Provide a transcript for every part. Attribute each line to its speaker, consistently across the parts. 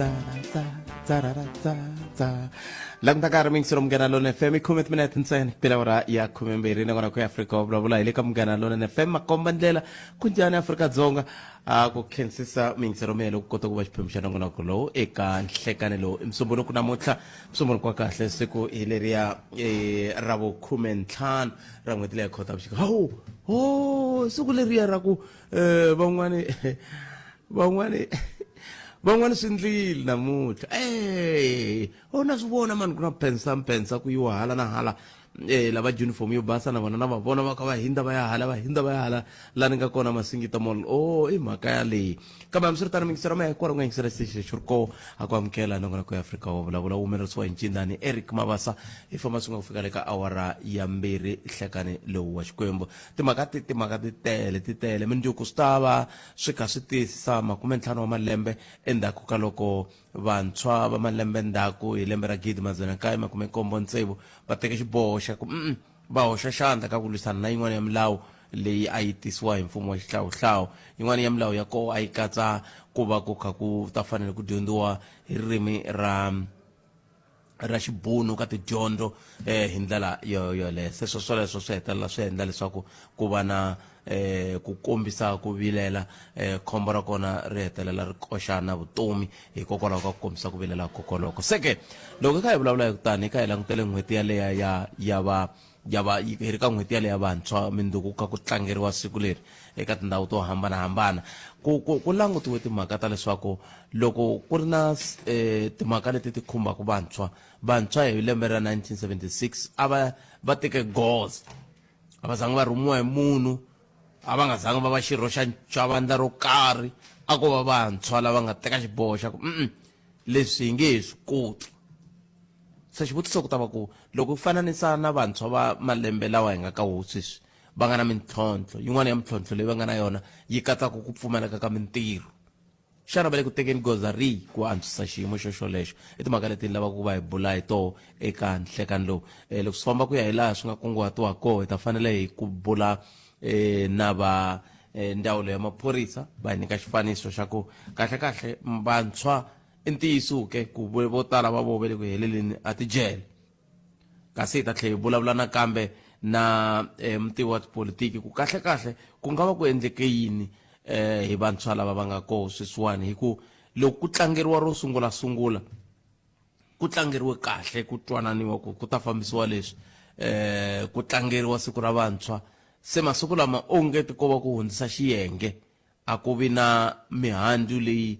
Speaker 1: tsa tsa tsa ra ra tsa tsa languta nkarhi muyingiseri Munghana Lonene FM i khume timinete ntsena ku bela awara ya khumembirhi nakona ku ya Afrika wa vulavula hi le ka Munghana Lonene FM makomba ndlela ku njhani Afrika-Dzonga a ku khensisa muyingiseri wa mina loko kota ku va xiphemu xa nongonoko lowu eka nhlekani lowu i musumbhunuku namuntlha musumbhunuku wa kahle siku hi leriya ra vukhumentlhanu ra n'hweti leya Khotavuxika hawu ho siku leriya ra ku van'wani van'wani van'wani swi ndlile namuntlha e o na swi vona mani ku na pensa mpensa ku yiwa hala na hala lava uniform yo basa na vona na va vona va kha va hindza va ya hala va hindza va ya hala la ni nga kona Masingita Mall o i mhaka yaleyi kambe hambiswiritano mingisero ma hikwalaho nga yingisela xitichi lexi ri koo a ku amukela nongonoko ya Afrika wa vulavula wu humelerisiwa hi ncindani Eric Mabasa hi famba swi nga ku fika le ka awara ya mbirhi nhlekani lowu wa Xikwembu timhaka ti timhaka ti tele ti tele mindzuku swi ta va swi kha swi tiyisisa makumentlhanu wa malembe endzhaku ka loko vantshwa va malembe ndzhaku hi lembe ra gidi madzana nkaye makume nkombo tsevu va teke xiboho xa ku va hoxa xandla ka ku lwisana na yin'wana ya milawu leyi a yi tisiwa hi mfumo wa xihlawuhlawu yin'wana ya milawu ya koho a yi katsa ku va ku kha ku ta fanele ku dyondziwa hi ririmi ra ra xibunu ka tidyondzo hi ndlela yo yoleyo se swo swoleswo swi hetelela swi endla leswaku ku va na ku kombisa ku vilela khombo ra kona ri hetelela ri koxa na vutomi hikokwalaho ka ku kombisa ku vilela kokoloko se ke loko hi kha hi vulavula hi kutani hi kha hi langutele n'hweti yaleya ya ya va ya va hi ri ka n'hweti yaleya vantshwa mindzuku ka ku tlangeriwa siku leri eka tindhawu to hambanahambana ku ku ku langutiwe timhaka ta leswaku loko ku ri na timhaka leti ti khumbaka vantshwa vantshwa hi lembe ra 1976 a va va teke goza a va zanga va rhumiwa hi munhu a va nga zanga va va xirho xa xa vandla ro karhi a ko va vantshwa lava nga teka xiboho xa ku leswi hi nge he swi koti se xivutiso ku ta va ku loko u fananisa na vantshwa va malembe lawa hi nga ka wo sweswi va nga na mintlhontlho yin'wana ya mintlhontlho leyi va nga na yona yi katsaka ku pfumaleka ka mintirho xana va le ku tekeni goza rihi ku antswisa xiyimo xo xolexo i timhaka leti ni lavaka ku va hi bula hi toho eka nhlekani lowu loko swi famba ku ya hi laha swi nga kunguhatiwa koho hi ta fanele hi ku bula na va ndzawulo ya maphorisa va hi nyika xifaniso xa ku kahle kahle vantshwa i ntiyiso ke ku vo tala va vo ve le ku heleleni a tijele kasi hi ta tlhela hi vulavula nakambe na mutivi wa tipolitiki ku kahle kahle ku nga va ku endleke yini hi vantshwa lava va nga koho sweswiwani hi ku loko ku tlangeriwa ro sungula sungula ku tlangeriwe kahle ku twananiwa ku ku ta fambisiwa leswi ku tlangeriwa siku ra vantshwa se masiku lama onge ti ko va ku hundzisa xiyenge a ku vi na mihandzu leyi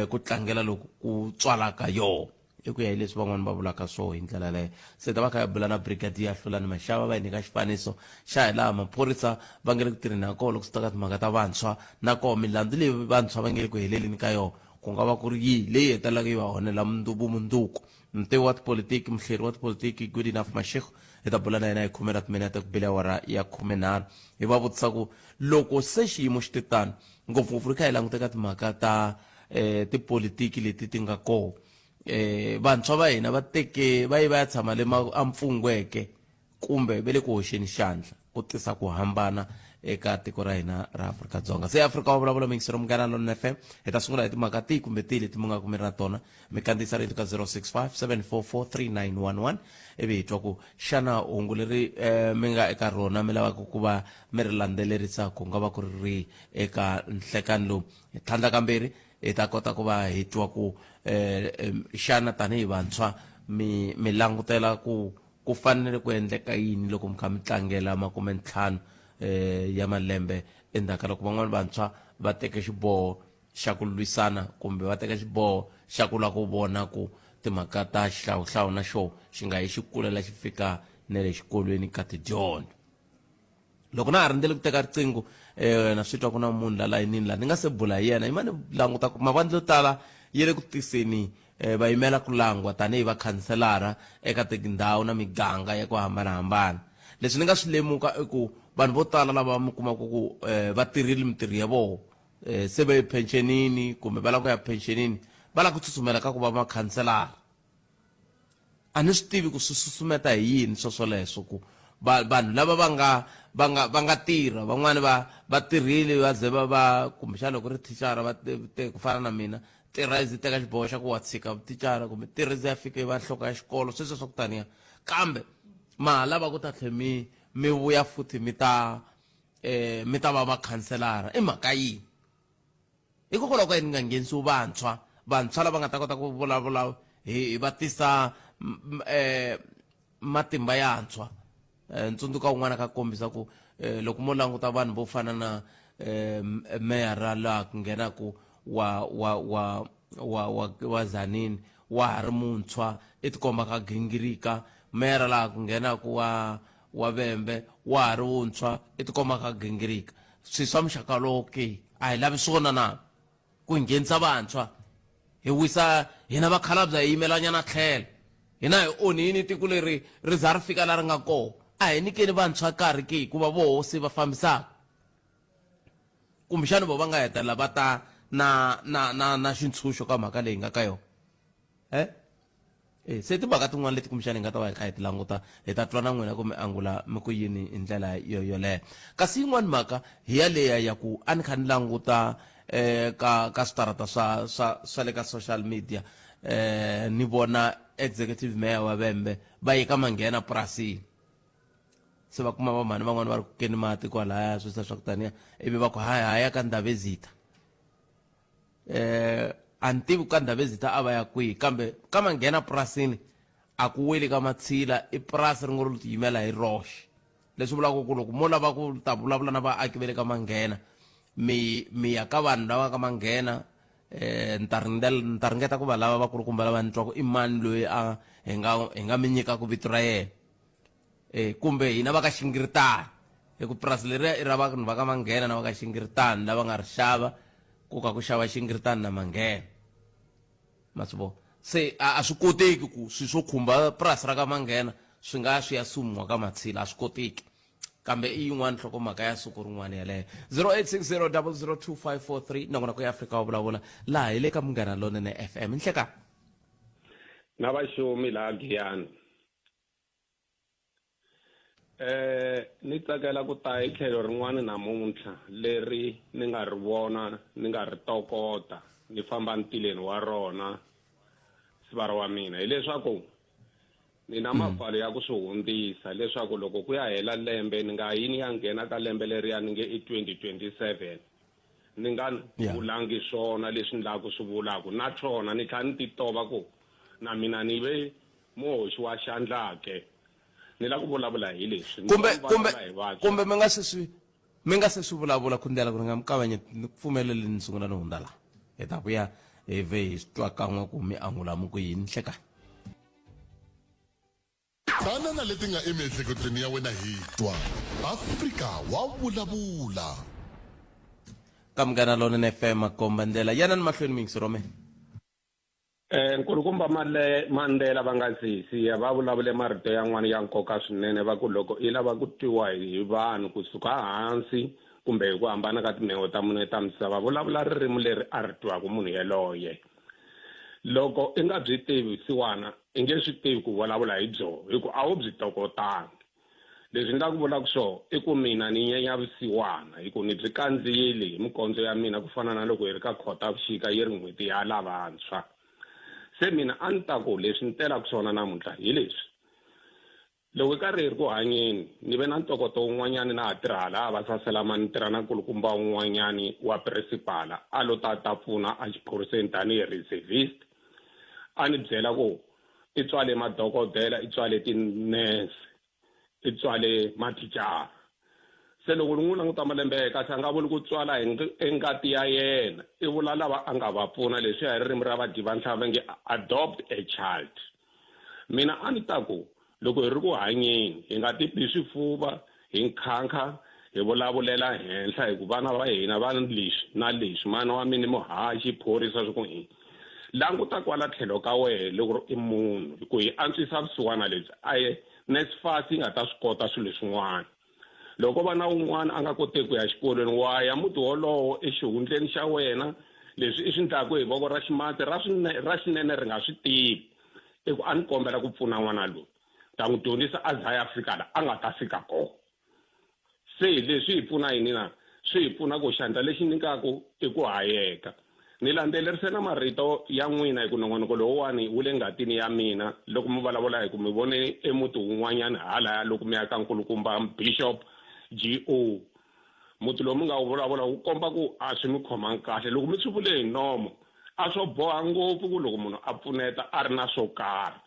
Speaker 1: ku tlangela loku ku tswalaka yoho i ku ya hi leswi van'wani va vulaka swo hi ndlela leyo se ta va kha ya bula na brigadier Hlulani Mashava va hi nyika xifaniso xa hi laha maphorisa va nge le ku tirheni ha kona loko swi ta ka timhaka ta vantshwa na koho milandzu leyi vantshwa va nge le ku heleleni ka yona ku nga va ku ri yihi leyi hetelelaka yi va onhela vumundzuku mutivi wa tipolitiki muhleri wa tipolitiki Good Enough Mashego hi ta bula na yena hi khume ra timinete ku bile awara ya khumenharhu hi va vutisa ku loko se xiyimo xi te tano ngopfungopfu ri kha hi languta ka timhaka ta tipolitiki leti ti nga koho vantshwa va hina va teke va ye va ya tshama le ampfungweke kumbe ve le ku hoxeni xandla ku tisa ku hambana eka tiko ra hina ra Afrika-Dzonga se Afrika wa vulavula muyingiseri Munghana Lonene FM hi ta sungula hi timhaka tihi kumbe tihi leti mi nga ku mi ri na tona mi kandziyisa rito ka 065 744 3911 ivi hi twa ku xana hungu leri mi nga eka rona mi lavaka ku va mi ri landzelerisa ku nga va ku ri rihi eka nhlekani lowu tlhandlakambirhi hi ta kota ku va hi twa ku xana tanihi vantshwa mi mi langutela ku ku fanele ku endleka yini loko mi kha mi tlangela makumentlhanu ya malembe endzhaku ka loko van'wani vantshwa va teke xiboho xa ku lwisana kumbe va teka xiboho xa ku lava ku vona ku timhaka ta xihlawuhlawu na xo xi nga yi xi kulela xi fika na le xikolweni ka tidyondzo loko na ha rindzele ku teka riqingho na swi twa ku na munhu la layinini la ni nga se bula hi yena yima ni languta ku mavandla yo tala ya le ku tiseni va yimela ku langwa tanihi vakhanselara eka tindhawu na miganga ya ku hambanahambana leswi ni nga swi lemuka i ku vanhu vo tala lava mi kumaka ku va tirhile mintirho ya vona se va ye phenxenini kumbe va lava ku ya phenxenini va lava ku tsutsumela ka ku va makhanselara a ni swi tivi ku swi susumeta hi yini swo swoleswo ku Vanhu lava va nga va nga va nga tirha, van'wani va va tirhile va ze va va kumbexana loko ri thicara va te ku fana na mina, tirha izi teka xiboho xa ku wa tshika vuthicara kumbe tirha izi ya fika yi va nhloko ya xikolo, sweswo swa ku taniya. Kambe ma ha lava ku ta tlhe mi mi vuya futhi mi ta mi ta va makhanselara, i mhaka yini? Hikokwalaho ka yini nga nghenisiwi vantshwa, vantshwa lava nga ta kota ku vulavula hi va tisa matimba yantshwa? Ntsundzuka un'wana ka kombisa ku loko mo languta vanhu vo fana na meyara laha ku nghenaku wa wa wa wa wa wa Zanini, wa ha ri muntshwa, i tikomba ka gingirika. Meyara laha ku nghenaku wa wa Vhembe wa ha ri wuntshwa, i tikomba ka gingirika. Swi swa muxaka lowo ke a hi lavi swona na ku nghenisa vantshwa hi wisa hina vakhalabya hi yimelanyana tlhelo. Hina hi onhini tiko leri ri za ri fika la ri nga kona. A hi nyikeni vantshwa nkarhi ke hikuva voho se va fambisaka. Kumbexana vo va nga hetelela va ta na na na na xintshunxo ka mhaka leyi nga ka yona. Eh? E, se timhaka tin'wana leti kumbexana hi nga ta va hi kha hi ti languta, hi ta twa na n'wina ku mi angula mi ku yini hi ndlela yo yoleyo. Kasi yin'wana mhaka hi yaleya ya ku a ni kha ni languta ka ka switarata swa swa swa le ka social media, ni vona executive mayor wa Vhembe va ye ka Manghena purasini, se va kuma vamhani van'wani va ri ku keni mati kwalaya, sweswiya swa ku taniya, ivi va ku hayi haya ka Ndhavezitha. A ni tivi ka Ndhavezitha a va ya kwihi, kambe ka Manghena purasini a ku weli ka Matshila, i purasi ri ngo ri tiyimela hi roxe. Leswi vulaka ku loko mo lava ku ta vulavula na vaaki va le ka Manghena, mi mi ya ka vanhu lava ka Manghena. Ni ta ni ta ringeta ku va lava vakulukumba lava ni twaku i mani loyi a hi nga hi nga mi nyikaka vito ra yena, kumbe hina va ka Xingiritani, hi ku purasi leriya i ra vanhu va ka Manghena na va ka Xingiritani lava nga ri xava, ku ka ku xava Xingiritani na Manghena, ma swi vona. Se a swi koteki ku swi swo khumba purasi ra ka Manghena swi nga swi ya sumiwa ka Matshila, a swi koteki. Kambe i yin'wana nhlokomhaka ya siku rin'wana yaleyo. 0860002543 nongonoko ya Afrika wa vulavula laha hi le ka Munghana Lonene FM. Nhleka
Speaker 2: na vaxumi laha Giyani. Ni tsakela ku ta hi tlhelo rin'wana namuntlha leri ni nga ri vona, ni nga ri tokota, ni famba ntileni wa rona sivara wa mina, hileswaku ni na mapfalo ya ku swi hundzisa leswaku loko ku ya hela lembe ni nga yi ni ya nghena ka lembe leriya ni nge i 2027 ni nga vulangi swona leswi ni lava ku swi vulaka, na swona ni tlhela ni titova ku na mina ni ve muhoxi wa xandla ke. Ni lava ku vulavula hi leswi.
Speaker 1: Kumbe kumbe kumbe mi nga se swi mi nga se swi vulavula ku ndlela ku ri nga mi kavanyeti, ni ku pfumeleli ni sungula ni hundza laha, hi ta vuya hi vhe hi swi twa kan'we ku mi angula mi ku yini. Nhlekani.
Speaker 3: Tana na leti nga emiehleketweni ya wena hi twa. Afrika wa vulavula.
Speaker 1: Ka Munghana Lonene FM, makomba ndlela. Yanani mahlweni muyingisi Rome.
Speaker 2: Nkulukumba Mandela va nga si siya va vulavule marito yan'wana ya nkoka swinene, va ku loko i lava ku twiwa hi vanhu kusuka hansi kumbe hi ku hambana ka timheho ta mune ta misava, vulavula ririmi leri a ri twaka munhu yaloye. Loko i nga byi tivi vusiwana, i nge swi tivi ku vulavula hi byo, hi ku a wu byi tokotangi. Leswi ni la ku vulaka swona i ku mina ni nyenya vusiwana, hi ku ni byi kandziyile hi mikondzo ya mina ku fana na loko hi ri ka Khotavuxika yi ri n'hweti ya lavantshwa. Se mina a ni ta ku leswi ni telaka swona namuntlha hi leswi. Loko hi karhi hi ri ku hanyeni, ni ve na ntokoto wun'wanyani na ha tirha halaya va Saselamani, ni tirha na nkulukumba wun'wanyani wa principal-a, a lo ta ta pfuna exiphoriseni tanihi reservist. A ni byela ku i tswale madokodela, i tswale tinese, i tswale mathicara. Se loko ni n'wi languta malembe ya yena, kasi a nga vuli ku tswala hi engati ya yena, i vula lava a nga va pfuna, leswiya hi ririmi ra vadyi va nhlava va nge adopt a child. Mina a ni ta ku loko hi ri ku hanyeni hi nga tibi swifuva hi nkhankha hi vulavulela henhla hi ku vana va hina va leswi na leswi, mana wa mina i muhaxi, phorisa, swi ku yini. Languta kwala tlhelo ka wehe loko i munhu, hi ku hi antswisa vusiwana lebyi a hi NSFAS yi nga ta swi kota swilo leswin'wana. Loko va na un'wana a nga koteki ku ya exikolweni, wa ya muti wolowo exihundleni xa wena, leswi i swi endlaka hi voko ra ximatsi, ra ra xinene ri nga swi tivi. I ku a ni kombela ku pfuna n'wana loyi. Ta n'wi dyondzisa a za ya fika la a nga ta fika kona. Se leswi hi pfuna yini na? Swi hi pfuna ku xandla lexi nyikaku i ku hayeka. Ni landzelerise na marito ya n'wina hi ku nongonoko lowuwani wu le ngatini ya mina loko mi vulavula hi ku mi vone emuti wun'wanyana halaya loko mi ya ka nkulukumba Bishop GO. Muti lowu mi nga wu vulavula wu komba ku a swi mi khomangi kahle. Loko mi swi vule hi nomo a swo boha ngopfu ku loko munhu a pfuneta a ri na swo karhi.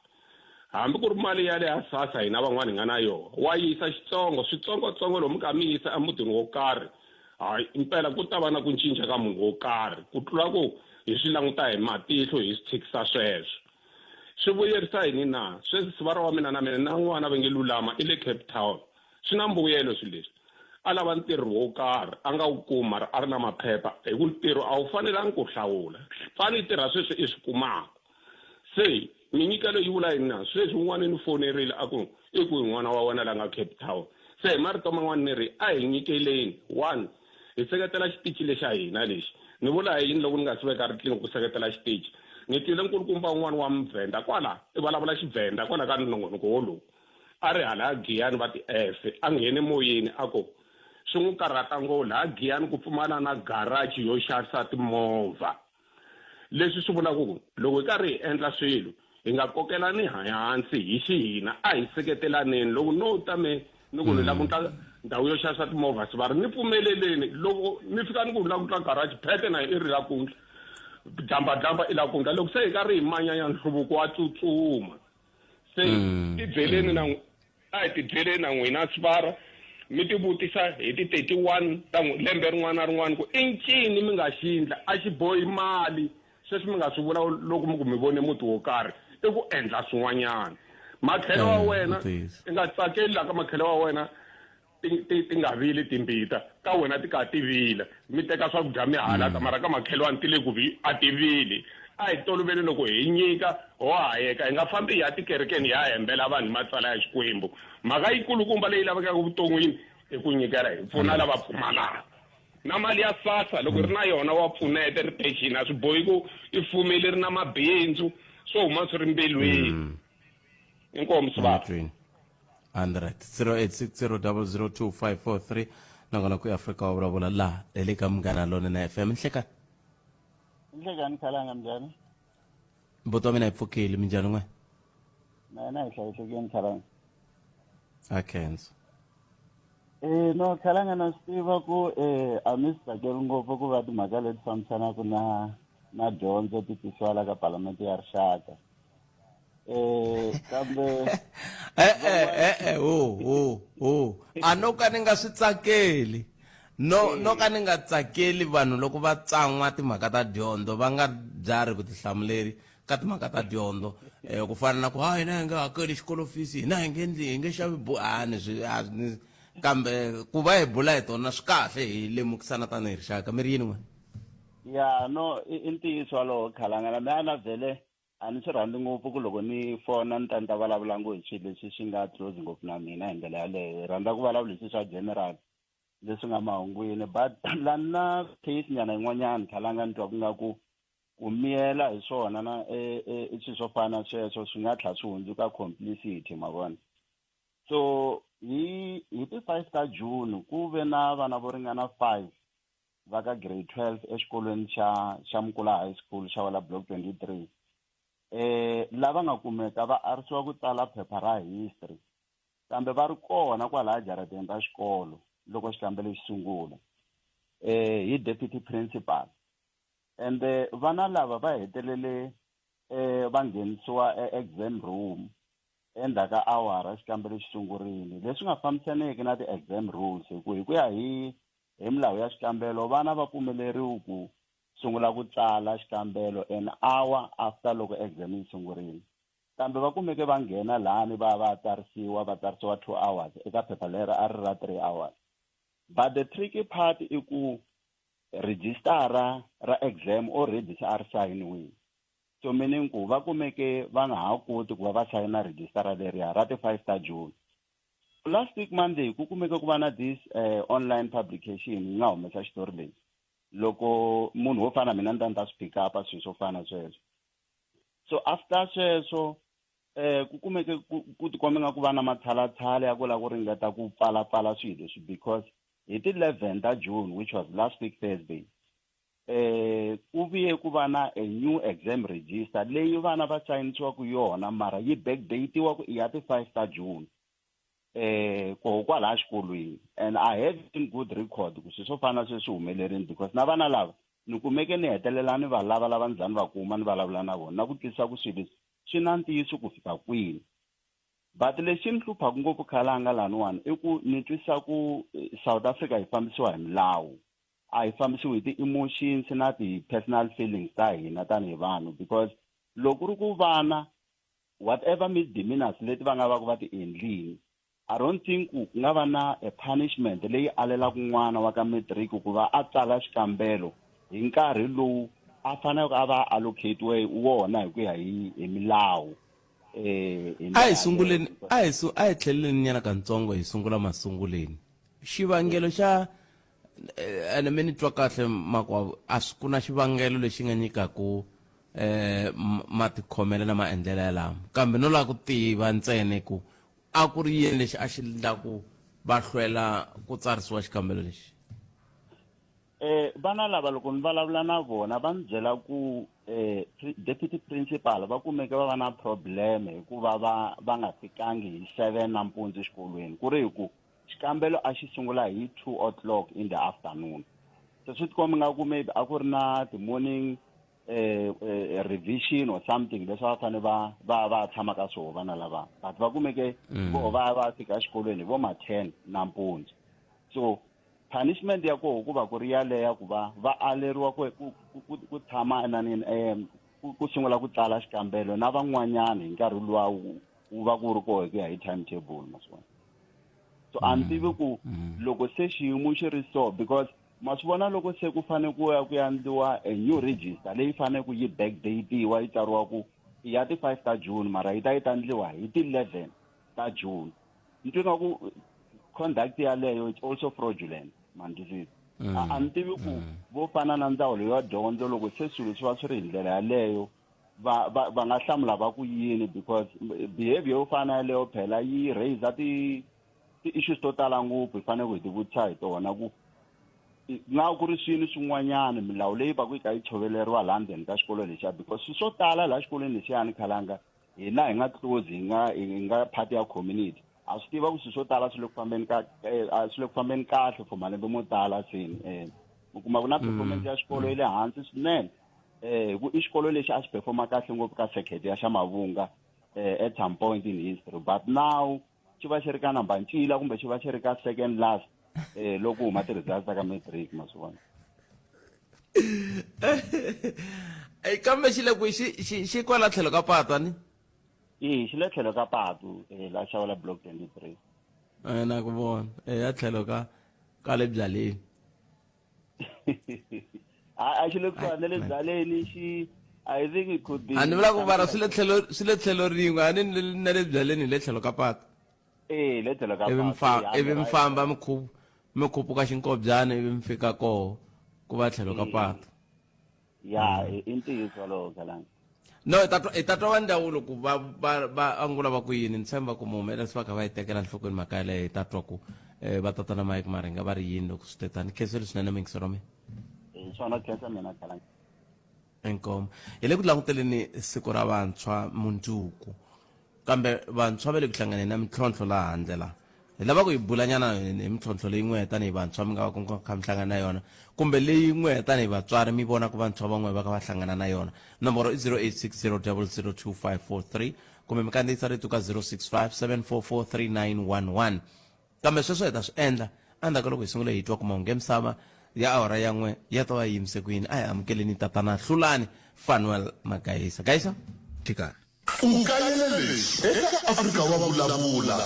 Speaker 2: Hambi ku ri mali ya le ya SASSA hina van'wana hi nga na yona, wa yisa xitsongo, switsongotsongo loko mi kha mi yisa emutini wo karhi, hayi impela ku ta va na ku cinca ka munhu wo karhi ku tlula ku hi swi languta hi matihlo hi swi tshikisa sweswo. Swi vuyerisa yini na? Sweswi sivara wa mina na mina na n'wana va nge Lulama i le Cape Town. Swi na mbuyelo swilo leswi. A lava ntirho wo karhi a nga wu kumi mara a ri na maphepha hi ku ntirho a wu fanelangi ku hlawula. Fani tirha sweswi i swi kumaka. Se minyikelo yi vula yini na? Sweswi un'wana ni fonerile a ku i kwihi n'wana wa wena la nga Cape Town? Se hi marito man'wana ni ri a hi nyikeleni one hi seketela xitichi lexa hina lexi. Ni vula hi yini loko ni nga si veka riqingho ku seketela xitichi? Ni twile nkulukumba un'wana wa Muvhenda kwala i vulavula Xivhenda kwala ka nongonoko wolowu a ri hala Giyani va ti-F a nghene moyeni a ku swi n'wi karhata ngopfu laha Giyani ku pfumala na garage yo xavisa timovha. Leswi swi vulaka ku loko hi karhi hi endla swilo hi nga kokelani hansi hi xihina, a hi seketelaneni. Loko no ta me ni ku ni lava ku ndla ndhawu yo xavisa timovha swi va ri ni pfumeleleni, loko ni fika ni ku ni lava ku ndla garage phete na i ri la ku ndla dlambadlamba i la ku ndla. Loko se hi karhi hi manyanya nhluvuko wa tsutsuma. Se tibyeleni na a hi tibyeleni na n'wina sivara mi tivutisa hi ti 31 ta lembe rin'wana na rin'wana ku i ncini mi nga xi endla, a xi bohi mali. Sweswi mi nga swi vula loko mi ku mi vone muti wo karhi i ku endla swin'wanyana. Makhele wa wena i nga tsakeli la ka makhele wa wena ti ti ti nga vili timbita ka wena ti ka ti vila mi teka swakudya mi halata mara ka makhelwani ti le ku vi a ti vili. A hi toloveli loko hi nyika ho hayeka hi nga fambi hi ya tikerekeni hi ya hembela vanhu matsala ya Xikwembu. Mhaka yikulukumba leyi lavekaka vuton'wini i ku nyikela hi pfuna lava pfumalaka. Na mali ya SASSA loko ri na yona wa pfuneta ri pension a swi bohi ku i fumile ri na mabindzu swo huma swi ri mbilwini. Inkomu sivaba.
Speaker 1: 100 0860002543 nakona ku Afrika wa vulavula laha hi le ka Munghana Lonene FM. Nhlekani.
Speaker 4: Nhlekani Khalanga, minjhani?
Speaker 1: Mbuti wa mina hi pfukile, minjhani n'we?
Speaker 4: Na hina hi hlayisekile Khalanga.
Speaker 1: A khensa.
Speaker 4: No Khalanga na swi tiva ku a mi swi tsakeli ngopfu ku va timhaka leti fambisanaka na na dyondzo ti tisiwa la ka Palamende ya Rixaka. Kambe
Speaker 1: eh eh eh eh ho ho ho a no ka ni nga swi tsakeli no no ka ni nga tsakeli vanhu loko va tsan'wa timhaka ta dyondzo va nga byari vutihlamuleri ka timhaka ta dyondzo ku fana na ku ha hina hi nga hakeli xikolo fees hina hi nge endli hi nge xavi bu a ni swi a ni kambe ku va hi bula hi tona swi kahle hi lemukisana tanihi rixaka. Mi ri yini n'wina?
Speaker 4: Ya no i ntiyiso walowo Khalanga na mina na vhele a ni swi rhandzi ngopfu ku loko ni fona ni ta ni ta vulavula ngopfu hi swilo leswi swi nga close ngopfu na mina hi ndlela yaleyo. Hi rhandza ku vulavula hi swilo swa general leswi nga mahungwini, but la ni na case nyana yin'wanyana Khalanga ni twa ku nga ku ku miyela hi swona na i swilo swo fana sweswo swi nga tlhela swi hundzuka complicity ma vona. So hi hi ti 5 ta June ku ve na vana vo ringana 5 va ka grade 12 exikolweni xa xa Mukula High School xa wala block 23 lava nga kumeka va arisiwa ku tsala phepha ra history kambe va ri kona kwalaya jarateni ra xikolo loko xikambelo xi sungula hi deputy principal. Ende vana lava va hetelele va nghenisiwa e-exam room endzhaku ka awara xikambelo xi sungurile, leswi nga fambisaneki na ti-exam rules hi ku hi ku ya hi hi milawu ya xikambelo vana va pfumeleriwi ku sungula ku tsala xikambelo an hour after loko exam yi sungurile, kambe va kumeke va nghena lani va va tsarisiwa va tsarisiwa 2 hours eka phepha leri a ri ra 3 hours. But the tricky part i ku registara ra exam already se a ri sayiniwile, so meaning ku va kumeke va nga ha koti ku va va sayina registara leriya ra ti 5 ta June. Last week Monday ku kumeke ku va na this online publication yi nga humesa xitori lexi loko munhu wo fana mina ni ta ni ta swi pick up swilo swo fana sweswo. So after sweswo Ku kumeke ku tikomba nga ku va na matshalatshala ya ku lava ku ringeta ku pfalapfala swilo leswi, because hi ti-11 ta June, which was last week Thursday, ku vuye ku va na a new exam register leyi vana va sayinisiwaka yona, mara yi backdatiwa ku i ya ti-5 ta June koho kwalaya xikolweni. And I have in good record ku swilo swo fana na sweswi humelerini, because na vana lava ni kumeke ni hetelela ni va lava lava ni za ni va kuma, ni vulavula na vona na ku twisisa ku swilo leswi swi na ntiyiso ku fika kwini. But lexi ni hluphaka ngopfu, Khalanga, laniwani i ku ni twisisa ku South Africa yi fambisiwa hi milawu, a yi fambisiwi hi ti-emotions na ti-personal feelings ta hina tanihi vanhu, because loko ku ri ku vana, whatever misdemeanors leti va nga va ku va ti endlini, I don't think ku nga va na a punishment leyi alelaka n'wana wa ka matric ku va a tsala xikambelo hi nkarhi lowu a faneleke a va allocatiwe wona hi ku ya hi milawu.
Speaker 1: A hi sunguleni, a hi tlheleleni nyana katsongo, hi sungula masunguleni. Xivangelo xa ene mi ni twa kahle makwavo, a swi ku na xivangelo lexi nga nyikaku matikhomelo na maendlelo yalamo, kambe no lava ku tiva ntsena ku a ku ri yini lexi a xi endla ku va hlwela ku tsarisiwa xikambelo lexi.
Speaker 4: Vana lava, loko ni vulavula na vona, va ni byela ku deputy principal va kumeke va va na problem hikuva va nga fikangi hi 7 nampundzu exikolweni, ku ri hi ku xikambelo a xi sungula hi 2 o'clock in the afternoon. Se swi tikomba nga ku maybe a ku ri na ti-morning revision or something leswi va fanele va tshama ka swoho vana lava, but va kumeke voho va fika exikolweni hi vo ma 10 nampundzu. So punishment ya koho ku va ku ri yaleya ku va va aleriwa ku tshama enanini ku sungula ku tsala xikambelo na van'wanyana hi nkarhi luwa wu va ku ri koho hi ku ya hi timetable, ma swi vona. So a ni tivi ku loko se xiyimo xi ri so, because ma swi vona loko se ku fanele ku ya ku ya endliwa a new register leyi fanele ku yi backdatiwa, yi tsariwa ku i ya ti-5 ta June, mara yi ta endliwa hi ti-11 ta June, ni twi nga ku conduct yaleyo, it's also fraudulent, man twisisa. A ni tivi ku vo fana na ndzawulo ya dyondzo, loko se swilo swi va swi ri hi ndlela yaleyo, va nga hlamula va ku yini, because behavior yo fana yaleyo phela yi raise ti-issues to tala ngopfu, hi fanele ku hi ti vutisa hi tona ku nga ku ri swini swin'wanyana milawu leyi va ku yi ka yi tshoveleriwa laha ndzeni ka xikolo lexiya, because swilo swo tala laha xikolweni lexiyani, Khalanga, hina hi nga close, hi nga part ya community, a swi tiva ku swilo swo tala swi le ku fambeni ka a swi le ku fambeni kahle for malembe mo tala seni. U kuma ku na performance ya xikolo yi le hansi swinene, hi ku i xikolo lexi a xi performa kahle ngopfu ka circuit ya xa Mavunga at some point in history, but now xi va xi ri ka number ncila kumbe xi va xi ri ka second last loko huma ti-results ta ka matric, ma swi vona.
Speaker 1: Kambe xi le kwihi? Xi kwala tlhelo ka patu ani?
Speaker 4: E, xi le tlhelo ka patu, la Xawela Block 23.
Speaker 1: Na ku vona ya tlhelo ka le byaleni.
Speaker 4: A xi le kusuhani na le byaleni, xi, I think it could be
Speaker 1: A ni vula ku mara swi le tlhelo rin'we a ni na le byaleni hi le tlhelo ka patu.
Speaker 4: E, le tlhelo ka
Speaker 1: Ivi
Speaker 4: patu.
Speaker 1: Ivi mi famba mi khupuka xinkobyana, ivi mi fika koho ku va tlhelo ka patu.
Speaker 4: Ya, i ntiyiso walowo, Khalanga.
Speaker 1: No, hi ta twa va ndzawulo ku va angula va ku yini. Ni tshemba ku muhumelerisi va kha va yi tekela enhlokweni mhaka yaleyo. Hi ta twa ku va tatana Mike Maringa va ri yini loko swi te tani. Khenseli swinene, mingisero mina.
Speaker 4: Hi swona, khensa mina, Khalanga.
Speaker 1: Inkomu. Hi le ku languteleni siku ra vantshwa mundzuku, kambe vantshwa va le ku hlanganeni na mintlhontlho laha handle laha hi lava ku hi bulanyana hi mintlhontlho leyi n'we tanihi vantshwa mi nga va ku kha mi hlangana na yona, kumbe leyi n'we tanihi vatswari mi vona ku vantshwa van'we va kha va hlangana na yona. Nomboro i 0860002543, kumbe mi kandziyisa rito ka 065 744 3911. Kambe sweswo hi ta swi endla endzhaku ka loko hi sungule hi twa ku mahungu ya misava ya awara ya n'we ya ta va yi yimise ku yini. A hi amukeleni tatana Hlulani Fanuel Magayisa. Gayisa.
Speaker 3: Xikarhi u kayele leswi eka Afrika wa Vulavula.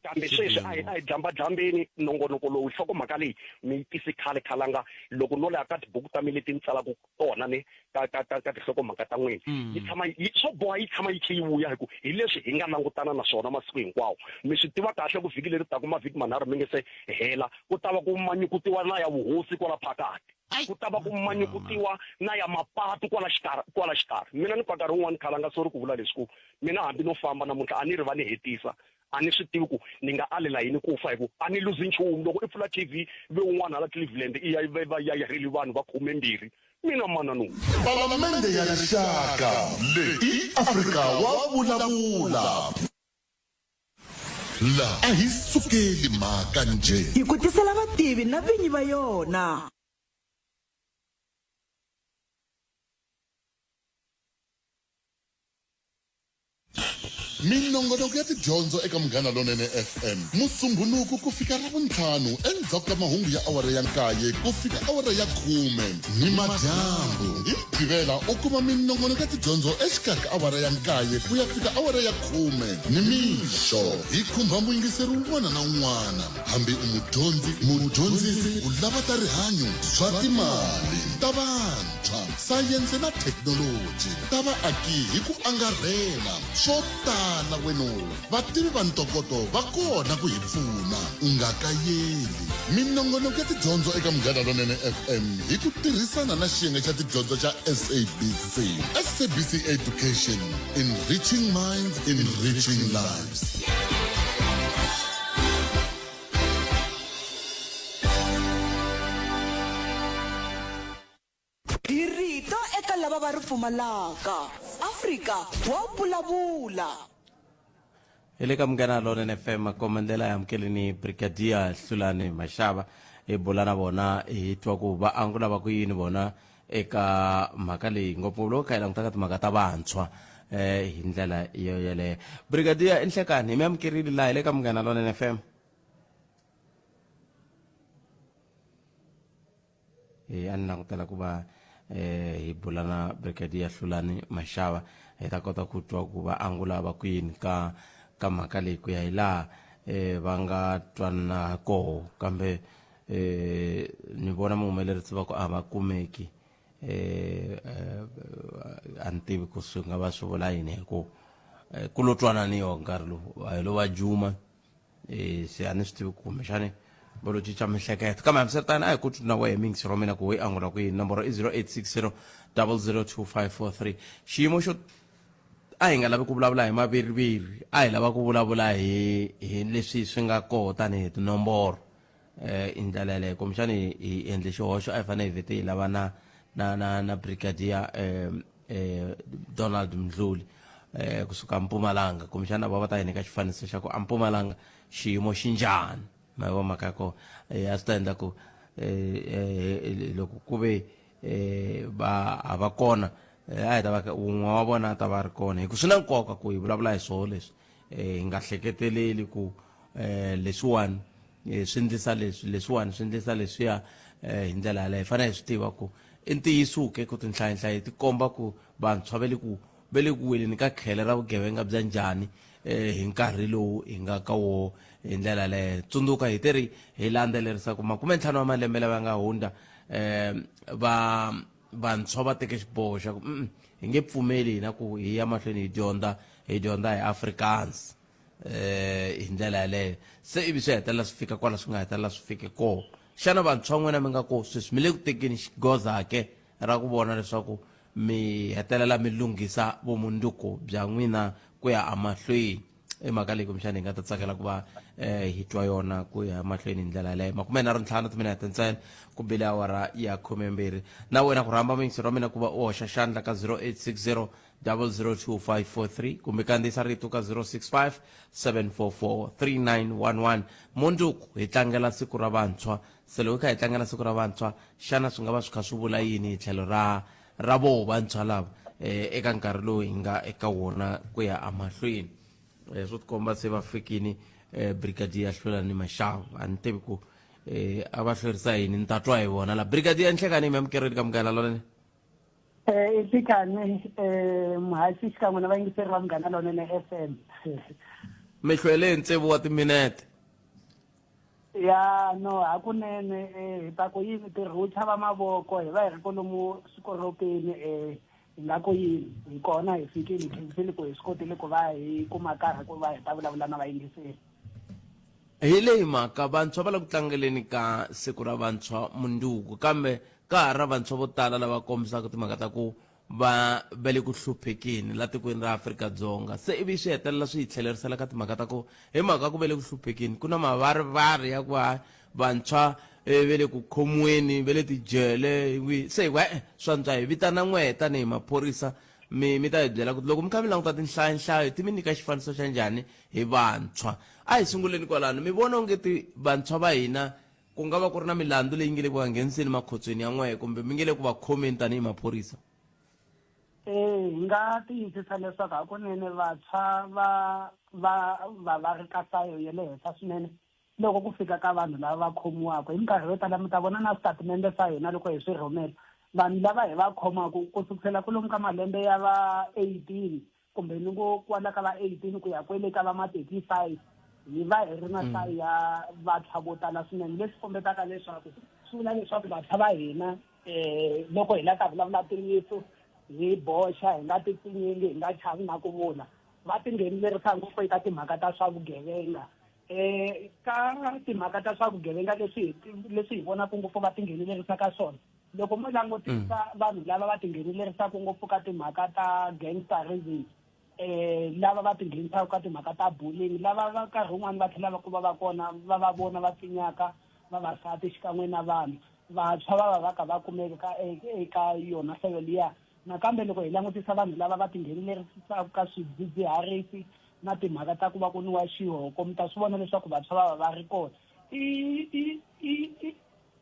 Speaker 5: Kambe sweswi a hi dlambadlambeni nongonoko lowu. Nhlokomhaka leyi mi yi tisi khale, Khalanga. Loko no laya ka tibuku ta mi leti ni tsalaka tona ni ka tinhlokomhaka ta n'wina, yi tshama yi swo boha, yi tshama yi tlhe yi vuya, hi ku hi leswi hi nga langutana na swona masiku hinkwawo. Mi swi tiva kahle ku vhiki leri taka, mavhiki manharhu mi nge se hela, ku ta va ku manyukutiwa na ya vuhosi kwala phakati. Ku ta va ku manyukutiwa na ya mapatu kwala xikarhi kwala xikarhi. Mina ni pfa nkarhi wun'wani khalanga sorry ku vula leswi ku mina hambi no famba namuntlha a ni ri va ni hetisa a ni swi tivi ku ni nga alela yini ku fa hi ku a ni luzi nchumu loko i pfula TV ve un'wana hala Cleveland i ya va yayarheli vanhu va khumembirhi mina mana no.
Speaker 3: Palamende ya Rixaka leyi i Afrika wa vulavula. La a hi sukeli mhaka njhe.
Speaker 6: Hi ku tisela vativi na vinyi va yona.
Speaker 3: Minongonoko ya tidyondzo eka Munghana Lonene FM Musumbhunuku ku fika Ravuntlhanu endzhaku ka mahungu ya awara ya nkaye ku fika awara ya khume nimadyambu. Hi Mugqivela u kuma minongonoko ya tidyondzo exikarhi ka awara ya nkaye ku ya fika awara ya khume nimixo. Hi khumba muyingiseri un'wana na un'wana, hambi u mudyondzi, mudyondzisi, u lava ta rihanyo, swa timali, ta vantshwa, sayense na thekinoloji, ta vaaki hi ku angarhela, swo tala weno. Vativi va ntokoto va kona ku hi pfuna. U nga kayeli. Minongonoko ya tidyondzo eka Munghana Lonene FM hi ku tirhisana na xiyenge xa tidyondzo xa SABC. SABC Education, enriching minds, enriching lives.
Speaker 6: Hi rito eka lava va ri pfumalaka. Afrika wa vulavula.
Speaker 1: Hi le ka Munghana Lonene FM makomba ndlela ya amukeleni Brigadier Hlulani Mashava hi bula na vona hi twa ku va angula va ku yini vona eka mhaka leyi ngopfu loko kha hi languta ka timhaka ta vantshwa eh hi ndlela yo yeleyo Brigadier Nhlekani hi mi amukerile laha hi le ka Munghana Lonene FM Eh, a ni langutela ku va eh, hi bula na brigadier hlulani mashava hi ta kota ku twa ku va angula va ku yini ka ka mhaka leyi ku ya hi laha eh, va nga twanana koho kambe eh, ni vona muhumelerisi va ku a va kumeki eh, eh, a ni tivi ku swi nga va swi vula yini hi ku eh, ku lo twananiwa nkarhi lowu a hi lo va juma eh se a ni swi tivi kumbexani va lo cinca miehleketo kambe hambiswiritano a hi ku twi na wehe mingisi ra mina ku we angula ku yini nomboro i 0860 002543 xiyimo xo a hi nga lavi ku vulavula hi maviriviri a hi lava ku vulavula hi hi leswi swi nga koho tanihi tinomboro eh hi ndlela yaleyo kumbexani hi endle xihoxo a hi fanele hi vhete hi lava na na na na brigadier eh eh Donald Mdluli eh kusuka Mpumalanga kumbexana va va ta hi nyika xifaniso xa ku a Mpumalanga xiyimo xi njhani ma yi mhaka ya kona eh a swi ta endla ku eh, eh loko ku ve eh va a va kona eh, a hi ta va wun'we wa vona a ta va ri kona hi ku swi na nkoka ku hi vulavula hi swoho leswi eh hi nga hleketeleli ku eh leswiwani eh, swi ndlisa leswi leswiwani swi ndlisa leswiya eh, hi ndlela yaleyo hi fanele hi swi tiva ku i ntiyiso ke ku tinhlayinhlayi ti komba ku vantshwa va le ku va le ku weleni ka khele ra vugevenga bya njhani eh, hi nkarhi lowu hi nga ka woho hi ndlela yaleyo tsundzuka hi teri hi landzelerisa ku makumentlhanu wa malembe lava nga hundza um va vantshwa va teke xiboho xa ku mm, hi nge pfumeli hina ku hi ya mahlweni hi dyondza hi dyondza hi Afrikaans eh hi ndlela yaleyo se ivi swi hetelela swi fika kwala swi nga hetelela swi fike kona xana vantshwa n'wina mi nga ko sweswi mi le ku tekeni xigoza ke ra ku vona leswaku mi hetelela mi lunghisa vumundzuku bya n'wina ku ya emahlweni i mhaka leyi kumbexana hi nga ta tsakela ku va um hi twa yona ku ya mahlweni hi ndlela yaleyo makume nharhu ntlhanu timinete ntsena ku bile awara ya khumembirhi na wena ku rhamba muyingiseri wa mina ku va u hoxa xandla ka 0860 002543 kumbe kandziyisa rito ka 065 744 3911 mundzuku hi tlangela siku ra vantshwa se loko hi kha hi tlangela siku ra vantshwa xana swi nga va swi kha swi vula yini hi tlhelo ra ra voho vantshwa lava eh, eka nkarhi lowu hi nga eka wona ku ya emahlweni eh, swo tikomba se va fikini eh, brigadier hlulani maxavu a ni tivi ku eh, a va hlwerisa yini ni ta twa hi vona la brigadier nhlekani mi amukerile ka munghana lonene
Speaker 7: Eh Nhlekani eh muhaxi xikan'we na vayingiseri va Munghana Lonene FM.
Speaker 1: Mi hlwele hi tsevu wa timinete.
Speaker 7: Ya no hakunene eh hi ta ku yini tirhucha va mavoko hi va hi ri kolomu swikoropeni eh hi nga ku yini hi kona hi fikile hi khensile ku hi swi kotile ku va hi kuma nkarhi ku va hi ta vulavula na vayingiseri.
Speaker 1: Hi leyi mhaka vantshwa va le ku tlangeleni ka siku ra vantshwa mundzuku kambe Ka ha ri na vantshwa vo tala lava kombisaka timhaka ta ku va va le ku hluphekeni la tikweni ra Afrika-Dzonga. Se ivi swi hetelela swi hi tlhelerisela ka timhaka ta ku hi mhaka ku va le ku hluphekeni ku na mavarivari ya ku hayi vantshwa va le ku khomiweni va le tijele se hi ku e-e swa antswa hi vitana n'wehe tanihi maphorisa mi mi ta hi byela ku loko mi kha mi languta tinhlayanhlayo ti mi nyika xifaniso xa njhani hi vantshwa. A hi sunguleni kwalano mi vona onge ti vantshwa va hina Ku nga va ku ri na milandzu leyi nge le ku va ngheniseni makhotsweni ya n'wehe kumbe mi nge le ku va khomeni tanihi maphorisa?
Speaker 7: Ee, hi nga tiyisisa leswaku hakunene vantshwa va va va va ri ka nhlayo ya le henhla swinene loko ku fika ka vanhu lava va khomiwaka. Hi minkarhi yo tala mi ta vona na switatimende swa hina loko hi swi rhumela, vanhu lava hi va khomaka ku sukisela kwalomu ka malembe ya va 18 kumbe ni ngo kwala ka va 18 ku ya kwele ka va ma 35 hi va hi ri na nhlayo ya vantshwa vo tala swinene leswi kombetaka leswaku swi vula leswaku vantshwa va hina um loko hi la ta vulavula ntiyiso hi boxa hi nga tipfinyingi hi nga chavi na ku vula va tinghenelerisa ngopfu eka timhaka ta swa vugevenga um ka timhaka ta swa vugevenga leswi leswi hi vonaka ngopfu va tinghenelerisa ka swona Loko mo langutisa vanhu lava va tinghenelerisaka ngopfu ka timhaka ta gangsterism lava va tinghenisaka ka timhaka ta bullying lava va nkarhi wun'wani va tlhelaka ku va va kona va va vona va pfinyaka vavasati xikan'we na vanhu vantshwa va va va ka va kumeka eka yona nhlayo liya nakambe loko hi langutisa vanhu lava va tinghenelerisaka ka swidzidziharisi na timhaka ta ku va ku nwiwa xihoko mi ta swi vona leswaku vantshwa va va va ri kona i i i i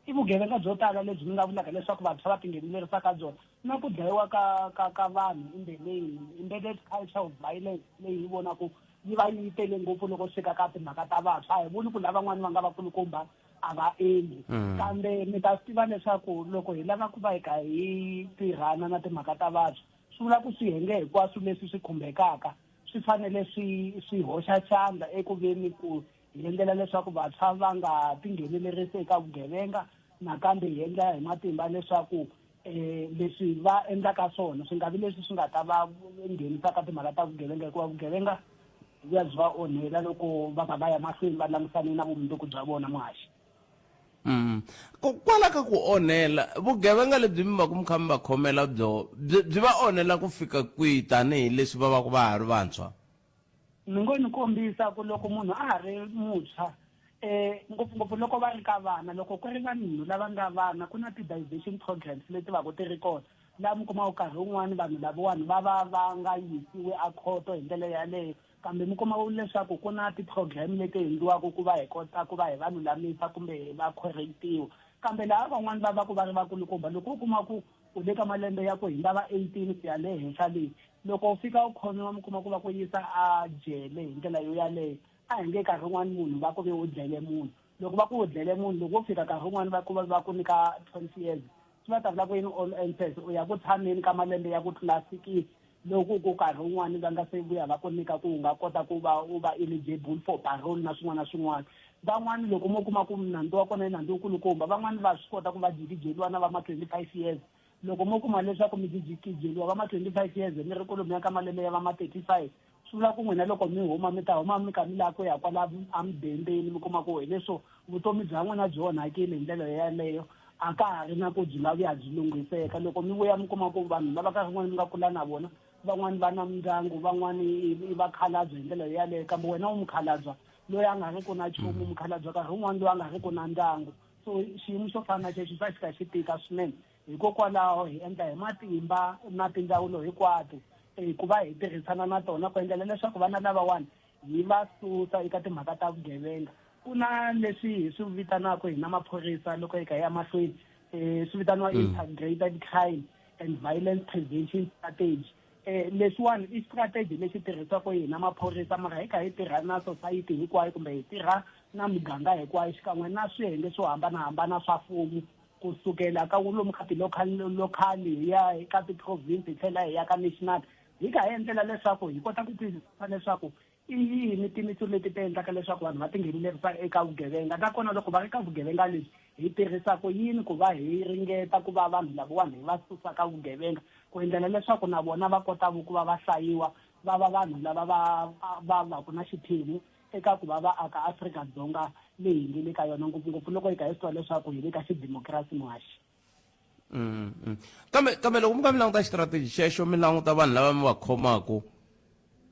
Speaker 7: I vugevenga byo tala lebyi mi nga vulaka leswaku vantshwa va tinghenelerisa ka byona na ku dlayiwa ka ka ka vanhu in the name embedded culture of violence leyi hi vonaka yi va yi tele ngopfu loko swi fika ka timhaka ta vantshwa. A hi vuli ku lavan'wana va nga vakulukumba a va endli kambe mi ta swi tiva leswaku loko hi lava ku va hi kha hi tirhana na timhaka ta vantshwa swi vula ku swiyenge hinkwaswo leswi swi khumbekaka swi fanele swi swi hoxa xandla eku veni ku Hi endlela leswaku vantshwa va nga tinghenelerisi eka vugevenga nakambe hi endla hi matimba leswaku leswi va endlaka swona swi nga vi leswi swi nga ta va nghenisa ka timhaka ta vugevenga hikuva vugevenga byi ya byi va onhela loko va kha va ya mahlweni va langusane na vumundzuku bya vona muhaxi.
Speaker 1: Kwala ka ku onhela, vugevenga lebyi mi va ku mi kha mi va khomela byo byi byi va onhela ku fika kwihi tanihileswi va va ku va ha ri vantshwa?
Speaker 7: Ni ngo ni kombisa ku loko munhu a ha ri muntshwa ngopfungopfu loko va ri ka vana loko ku ri vanhu lava nga vana ku na ti-diversion programs leti va ku ti ri kona laha mi kumaka nkarhi wun'wani vanhu lavawani va va va nga yisiwi a khoto hi ndlela yaleyo kambe mi kuma leswaku ku na ti-program leti endliwaka ku va hi kota ku va hi va lulamisa kumbe va correct-iwa kambe laha van'wani va va ku va ri vakulukumba loko u kuma ku U le ka malembe ya ku hundza va 18 ku ya le henhla le. Loko u fika u khomiwa mi kuma ku va ku yisa a jele hi ndlela yo yaleyo, a hi nge nkarhi wun'wani munhu va ku ve u dlele munhu. Loko va ku u dlele munhu loko wo fika nkarhi wun'wani va ku va ku nyika 12 years swi va ta vula ku yini all answers u ya ku tshameni ka malembe ya ku tlula sikisi loko ku nkarhi wun'wani va nga se vuya va ku nyika ku u nga kota ku va u va eligible for parole na swin'wana na swin'wana. Van'wani loko mo kuma ku nandzu wa kona i nandzu wukulukumba van'wani va swi kota ku va jikijeliwa na va ma 25 years loko mo kuma leswaku mi jikijeliwa va ma 25 years mi ri kwalomuya ka malembe ya va ma 35 swi vula ku n'wina loko mi huma mi ta huma mi kha mi lava ku ya kwala emudendeni mi kuma ku hi leswo vutomi bya n'wina byi onhakile hi ndlela yaleyo a ka ha ri na ku byi nga vuya byi lunghiseka loko mi vuya mi kuma ku vanhu lava nkarhi wun'wani mi nga kula na vona van'wani va na mindyangu van'wani i vakhalabye hi ndlela yaleyo kambe wena u mukhalabya loyi a nga ri ku na nchumu mukhalabye nkarhi wun'wani loyi a nga ri ku na ndyangu so xiyimo xo fana na xexo xi va xi kha xi tika swinene hikokwalaho hi endla hi matimba na tindzawulo hinkwato ku va hi tirhisana na tona ku endlela leswaku vana lavawani hi va susa eka timhaka ta vugevenga ku na leswi hi swi vitanaka hina maphorisa loko hi kha hi ya mahlweni swi vitaniwa integrated crime and violence prevention strategy leswiwani i strategy lexi tirhisiwaka hina maphorisa mara hi kha hi tirha na society hinkwayo kumbe hi tirha na miganga hinkwayo xikan'we na swiyenge swo hambanahambana swa mfumo kusukela ka lomu ka ti-local local hi ya ka ti-province hi tlhela hi ya ka national hi kha hi endlela leswaku hi kota ku twisisa leswaku i yini timitsu leti ti endlaka leswaku vanhu va tinghenelerisa eka vugevenga nakona loko va ri ka vugevenga lebyi hi tirhisa ku yini ku va hi ringeta ku va vanhu lavawani hi va susa ka vugevenga ku endlela leswaku na vona va kota ku va va hlayiwa va va vanhu lava va va va ku na xiphemu eka ku va va aka Afrika-Dzonga leyi hi nge le ka yona ngopfungopfu loko hi kha hi swi tiva leswaku hi le ka xidimokirasi muhaxi.
Speaker 1: Mm, mm. Kambe kambe loko mi ka mi languta xitrategi xexo mi languta vanhu lava mi va khomaku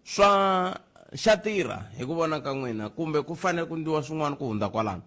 Speaker 1: swa xa tirha hi ku vona ka n'wina kumbe ku fanele ku ndliwa swin'wana ku hundza kwalano?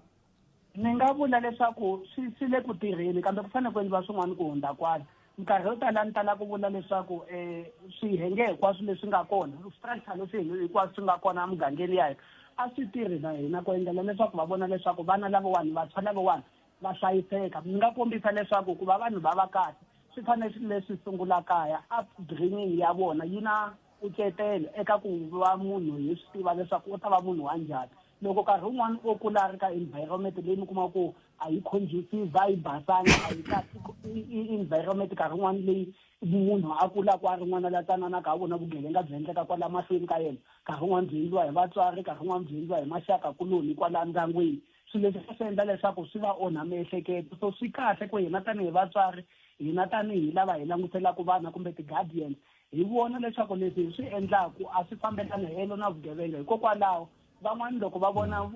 Speaker 7: Ni nga vula leswaku swi swi le ku tirheni kambe ku fanele ku endliwa swin'wana ku hundza kwala. Minkarhi yo tala ni tala ku vula leswaku um swiyenge hinkwaswo leswi nga kona, structure leswi hinkwaswo swi nga kona emugangeni ya hina a swi tirhi na hina ku endlela leswaku va vona leswaku vana lavawani, vantshwa lavawani va hlayiseka. Ni nga kombisa leswaku ku va vanhu va va kahle swi fanele swi leswi sungula kaya, upbringing ya vona yi na nkucetelo eka ku va munhu hi swi tiva leswaku u ta va munhu wa njhani. Loko nkarhi wun'wani o kula a ri ka environment leyi mi kuma ku a yi conducive, a yi basanga, a yi kahle, i environment nkarhi wun'wani leyi munhu a kulaka a ri n'wana la tsananaka a vona vugevenga byi endleka kwala mahlweni ka yena, nkarhi wun'wani byi endliwa hi vatswari, nkarhi wun'wani byi endliwa hi maxaka kuloni kwala ndyangwini. Swilo leswi swi endla leswaku swi va onha miehleketo. So swi kahle ku hina tanihi vatswari, hina tanihi lava hi languselaka vana kumbe ti-guardians, hi vona leswaku leswi hi swi endlaku a swi fambelani helo na vugevenga. Hikokwalaho van'wani loko va vona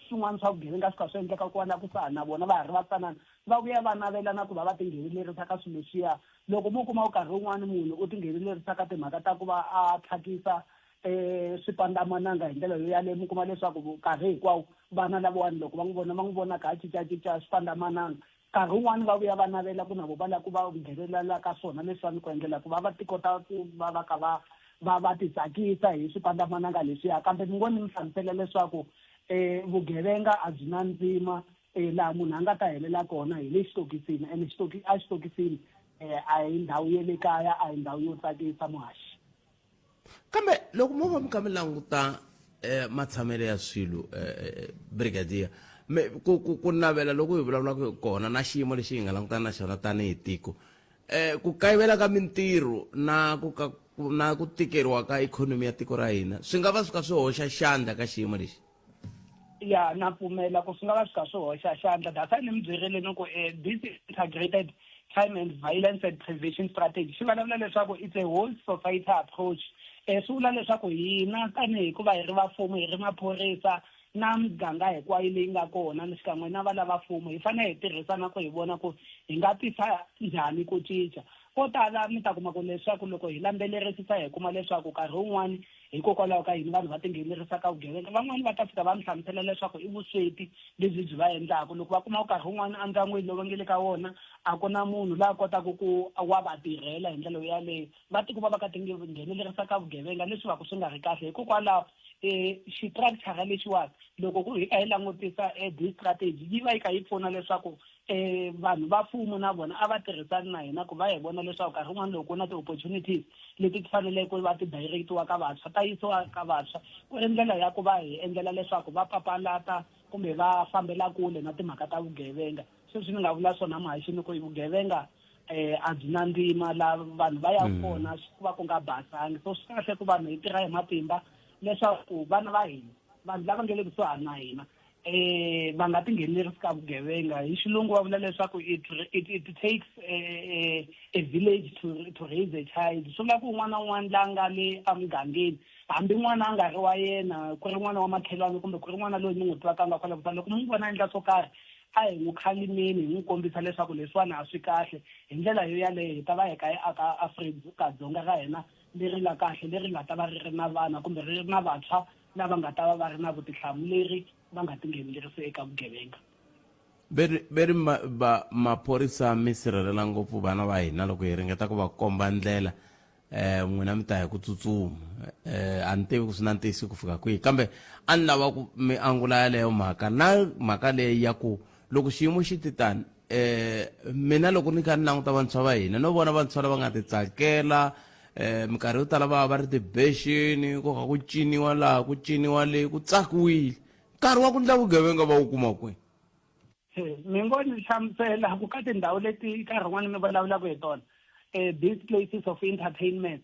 Speaker 7: swin'wana swa vugevenga swi kha swi endleka kwala kusuhani na vona va ha ri vatsanana, va vuya va navela na ku va va tinghenelerisa ka swilo leswiya. Loko mo kuma nkarhi wun'wani munhu u tinghenelerisa ka timhaka ta ku va a tlhakisa swipandzamananga hi ndlela yo yaleyo, mi kuma leswaku nkarhi hinkwawo vana lavawani loko va n'wi vona va n'wi vona kha a cincacinca swipandzamananga, nkarhi wun'wani va vuya va navela ku na vo va lava ku va nghenelela ka swona leswiwani ku endlela ku va va ti kota ku va va kha va va va ti tsakisa hi swipandzamananga leswiya. Kambe mi ngo ni mi hlamusela leswaku vugevenga a byi na ndzima, laha munhu a nga ta helela kona hi le xitokisini, ene exitokisini a hi ndhawu ya le kaya, a hi ndhawu yo tsakisa muhaxi.
Speaker 1: Kambe loko mo va mi kha mi languta matshamelo ya swilo, brigadier, me ku ku ku navela loko hi vulavulaka hi kona na xiyimo lexi hi nga langutana na xona tanihi tiko, ku kayivela ka mintirho na ku ka na ku tikeriwa ka ikhonomi ya tiko ra hina swi nga va swi kha swi hoxa xandla ka xiyimo lexi?
Speaker 7: Ya, na pfumela ku swi nga va swi kha swi hoxa xandla. That's why ni mi byerile ni ku this integrated crime and violence and prevention strategy xi vulavula leswaku it's a whole society approach. Swi vula leswaku hina tanihi ku va hi ri vamfumo, hi ri maphorisa na miganga hinkwayo leyi nga kona xikan'we na va lava mfumo, hi fanele hi tirhisana ku hi vona ku hi nga tisa njhani ku cinca. Ko tala mi ta kuma ku leswaku loko hi landzelerisisa hi kuma leswaku nkarhi wun'wani hikokwalaho ka yini vanhu va tinghenelerisa ka vugevenga, van'wani va ta fika va mi hlamusela leswaku i vusweti lebyi byi va endlaka. Loko va kuma ku nkarhi wun'wani endyangwini lowu va nga le ka wona a ku na munhu loyi a kotaka ku wa va tirhela hi ndlela yaleyo, va tikuma va ka tinghenelerisa ka vugevenga leswi va ku swi nga ri kahle. Hikokwalaho xistructure lexiwani loko ku hi kha hi langutisa this strategy yi va yi kha yi pfuna leswaku vanhu va mfumo na vona a va tirhisani na hina ku va hi vona leswaku nkarhi wun'wani loko ku na ti-opportunities leti ti faneleke ku va ti direct-iwa ka vantshwa ta yisiwa ka vantshwa, ku ri ndlela ya ku va hi endlela leswaku va papalata kumbe va fambela kule na timhaka ta vugevenga. Sweswi ni nga vula swona muhaxi ni ku vugevenga a byi na ndzima, la vanhu va ya kona ku va ku nga basangi. So swi kahle ku vanhu hi tirha hi matimba leswaku vana va hina, vanhu lava nga le kusuhani na hina, va nga tinghenelerisi ka vugevenga. Hi xilungu va vula leswaku it takes a village to raise a child. Swi vula ku un'wana na un'wana la nga le emugangeni, hambi n'wana a nga ri wa yena, ku ri n'wana wa makhelwani kumbe ku ri n'wana loyi mi n'wi tivaka nga kwala kusuhani, loko mi n'wi vona a endla swo karhi, a hi n'wi khalimeni, hi n'wi kombisa leswaku leswiwani a swi kahle. Hi ndlela yo yaleyo hi ta va hi kha hi aka Afrika-Dzonga ra hina leri nga kahle, leri nga ta va ri ri na vana kumbe ri ri na vantshwa lava nga ta va va ri na vutihlamuleri, va nga tinghenelerisi eka vugevenga.
Speaker 1: Ve ri, ve ri ma, va, maphorisa mi sirhelela ngopfu vana va hina loko hi ringeta ku va komba ndlela, n'wina mi ta hi ku tsutsuma. A ni tivi ku swi na ntiyiso ku fika kwihi, kambe a ni lava ku mi angula yaleyo mhaka na mhaka leyi ya ku loko xiyimo xi ti tani, mina loko ni kha ni languta vantshwa va hina no vona vantshwa lava nga ti tsakela, minkarhi yo tala va va ri tibexeni, ku kha ku ciniwa laha, ku ciniwa le, ku tsakiwile. Nkarhi wa ku ndla vugevenga va wu kuma kwihi?
Speaker 7: Mi ngo ni hlamusela ku ka tindhawu leti nkarhi wun'wani mi vulavulaka hi tona, these places of entertainment,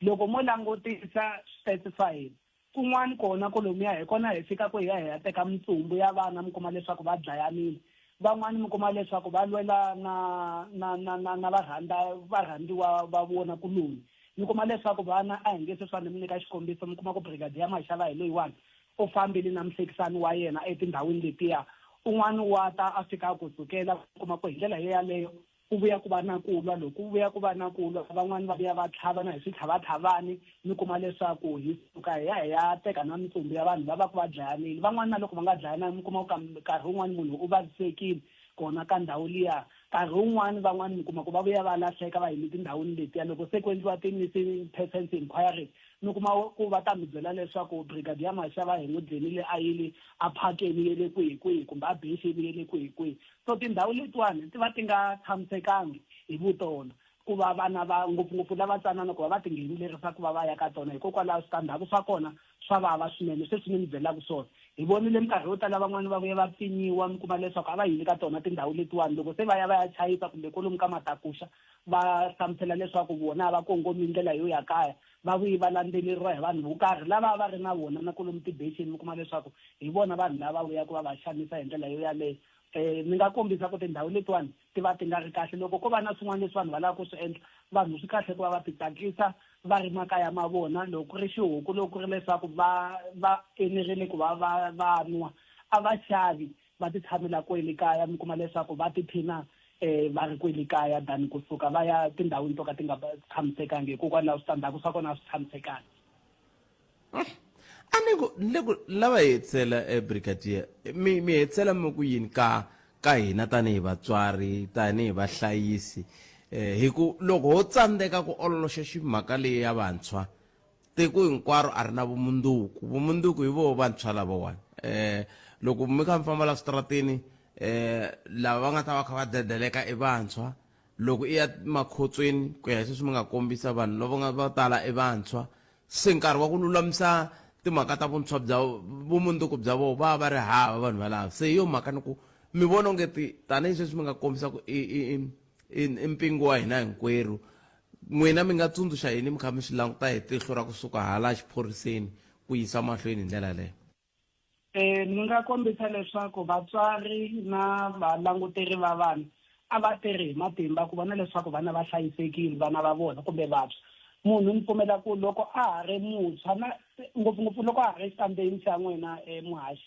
Speaker 7: loko mo langutisa stats swa hina, kun'wani kona kolomuya hi kona hi fikaka hi ya hi ya teka mitsumbu ya vana, mi kuma leswaku va dlayanile. Van'wani mi kuma leswaku va lwela na na na na na varhandza varhandziwa va vona kuloni. Mi kuma leswaku vana a hi nge sweswiwani ni mi nyika xikombiso, mi kuma ku brigadier Mashava hi loyiwani u fambile na muhlekisani wa yena etindhawini letiya, un'wani wa ta a fika a ku sukela, mi kuma ku hi ndlela yo yaleyo. Ku vuya ku va na ku lwa, loko ku vuya ku va na ku lwa van'wani va vuya va tlhavana hi switlhavatlhavani, mi kuma leswaku hi suka hi ya hi ya teka na mitsumbu ya vanhu lava ku va dlayanile. Van'wani na loko va nga dlayananga mi kuma ku nkarhi wun'wani munhu u vavisekile kona ka ndhawu liya. Nkarhi wun'wani van'wani mi kuma ku va vuya va lahleka va yime tindhawini letiya, loko se ku endliwa ti-missing persons inquiries mi kuma ku va ta mi byela leswaku Brigadier Mashava hi n'wi dlenile a yile a phakeni ya le kwihi kwihi kumbe a bexeni ya le kwihi kwihi. So tindhawu letiwani ti va ti nga tshamisekangi hi vutona ku va vana va ngopfungopfu lava tsanana ku va va tinghenelerisa ku va va ya ka tona, hikokwalaho switandzhaku swa kona swa vava swinene. Sweswi ni mi byelaka swona, hi vonile minkarhi yo tala van'wani va vuya va pfinyiwa, mi kuma leswaku a va yile ka tona tindhawu letiwani, loko se va ya va ya chayisa kumbe kwalomu ka matakuxa va hlamusela leswaku vona a va kongomi ndlela yo ya kaya, va vuye va landzeleriwa hi vanhu vo karhi lava a va ri na vona na kwalomu tibexeni, mi kuma leswaku hi vona vanhu lava vuyaka va va xanisa hi ndlela yo yaleyo. Ni nga kombisa ku tindhawu letiwani ti va ti nga ri kahle. Loko ko va na swin'wana leswi vanhu va lavaka ku swi endla, vanhu swi kahle ku va va ti tsakisa va ri makaya ma vona. Loko ku ri xihuku, loko ku ri leswaku va va enerile ku va va va nwa, a va xavi va ti tshamela kwele kaya, mi kuma leswaku va tiphina va ri kwele kaya than kusuka va ya tindhawini to ka ti nga tshamisekangi, hikokwalaho switandzhaku swa kona a swi tshamisekangi.
Speaker 1: A ni ku ni le ku lava hi hetisela brigadier, mi mi hetisela mi ku yini ka ka hina tanihi vatswari, tanihi vahlayisi, hi ku loko ho tsandzeka ku ololoxa ximhaka leyi ya vantshwa, tiko hinkwaro a ri na vumundzuku. Vumundzuku hi voho vantshwa lavawani. Loko mi kha mi famba la switarateni, lava va nga ta va kha va dedeleka i vantshwa. Loko i ya makhotsweni, ku ya hi sweswi mi nga kombisa, vanhu lava nga va tala i vantshwa. Se nkarhi wa ku lulamisa timhaka ta vuntshwa bya vumundzuku bya vona va va ri hava vanhu valava. Se hi yo mhaka ni ku mi vona onge ti tanihi sweswi mi nga kombisa ku i i i i mpingu wa hina hinkwerhu, n'wina mi nga tsundzuxa yini mi kha mi swi languta hi tihlo ra kusuka hala xiphoriseni ku yisa mahlweni hi ndlela yaleyo?
Speaker 7: Ni nga kombisa leswaku vatswari na valanguteri va vana a va tirhi hi matimba ku vona leswaku vana va hlayisekile, vana va vona kumbe vantshwa. Munhu ni pfumela ku loko a ha ri muntshwa na ngopfungopfu loko a ha ri xikambeni xa n'wina muhaxi,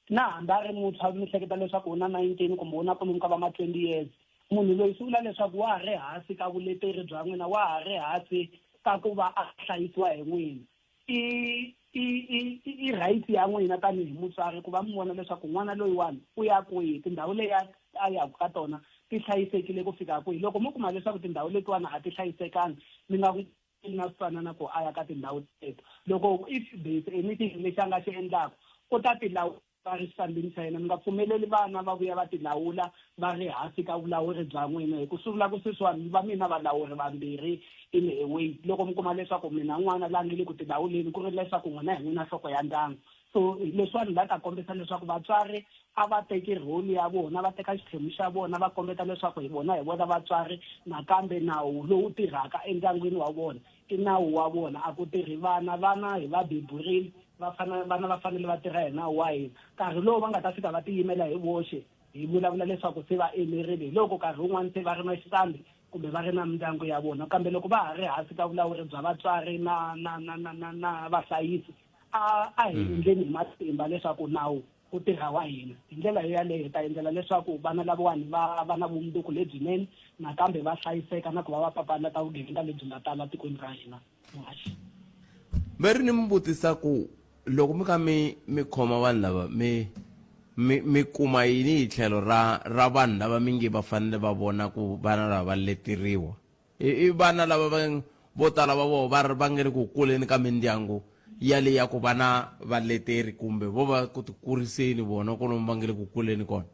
Speaker 7: na hambi a ri muntshwa mi hleketa leswaku u na 19 kumbe u na kwalomu ka va ma 20 years, munhu loyi swi vula leswaku wa ha ri hansi ka vuleteri bya n'wina, wa ha ri hansi ka ku va a hlayisiwa hi n'wina. I i i i right ya n'wina tanihi mutswari ku va mi vona leswaku n'wana loyiwani u ya kwihi, tindhawu leyi a yaka ka tona ti hlayisekile ku fika kwihi. Loko mo kuma leswaku tindhawu letiwani a ti hlayisekanga, mi nga n'wi na switsanana ku a ya ka tindhawu teto. Loko if there is anything lexi a nga xi endlaka, u ta ti lawula va ri xitandini xa yena. Mi nga pfumeleli vana va vuya va tilawula va ri hansi ka vulawuri bya n'wina, hi ku swi vula ku sweswiwani mi va mi na valawuri vambirhi in a way. Loko mi kuma leswaku mi na n'wana la nge le ku tilawuleni, ku ri leswaku n'wina hi n'wina nhloko ya ndyangu. So leswiwani la ta kombisa leswaku vatswari a va teki role ya vona, va teka xiphemu xa vona, va kombeta leswaku hi vona hi vona vatswari, nakambe nawu lowu tirhaka endyangwini wa vona i nawu wa vona, a ku tirhi vana. Vana hi va beburile, va fana vana va fanele va tirha hi nawu wa hina. Nkarhi lowu va nga ta fika va tiyimela hi voxe, hi vulavula leswaku se va enerile, hi loko nkarhi wun'wana se va ri na xitandi kumbe va ri na mindyangu ya vona. Kambe loko va ha ri hansi ka vulawuri bya vatswari na na na na na na vahlayisi, a a hi endleni hi matimba leswaku nawu ku tirha wa hina. Hi ndlela yo yaleyo hi ta endlela leswaku vana lavawani va va na vumundzuku lebyinene nakambe va hlayiseka na ku va va papalata vugevenga lebyi nga tala tikweni ra hina. Muhaxi.
Speaker 1: Ve ri ni mi vutisa ku loko mi kha mi mi khoma vanhu lava mi mi mi kuma yini hi tlhelo ra ra vanhu lava mi nge va fanele va vona ku vana lava va leteriwa. I vana lava va vo tala va vona va ri va nge le ku kuleni ka mindyangu yaleyi ya ku va na valeteri kumbe vo va ku ti kuriseni vona kwalomu va nge le ku kuleni kona.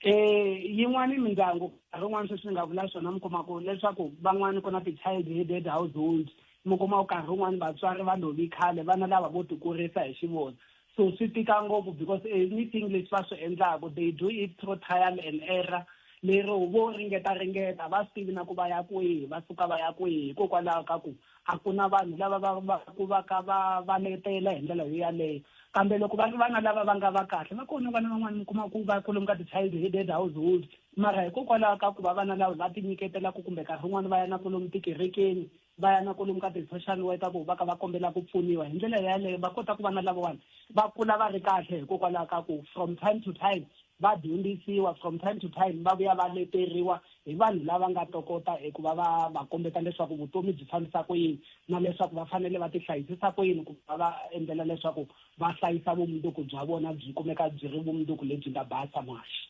Speaker 7: Yin'wani mindyangu nkarhi wun'wani sweswi ni nga vula swona mi kuma ku leswaku van'wani ku na ti-child headed household, mi kuma ku nkarhi wun'wani vatswari va lovi khale vana lava vo ti kurisa hi xivona. So swi tika ngopfu because anything leswi va swi endlaku they do it through trial and error, lero vo ringeta ringeta va swi tivi na ku va ya kwihi va suka va ya kwihi, hikokwalaho ka ku a ku na vanhu lava va va ku va ka va va letela hi ndlela yo yaleyo. Kambe loko va ri vana lava va nga va kahle, va kona vana van'wana mi kuma ku va kwalomu ka ti-child headed household, mara hikokwalaho ka ku va vana lava va tinyiketelaka kumbe nkarhi wun'wani va ya na kwalomu tikerekeni, va ya na kwalomu ka ti-social worker ku va ka va kombela ku pfuniwa, hi ndlela yaleyo va kota ku vana lavawani va kula va ri kahle, hikokwalaho ka ku from time to time Va dyondzisiwa from time to time, va vuya va leteriwa hi vanhu lava nga tokota eku va va va kombeta leswaku vutomi byi fambisa ku yini na leswaku va fanele va tihlayisisa ku yini ku va va endlela leswaku va hlayisa vumundzuku bya vona byi kumeka byi ri vumundzuku lebyi nga basa muhaxi.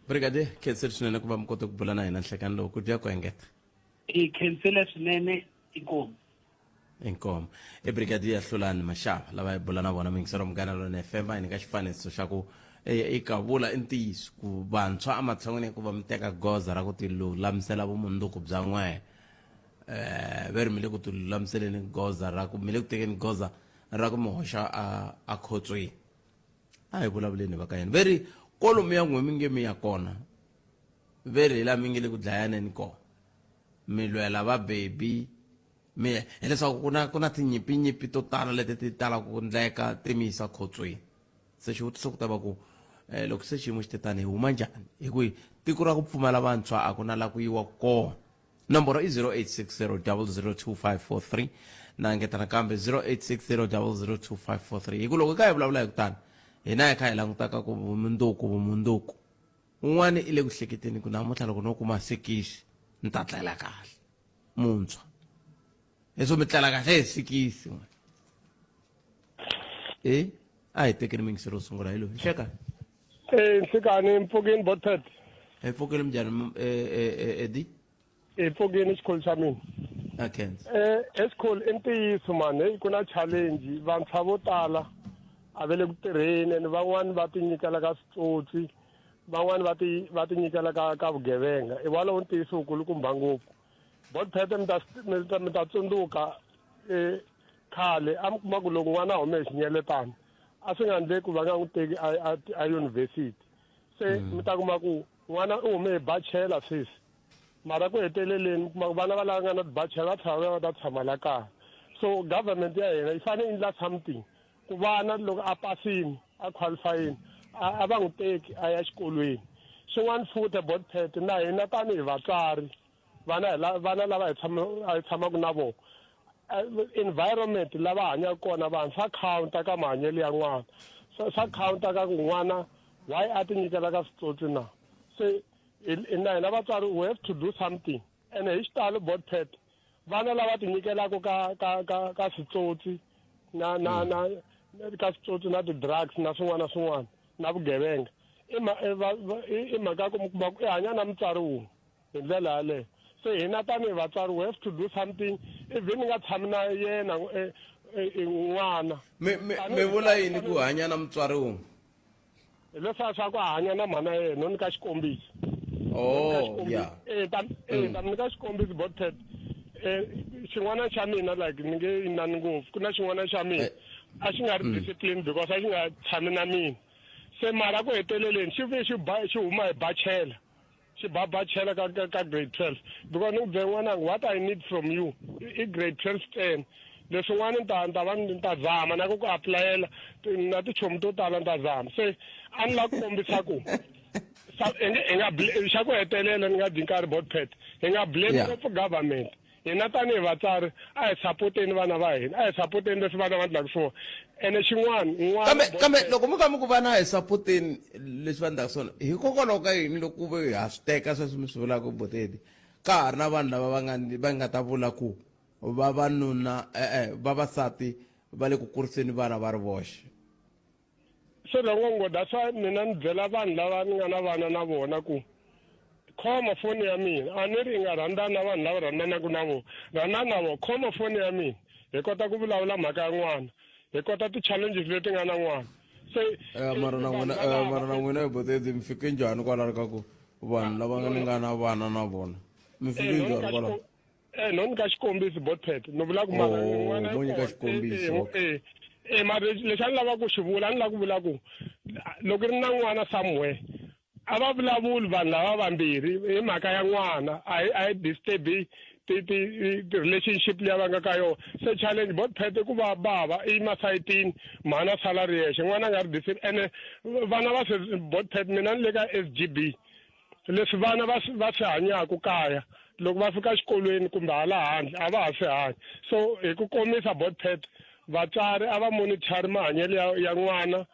Speaker 1: Brigadier, khensile swinene ku va mi kote ku bula na hina nhlekani lowu ku dya ku engeta.
Speaker 7: Hi khensile swinene, inkomu.
Speaker 1: Inkomu. I Brigadier Hlulani Mashava lava hi bula na vona muyingiseri wa Munghana Lonene FM a hi nyika xifaniso xa ku i kavula i ntiyiso ku vantshwa ematshan'wini ya ku va mi teka goza ra ku tilulamisela vumundzuku bya n'wehe eh ve ri mi le ku tilulamiseleni goza ra ku mi le ku tekeni goza ra ku mi hoxa a a khotsweni a hi vulavuleni va ka yena ve ri kolomuya n'we mi nge mi ya kona ve ri hi laha mi nge le ku dlayaneni kona mi lwela va baby mi hileswaku ku na ku na tinyimpinyimpi to tala leti ti talaka ku ndleka ti mi yisa khotsweni se xivutiso ku ta va ku um loko se xiyimo xi te tani hi huma njhani hi ku tiko ra ku pfumala vantshwa a ku na la ku yiwa kona nomboro i 0860 002543 na engeta nakambe 0860 002543 hi ku loko hi kha hi vulavula hi ku tani hina hi kha hi langutaka ku vumundzuku vumundzuku un'wana i le ku hleketeni ku namuntlha loko no kuma sekisi ni ta tlela kahle muntshwa leswo mi tlela kahle hi sikisi n'we e a hi tekeni muyingiseri wo sungula hi loyi nhlekani
Speaker 8: Eh, nhlikani mpfukini botpet
Speaker 1: hi pfukile minjhani edi
Speaker 8: hi pfukini xikhulu xa mina
Speaker 1: a khensa
Speaker 8: eh esikhulu i ntiyiso mani heyi ku na challenge vantshwa vo tala a va le ku tirheni and van'wani va tinyikela ka switsotsi van'wani va ti va tinyikela ka ka vugevenga i walowo ntiyiso wukulukumba ngopfu botpete mi ta mi ta mi ta tsundzuka um khale a mi kuma ku loko n'wana a hume hi xinyeletana a swi nga endleki va nga n'wi teki a yunivhesiti se mi ta kuma ku n'wana u hume hi bachela sweswi mara ku heteleleni mi kuma ku vana va lava nga na tibachela va tlhela va va ta tshama la kaya so government ya hina yi fanele yi endla something ku vana loko a pasini a qualifyini a va n'wi teki a ya xikolweni xin'wana futhi botpet na hina tanihi vatswari vana hi vana lava hi tshama hi tshamaka na vona environment lava hanyaka kona vanhu swa counta ka mahanyelo ya n'wana swa counta ka ku n'wana why a tinyikela ka switsotsi na se na hina vatswari we have to do something ene hi xitalo botpet vana lava tinyikelaka ka ka ka ka switsotsi na na mm. na ka switsotsi na ti-drugs na swin'wana na swin'wana na vugevenga i mhaka ya ku mi kuma ku i hanya na mutswari wun'we hi ndlela yaleyo se hina tanihi vatswari we have to do something even ni nga tshami na yena e, e, e, n'wana
Speaker 1: mi vula yini ku hanya na mutswari wun'we
Speaker 8: hi leswiya swa ku hanya na mhana yena no nyika xikombiso
Speaker 1: oh yeah
Speaker 8: eh ta eh ta nyika xikombiso botpet eh xin'wana xa mina like ni nge inani ngopfu ku na xin'wana xa mina eh. a xi nga ri mm. discipline because a xi nga tshami na mina se mara ku heteleleni xi vuye xi ba xi huma hi bachela xi ba bachela ka ka, ka grade 12 because ni ku byela n'wananga what i need from you i grade 12 ntsena leswin'wana ni ta ni ta va ni ta zama na ku ku apulayela na tichomi to tala ni ta zama se a ni lava ku kombisa ku hi nga xa ku hetelela ni nga dyi nkarhi botpet hi nga blame ngopfu government hina tanihi vatswari a hi sapoteni vana va hina a hi sapoteni leswi vana va endlaka swona ene xin'wana
Speaker 1: n'wana kambe kambe loko mi kha mi ku vana a hi sapoteni leswi va endlaka swona hikokwalaho ka yini loko ku ve ha swi teka sweswi mi swi vulaka botedi ka ha ri na vanhu lava va nga va nga ta vula ku vavanuna e-e vavasati va le ku kuriseni vana va ri voxe
Speaker 8: swi rhongongo that's why mina ni byela vanhu lava ni nga na vana na vona ku khoma foni ya mina a ni ri i nga rhandzani na vanhu lava rhandzanaka na vona rhandzana na vona khoma foni ya mina hi kota ku vulavula mhaka ya n'wana hi kota ti-challenges leti nga na n'wana se
Speaker 1: eh, mara na n'wina eh, mara na n'wina botedi mi fike njhani kwalano ka ku vanhu lava ni nga na vana na vona mi fike eh, njhani kwalano
Speaker 8: eh no nyika xikombiso botpet no vula ku
Speaker 1: mara oh, n'wana mo nyika xikombiso
Speaker 8: eh eh mara lexi a ni lava ku xi vula a ni lava ku vula ku loko ri na n'wana somewhere a va vulavuli vanhu lava vambirhi hi mhaka ya n'wana a hi a hi disturbi ti ti ti-relationship leyi va nga ka yona se challenge botpet i ku va bava i masayitini mhana sala ri yexe n'wana a nga ri disturb ene vana va swi botpet mina ni le ka s g b leswi vana va va swi hanyaka kaya loko va fika xikolweni kumbe hala handle a va ha swi hanyi so hi ku komisa botpet vatswari a va monitor mahanyelo ya, ya n'wana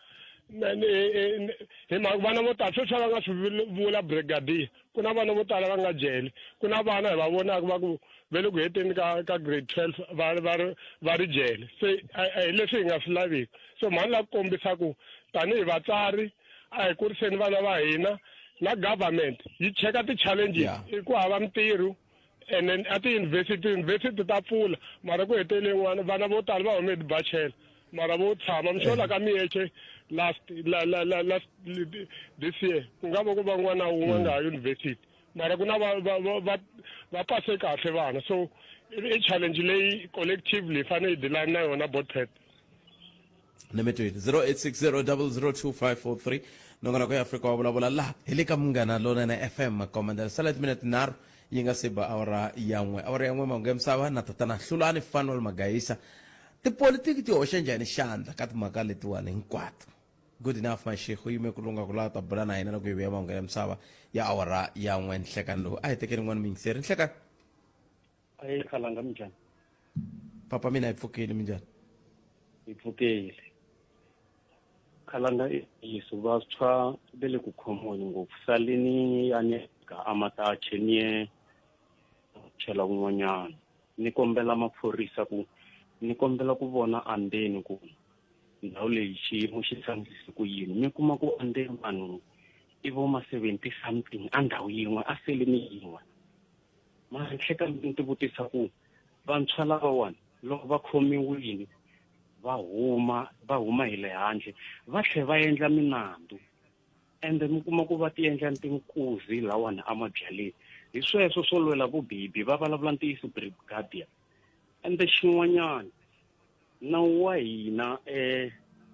Speaker 8: Hi mhaka vana vo tala sweswi va nga swi vula brigadier, ku na vana vo tala va nga jele, ku na vana hi va vonaka va ku va le ku heteni ka grade 12 va ri jele. Se a hi leswi hi nga swi laviki. So mhani la ku kombisa ku tanihi vatswari a hi kuriseni vana va hina, na government yi cheka ti-challenges. I ku hava mintirho, and then a tiyunivhesiti, tiyunivhesiti ta pfula, mara ku heteleni n'wana vana vo tala va hume tibachela, mara vo tshama mixola ka miyexe last la, la, la, last this year ku nga va ku va n'wana wun'we nga ha yunivhesiti, mara ku na va pase kahle vana. So i challenge leyi collectively hi fanele hi dilana na yona, botpet.
Speaker 1: Nemetweni 0860002543, nongonoko ya Afrika wa vulavula laha hi le ka Munghana Lonene FM. Makomandela sala timinete 3 yi nga se ba awara ya 1, awara ya 1, mahungu ya misava na tatana Hlulani Fanuel Magayisa. Tipolitiki ti hoxa njhani xandla ka timhaka letiwani hinkwato? Good enough Mashego yime ku lunga ku lava ta bula na hina loko hi vuya mahungu ya misava ya awara ya 1 nhlekani lowu. A hi tekeni n'wana muyingiseri. Nhlekani.
Speaker 9: Ayi khalanga, minjhani?
Speaker 1: Papa, mina hi pfukile, minjhani?
Speaker 9: Hi pfukile, khalanga. Iyiso vantshwa ve le ku khomiweni ngopfu. Salini ya ni ka amatache ni ye chela kun'wanyana, ni kombela maphorisa ku ni kombela ku vona andzeni ku ndhawu leyi xiyimo xi tshamisise ku yini. Mi kuma ku andzeni vanhu i vo ma 70 something a ndhawu yin'we, a seleni yin'we. Mara tlheka ni ti vutisa ku vantshwa lavawani loko va khomiwile va huma hi le handle, va tlhe va endla minandzu, ende mi kuma ku va ti endla tinkuzi lawani amabyaleni hi sweswo swo lwela vubibi. Va vulavula ntiyiso, brigadier. Ende xin'wanyana, nawu wa hina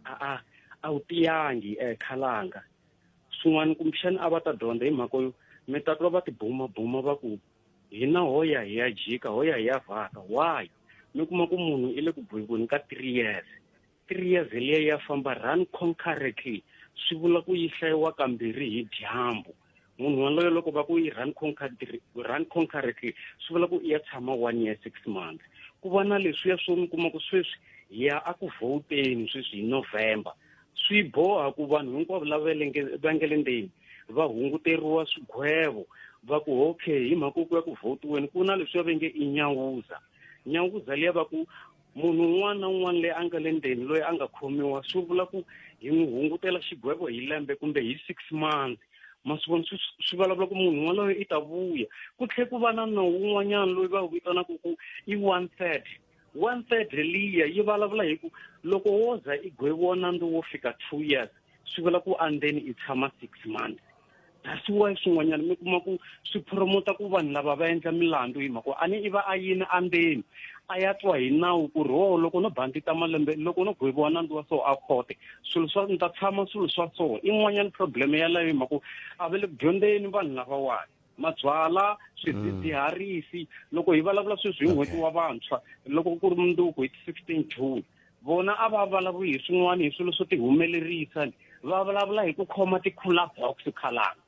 Speaker 9: a wu tiyangi, khalanga. Swin'wana kumbexana a va ta dyondza hi mhaka yo mi ta twa va tibumabuma va ku hina ho ya hi ya jika, ho ya hi ya vhaka. Why mi kuma ku munhu i le ku gweviweni ka 3 years? 3 years liya ya famba run concurrently, swi vula ku yi hlayiwa kambirhi hi dyambu. Munhu waloye loko va ku yi run concurrently, swi vula ku i ya tshama 1 year 6 months. Ku va na leswiya swo mi kuma ku sweswi hi ya a ku vhoteni sweswi hi November, swi boha ku vanhu hinkwavo lava va nge le ndzeni va hunguteriwa swigwevo. Va ku okay, hi mhaka ku ya ku vhotiweni ku na leswiya va nge i nyawuza. Nyawuza liya va ku munhu un'wana na un'wana loyi a nga le ndzeni loyi a nga khomiwa, swi vula ku hi n'wi hungutela xigwevo hi lembe kumbe hi 6 months. Masivona swi vulavula ku munhu waloye i ta vuya. Ku tlhe ku va na nawu wun'wanyana loyi va wu vitanaka ku i one third. One third liya yi vulavula hi ku loko wo za i gweviwa nandzu wo fika 2 years, swi vula ku andzeni i tshama 6 months. That's why swin'wanyana mi kuma ku swi promota ku vanhu lava va endla milandzu, hi mhaka a ni i va a yini andzeni a ya twa hi nawu ku ri ho loko no bandita malembe, loko no gweviwa nandzu wa so a khote, swilo swa ni ta tshama swilo swa so. I n'wanyana problem yaleyo, hi mhaka a va le ku dyondzeni vanhu lavawani. Mabyala, swidzidziharisi, loko hi vulavula sweswi hi n'hweti wa vantshwa, loko ku ri mundzuku hi 16 June, vona a va vulavuli hi swin'wana, hi swilo swo tihumelerisa, va vulavula hi ku khoma ti-cooler box, khalanga.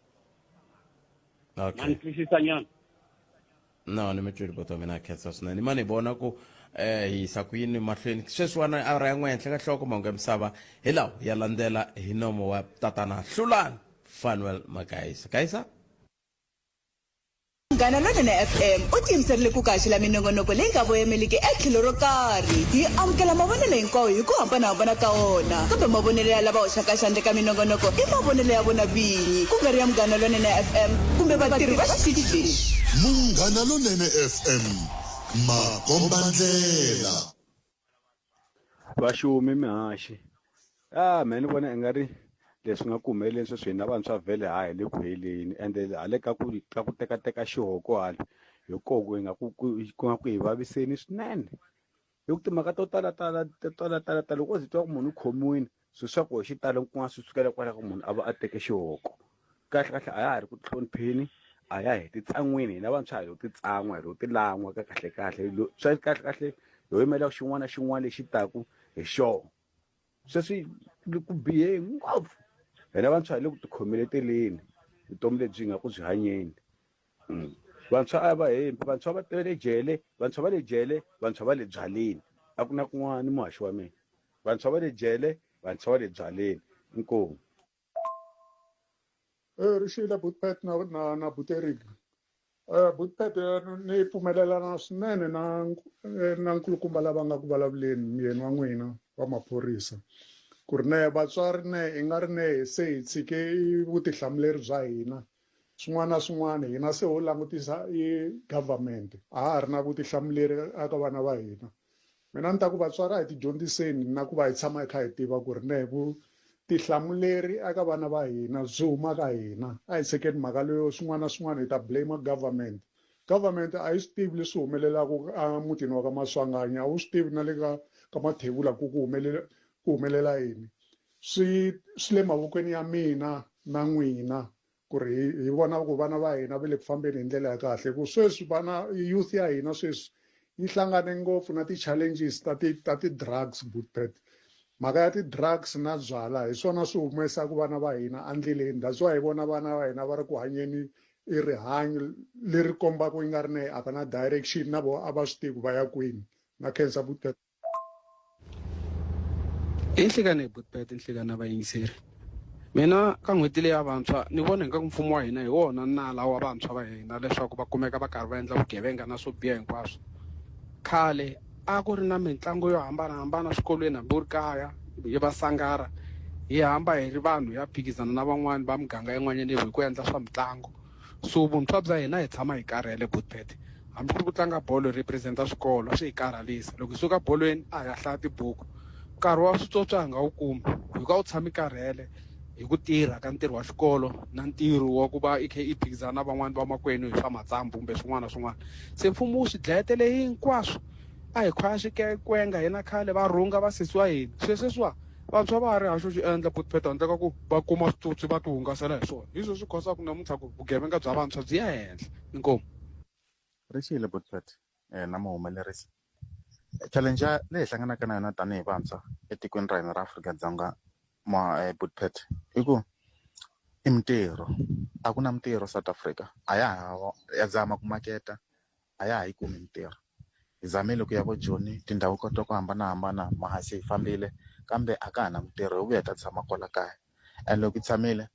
Speaker 9: Ma ni twisisa nyana?
Speaker 1: No, ni mi twile boto mina, khensa swinene. Mani hi vona ku hi yisa ku yini mahlweni sweswiwana awara ya 1 henhla ka nhloko. Mahungu ya misava hi lawa ya landzela hi nomo wa tatana Hlulani Fanuel Magayisa Gayisa.
Speaker 6: Munghana Lonene FM u tiyimiserile ku kaxela minongonoko leyi nga voyemeliki etlhelo ro karhi. Hi amukela mavonelo hinkwawo hi ku hambanahambana ka wona, kambe mavonelo ya lava hoxaka xandla eka minongonoko i mavonelo ya vona vinyi, ku nga ri ya Munghana Lonene FM kumbe vatirhi va xitichi lexi.
Speaker 3: Munghana Lonene FM, makombandlela.
Speaker 10: Vaxumi mihaxi, a mehe ni vona i nga ri leswi nga ku humeleleni sweswi hina vantshwa vhele ha hi le ku heleni, ende hale ka ku tekateka xihoko hala hi koho ku hi nga ku nga ku hi vaviseni swinene, hi ku timhaka to tala tala to tala tala tala loko o ze twa ku munhu u khomiwile, swilo swa koho hi xitalo ku nga swi sukela kwala ku munhu a va a teke xihoko. Kahle kahle a ya ha ri ku hlonipheni, a ya hi titsan'wini. Hina vantshwa hi lo titsan'wa, hi lo tilan'wa ka kahle kahle swa kahle kahle ho yimela xin'wana na xin'wana lexi taku hi xona. Sweswi ku bihe ngopfu, hina vantshwa hi le ku tikhomeleteleni vutomi lebyi hi nga ku byi hanyeni. Vantshwa a va hembi, vantshwa va le jele, vantshwa va le jele, vantshwa va le byaleni, a ku na kun'wana. Muhaxi wa mina, vantshwa va le jele, vantshwa va le byaleni. Inkomu.
Speaker 11: Rixile Butpet na na na Buterik. Butpet ni pfumelelana swinene na na nkulukumba lava nga ku vulavuleni muyeni wa n'wina wa maphorisa ku ri ne vatswari ne i nga ri ne se hi tshike vutihlamuleri bya hina swin'wana na swin'wana hina se ho langutisa i government a ha ha ri na vutihlamuleri eka vana va hina. Mina ni ta ku vatswari a hi tidyondziseni na ku va hi tshama hi kha hi tiva ku ri ne vutihlamuleri eka vana va hina byi huma ka hina. A hi tshikeni mhaka leyo swin'wana na swin'wana hi ta blame government. Government a yi swi tivi leswi humelelaka emutini wa ka Maswanganyi, a wu swi tivi na le ka ka Mathebula ku ku humelela ku humelela yini. Swi swi le mavokweni ya mina na n'wina ku ri hi hi vona ku vana va hina va le ku fambeni hi ndlela ya kahle ku sweswi vana youth ya hina sweswi yi hlangane ngopfu na ti-challenges ta ti ta ti-drugs bootpet mhaka ya ti-drugs na byala hi swona swi humesaka vana va hina endleleni that's why hi vona vana va hina va ri ku hanyeni i rihanyo leri kombaka yi nga ri ne a va na direction na vona a va swi tivi ku va ya kwini na khensa bootpet.
Speaker 12: I nhlikani Butbet nhlikani na vayingiseri mina ka n'hweti leyi ya vantshwa ni vona ingaku mfumo wa hina hi wona nala wa vantshwa va hina leswaku va kumeka va karhi va endla vugevenga na swo biha hinkwaswo khale a ku ri na mitlangu yo hambanahambana swikolweni hambi u ri kaya hi va sangara hi hamba hi ri vanhu ya phikizana na van'wani va muganga yin'wanyana hi ku endla swa mitlangu So vuntshwa bya hina hi tshama hi karhele Butbet hambi ku ri ku tlanga bolo hi represent-a swikolo a swi hi karhalisa loko hi suka bolweni a hi ya hlaya tibuku nkarhi wa switswotswi a hi nga wu kumi hikuva a wu tshami karhele hi ku tirha ka ntirho wa xikolo na ntirho wa ku va i kha i phikizana na van'wani va makwenu hi swa matsambu kumbe swin'wana na swin'wana se mfumo wu swi dlayetele hinkwaswo a hi khwaya swikekwenga hina khale va rhunga va sesi wa hina se sweswiwa Vantshwa va ha ri hava xo xi endla Putpet handle ka ku va kuma switsotsi va tihungasela hi swona. Hi swona swi khosaka namuntlha ku vugevenga bya vantshwa byi ya henhla. Inkomu.
Speaker 13: Rixile Putpet na muhumelerisi. Challenge ya leyi hi hlanganaka na yona tanihi vantshwa etikweni ra hina ra Afrika-Dzonga Putpet i ku i mintirho a ku na mintirho South Africa a ya ha ya zama ku maketa a ya ha yi kumi mintirho. Hi zamile ku ya vo Joni tindhawu ta ku hambanahambana mahasi hi fambile kambe a ka ha na mintirho hi vuya hi ta tshama kwala kaya and loko hi tshamile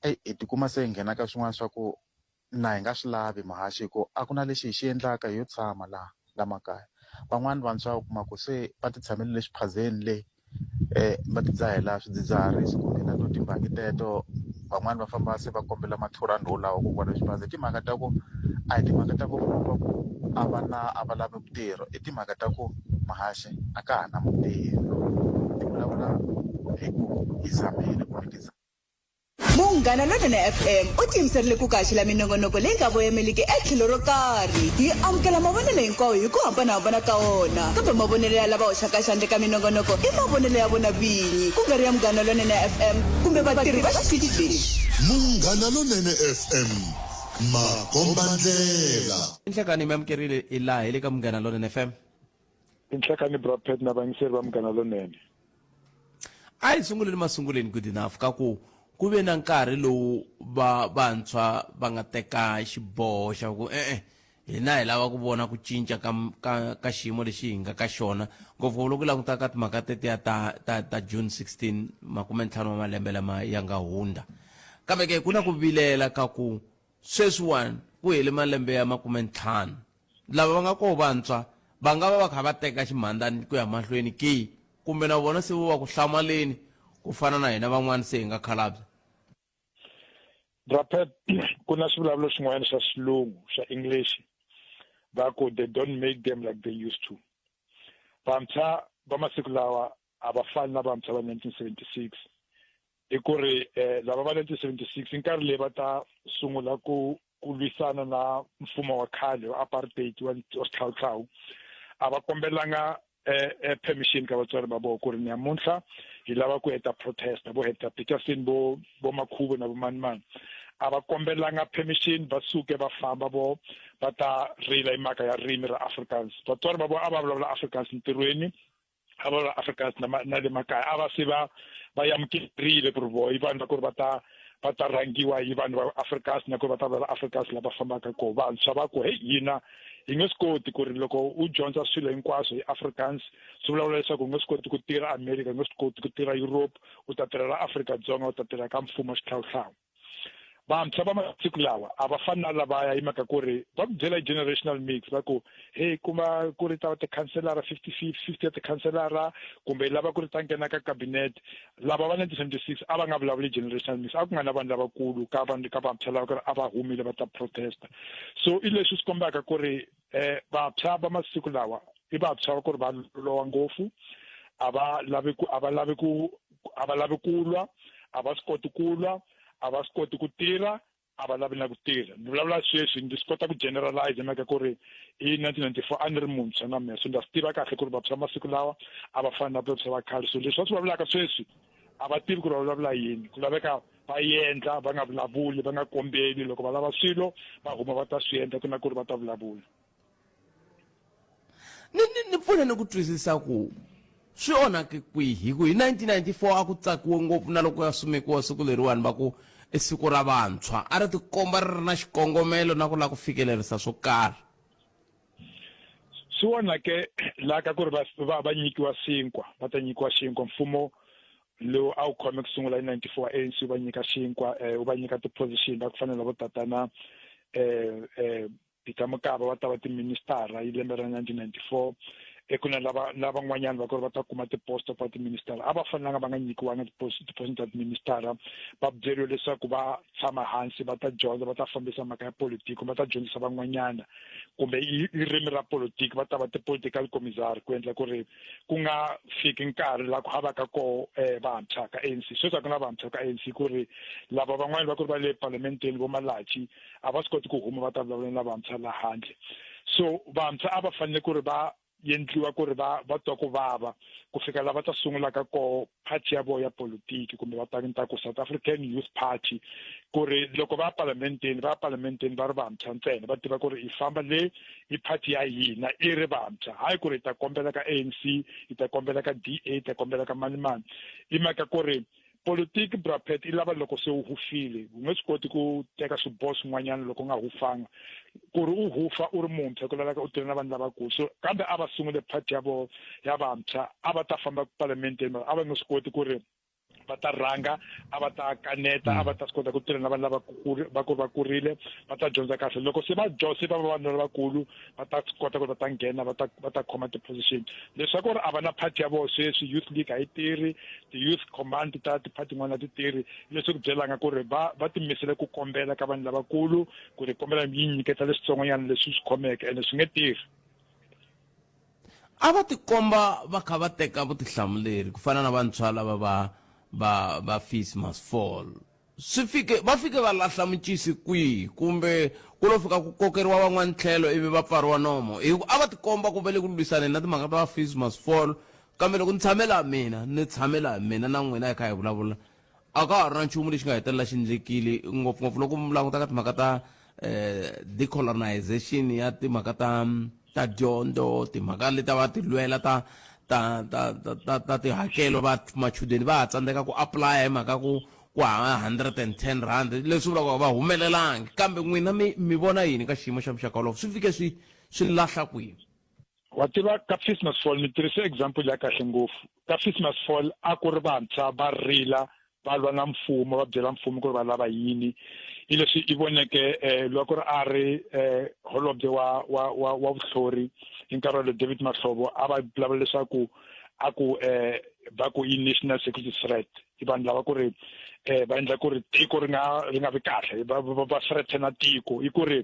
Speaker 13: eyi hi tikuma se hi nghena ka swin'wana swa ku na hi nga swi lavi muhaxi hi ku a ku na lexi hi xi endlaka hi yo tshama laha la makaya. Van'wani vantshwa u kuma ku se va ti tshamele le xiphazeni le va ti dzahela swidzidziharisi kumbe na to timbangi teto van'wani va famba se va kombela ma-two rand wolawo ku vona xiphaza i timhaka ta ku a hi timhaka ta ku va ku a va na a va lavi mintirho i timhaka ta ku muhaxi a ka ha na mintirho ni vulavula hi ku hi zamile kumbe ti.
Speaker 6: Munghana Lonene FM u tiyimiserile ku kaxela minongonoko leyi nga voyemeliki etlhelo ro karhi. Hi amukela mavonelo hinkwawo hi ku hambanahambana ka wona, kambe mavonelo ya lava hoxaka xandla eka minongonoko i mavonelo ya vona vinyi, ku nga ri ya Munghana Lonene FM kumbe vatirhi va xitichi lexi.
Speaker 3: Munghana Lonene FM, makombandlela.
Speaker 1: Nhlekani mi amukerile hi laha hi le ka Munghana Lonene FM.
Speaker 14: Tinhlekani bra Pat na vayingiseri va Munghana Lonene.
Speaker 1: A hi sunguleni masunguleni good enough ka ku ku ve na nkarhi lowu va vantshwa va nga teka xiboho xa ku e-e hina hi lava ku vona ku cinca ka ka ka xiyimo lexi hi nga ka xona ngopfungopfu loko languta ka timhaka tetiya ta ta ta June 16 makumentlhanu wa malembe lama ya nga hundza kambe ke ku na ku vilela ka ku sweswiwani ku hele malembe ya makumentlhanu Lava va nga koho vantshwa va nga va va kha va teka ximhandzani ku ya mahlweni ke, kumbe na vona se vo va ku hlamaleni ku fana na hina van'wana se hi nga khalabya?
Speaker 14: Bra Pat, ku na xivulavulo xin'wana xa xilungu xa English va ku they don't make them like they used to. Vantshwa va masiku lawa a va fani na vantshwa va 1976 i ku ri eh, lava va 1976 i nkarhi leyi va ta sungula ku ku lwisana na mfumo wa khale wa apartheid wa xihlawuhlawu a va kombelanga eh, eh, permission ka vatswari va vona ku ri namuntlha hi lava ku heta protesta vo heta Peterson vo vo Makhubo na vo manimani a va kombelanga permission va suke va famba vo va ta rila hi mhaka ya ririmi ra Afrikaans vatswari va vona a va vulavula Afrikaans ntirhweni a va va Afrikaans na na le makaya a va se va va amukerile ku ri voho i vanhu va ku ri va ta va ta rhangiwa hi vanhu va Afrikaans na ku ri va ta va Afrikaans lava fambaka kona vantshwa va ku heyi hina Hi nge swi koti ku ri loko u dyondza swilo hinkwaswo hi Afrikaans swi vulavula leswaku u nge swi koti ku tirha America, u nge swi koti ku tirha Europe, u ta tirhela Afrika-Dzonga, u ta tirha ka mfumo xihlawuhlawu. Vantshwa va masiku lawa a va fani na lavaya hi mhaka ku ri va ku byela hi generational mix va ku hey kuma ku ri ta va tikhanselara 50 50 ya tikhanselara kumbe lava ku ri ta nghena ka cabinet. Lava va 1976 a va nga vulavuli generational mix, a ku nga na vanhu lavakulu ka vanhu ka vantshwa lava ku ri a va humile va ta protesta. So i leswi swi kombaka ku ri vantshwa va masiku lawa i vantshwa va ku ri va loloha ngopfu, a va lavi ku a va lavi ku a va lavi ku lwa, a va swi koti ku lwa, a va swi koti ku tirha, a va lavi na ku tirha. Ni vulavula sweswi ndzi swi kota ku generalize hi mhaka ku ri hi 1994 a ni ri muntshwa na mina, so ndza swi tiva kahle ku ri vantshwa masiku lawa a va fani na vantshwa va khale. So leswi va swi vulavulaka sweswi a va tivi ku ri va vulavula yini, ku laveka va endla, va nga vulavuli, va nga kombeli. Loko va lava swilo va huma va ta swi endla, ku na ku ri va ta vulavula.
Speaker 1: Ni ni ni pfune ni ku twisisa ku swi onhake kwihi, hi ku hi 1994 a ku tsakiwe ngopfu na loko ya sumekiwa siku leriwani va ku i siku ra vantshwa, a ri tikomba ri ri na xikongomelo na ku lava ku fikelerisa swo karhi.
Speaker 14: Swi onhake la ka ku ri va va va nyikiwa sinkwa, va ta nyikiwa xinkwa. Mfumo lowu a wu khome ku sungula hi 94 ANC wu va nyika xinkwa, wu va nyika ti-position va ku fanela vo tatana Peter Mokaba va ta va tiministara hi lembe ra 1994. Ku na lava lavan'wanyana va ku ri va ta kuma ti-post va tiministara, a va fanelanga va nga nyikiwanga ti-post ta tiministara. Va byeriwe leswaku va tshama hansi va ta dyondza, va ta fambisa mhaka ya politiki, va ta dyondzisa van'wanyana kumbe i ririmi ra politiki, va ta va ti-political commissar ku endla ku ri ku nga fiki nkarhi laha ku havaka koho vantshwa ka ANC. Sweswi a ku na vantshwa ka ANC, ku ri lava van'wana va ku ri va le palamenteni vo Malatji a va swi koti ku huma va ta vulavula na vantshwa la handle. So vantshwa a va fanele ku ri va endliwa ku ri va va twa ku vava ku fika la va ta sungulaka koho party ya vona ya politiki, kumbe va ta ta ku South African Youth Party, ku ri loko va ya palamenteni, va ya palamenteni va ri vantshwa ntsena, va tiva ku ri hi famba le i party ya hina i ri vantshwa, hayi ku ri hi ta kombela ka ANC, hi ta kombela ka DA, hi ta kombela ka mani mani. I mhaka ku ri politiki brapet i lava loko se u hufile, u nge swi koti ku teka swiboho swin'wanyana loko u nga hufanga. Ku ri u hufa u ri muntshwa ku laveka u tirha na vanhu lavakulu. So kambe a va sungule party ya vona ya vantshwa, a va ta famba palamenteni, mara a va nge swi koti ku ri va ta rhanga, a va ta kaneta, a va ta swi kota ku tirha na vanhu lava va ku ri va kurile, va ta dyondza kahle. Loko se va se va va vanhu lavakulu, va ta swi kota ku ri va ta nghena, va ta va ta khoma ti-position. Leswaku ri a va na party ya vona sweswi, youth league a yi tirhi, ti-youth command ta ti-party tin'wana a ti tirhi, leswi ku byelanga ku ri va va tiyimisele ku kombela ka vanhu lavakulu ku ri kombela yi nyiketa leswitsongonyana leswi swi khomeke, ene swi nge tirhi.
Speaker 1: A va tikomba va kha va teka vutihlamuleri ku fana na vantshwa lava va va va Fees Must Fall. Swi fike va fike va lahla muncisi kwihi, kumbe ku lo fika ku kokeriwa van'wana tlhelo ivi va pfariwa nomo? Hi ku a va tikomba ku va le ku lwisaneni na timhaka ta va Fees Must Fall, kambe loko ni tshame laha mina ni tshame laha mina na n'wina hi kha hi vulavula, a ka ha ri na nchumu lexi nga hetelela xi endlekile, ngopfungopfu loko mi languta ka timhaka ta decolonization ya timhaka ta ta dyondzo, timhaka leti a va ti lwela ta ta ta ta ta ta tihakelo, va machudeni va ha tsandzeka ku apply hi mhaka ku ku hava 110 rand, leswi vulaka va humelelangi. Kambe n'wina mi mi vona yini ka xiyimo xa muxaka wolowo, swi fike swi swi lahla kwihi?
Speaker 14: Wa tiva ka Fees Must Fall, ni tirhise example ya kahle ngopfu. Ka Fees Must Fall a ku ri vantshwa va rila, va lwa na mfumo, va byela mfumo ku ri va lava yini. Hi leswi i voneke loko ku ri a ri holobye wa wa wa wa vuhlori hi nkarhi wolowo David Mahlobo, a va vulavula leswaku a ku va ku i national security threat, i vanhu lava ku ri va endla ku ri tiko ri nga ri nga vi kahle, va va va threaten tiko. I ku ri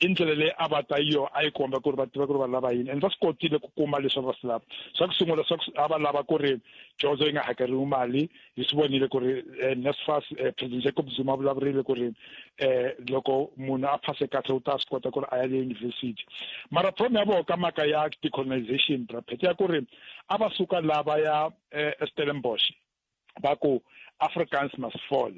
Speaker 14: i ndlela leyi a va ta yo a yi komba ku ri va tiva ku ri va lava yini, and va swi kotile ku kuma leswi a va swi lava. Swa ku sungula swa a va lava ku ri dyondzo yi nga hakeriwi mali, hi swi vonile ku ri NSFAS, President Jacob Zuma vulavurile ku ri loko munhu a phase kahle u ta swi kota ku ri a ya le university. Mara problem ya vona ka mhaka ya decolonization braphet ya ku ri a va suka la va ya Stellenbosch va ku Afrikaans must fall,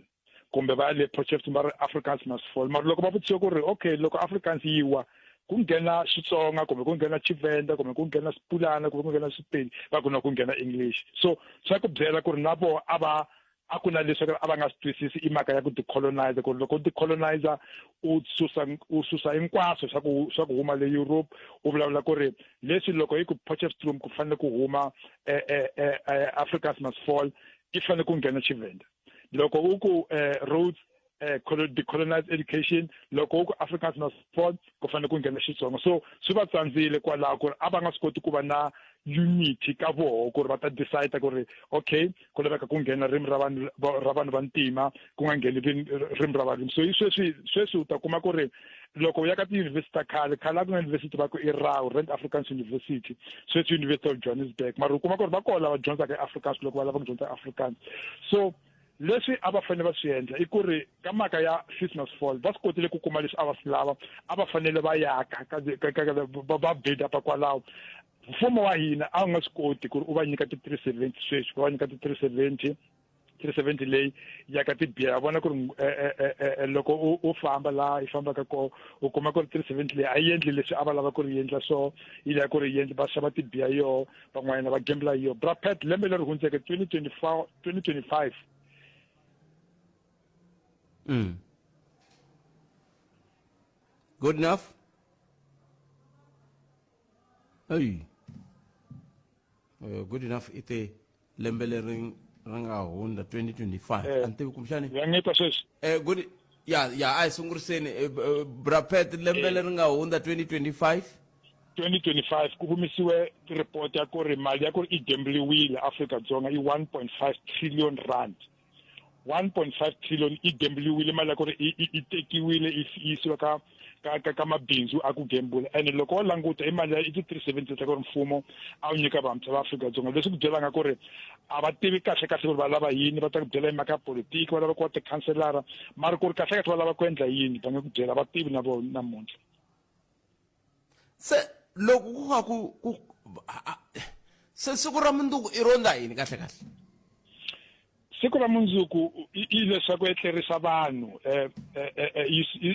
Speaker 14: kumbe va ya le Potchefstroom va ri Afrikaans must fall. Mara loko va vutisiwe ku ri okay, loko Afrikaans yi wa ku nghena Xitsonga kumbe ku nghena Tshivenda kumbe ku nghena Xipulana kumbe ku nghena Xipedi, va ku na ku nghena English. So swa ku byela ku ri na vona a va A ku na leswi a va nga swi twisisi i mhaka ya ku decolonize, ku ri loko u decolonize u susa u susa hinkwaswo swa ku swa ku huma le Europe. U vulavula ku ri leswi loko hi ku Potchefstroom ku fanele ku huma eh, eh, eh, eh, Africans must fall, i fanele ku nghena Tshivenda. Loko u ku eh, Rhodes eh, decolonize education, loko u ku Africans must fall, ku fanele ku nghena Xitsonga. So swi va tsandzile kwalaho ku ri a va nga swi koti ku va na unity ka voho ku ri va ta decide ku ri okay, ku laveka ku nghena ririmi ra vanhu ra vanhu va ntima, ku nga ngheni ririmi ra valungu. So hi sweswi sweswi u ta kuma ku ri loko u ya ka tiyunivhesiti ta khale khale, a ku na yunivhesiti va ku i RAU, Rand Afrikaans University, sweswi University of Johannesburg, mara u kuma ku ri va kona lava dyondzaka i Afrikaans loko va lava ku dyondza Afrikaans. So leswi a va fanele va swi endla i ku ri ka mhaka ya Fees Must Fall, va swi kotile ku kuma leswi a va swi lava. A va fanele va yaka va build up kwalaho. Mfumo wa hina a wu nga swi koti ku ri u va nyika ti-370. Sweswi va nyika ti-370, 370 leyi yaka tibiya. Ya vona ku ri eh, eh, eh, loko u famba laha yi fambaka kona, u kuma ku ri 370 leyi a yi endli leswi a va lava ku ri endla. So yi lava ku ri yi endla va xava tibiya yoho, van'wanyana va gembula hi yoho. Brapet, lembe leri hundzeke 2024, 2025.
Speaker 1: Good enough. Hey. Good enough ite lembe leri ri nga hundza 2025. A ni tivi kumbexani.
Speaker 14: Ya ngita sweswi.
Speaker 1: Good ya ya a hi sunguriseni, Brapet, lembe leri nga hundza 2025.
Speaker 14: 2025 ku humesiwe report ya ku ri mali ya ku ri i gambliwile Afrika-Dzonga i 1.5 trillion rand. 1.5 trillion i gambliwile, mali ya ku ri i tekiwile i yisiwa ka mabindzu a ku gembula. Ene loko wo languta i mali ya i ti-370 ta ku ri mfumo a wu nyika vantshwa va Afrika-Dzonga. Leswi ku byelanga ku ri a va tivi kahle kahle ku ri va lava yini. Va ta ku byela hi mhaka ya politiki, va lava ku va tikhanselara, mara ku ri kahle kahle va lava ku endla yini, va nge ku byela, va tivi na vona namuntlha.
Speaker 1: Se loko ku nga ku se siku ra mundzuku i ro ndla yini kahle kahle?
Speaker 14: Siku ra mundzuku i leswaku etlerisa vanhu eh, eh, eh,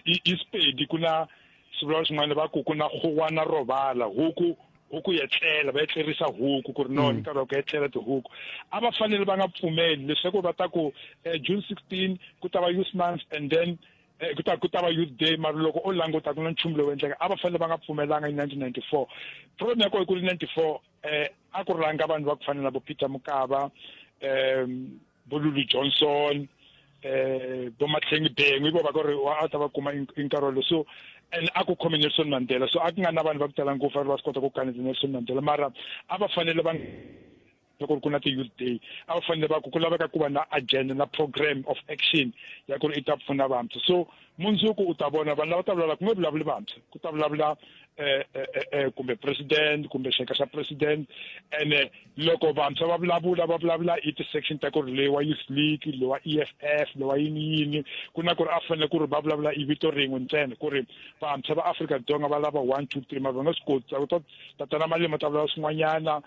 Speaker 14: i Sepedi ku na swivulavula swin'wana va ku ku na khuwana rovala huku, huku yetlela, va etlerisa huku ku ri no nkarhi wa ku etlela tihuku. A va fanele va nga pfumeli leswaku va ta ku June 16 ku ta va youth month and then ku ta va youth day, mara loko o languta ku na nchumu lowu endleka. A va fanele va nga pfumelanga hi 1994. Problem ya kona i ku ri 94 a ku rhanga vanhu va ku fana na vo Peter Mokaba, bo Lulu Johnson, bo Mahlengi Bhengu, i vo va ku ri a ta va kuma i nkarhi wolowo. So and a ku khome Nelson Mandela, so a ku nga na vanhu va ku tala ngopfu va swi kota ku kaneta Nelson Mandela. Mara a va fanele va loko ku na ti-youth day, a va fanele va ku ku laveka ku va na agenda na program of action ya ku ri i ta pfuna vantshwa. So mundzuku u ta vona vanhu lava ta vulavula, ku nge vulavuli vantshwa, ku ta vulavula kumbe president kumbe xeka xa president. Ene loko vantshwa va vulavula, va vulavula i ti-section ta ku ri leyi wa youth league, lowa EFF, lowa yini yini. Ku na ku ri a fanele ku ri va vulavula i vito rin'we ntsena ku ri vantshwa va Afrika-Dzonga va lava one, two, three, mara va nga swi koti. Ta tatana Malema ta vulavula swin'wanyana,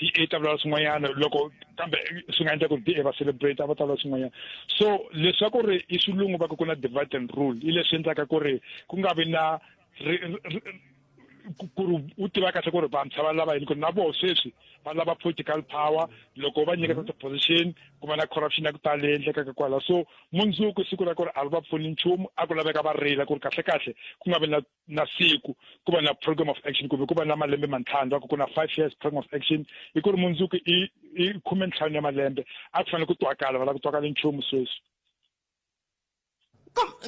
Speaker 14: DA ta vulavula swin'wanyana, loko kambe swi nga endla ku ri DA va celebrate, a va ta vulavula swin'wanyana. So leswaku ri i swilungu va ku ku na divide and rule, i leswi endlaka ku ri ku nga vi na ku ri u tiva kahle ku ri vantshwa va lava yini, ku ri na voho sweswi va lava political power. Loko va nyiketa ti-position, ku va na corruption ya ku tala leyi endlekaka kwala. So mundzuku siku ra ku ri a ri va pfuni nchumu. A ku laveka va rila ku ri kahle kahle ku nga vi na siku, ku va na program of action, kumbe ku va na malembe mantlhanu, va ku ku na 5 years program of action. I ku ri mundzuku i 15 ya malembe, a ku fanele ku twakala, va lava ku twakala nchumu sweswi.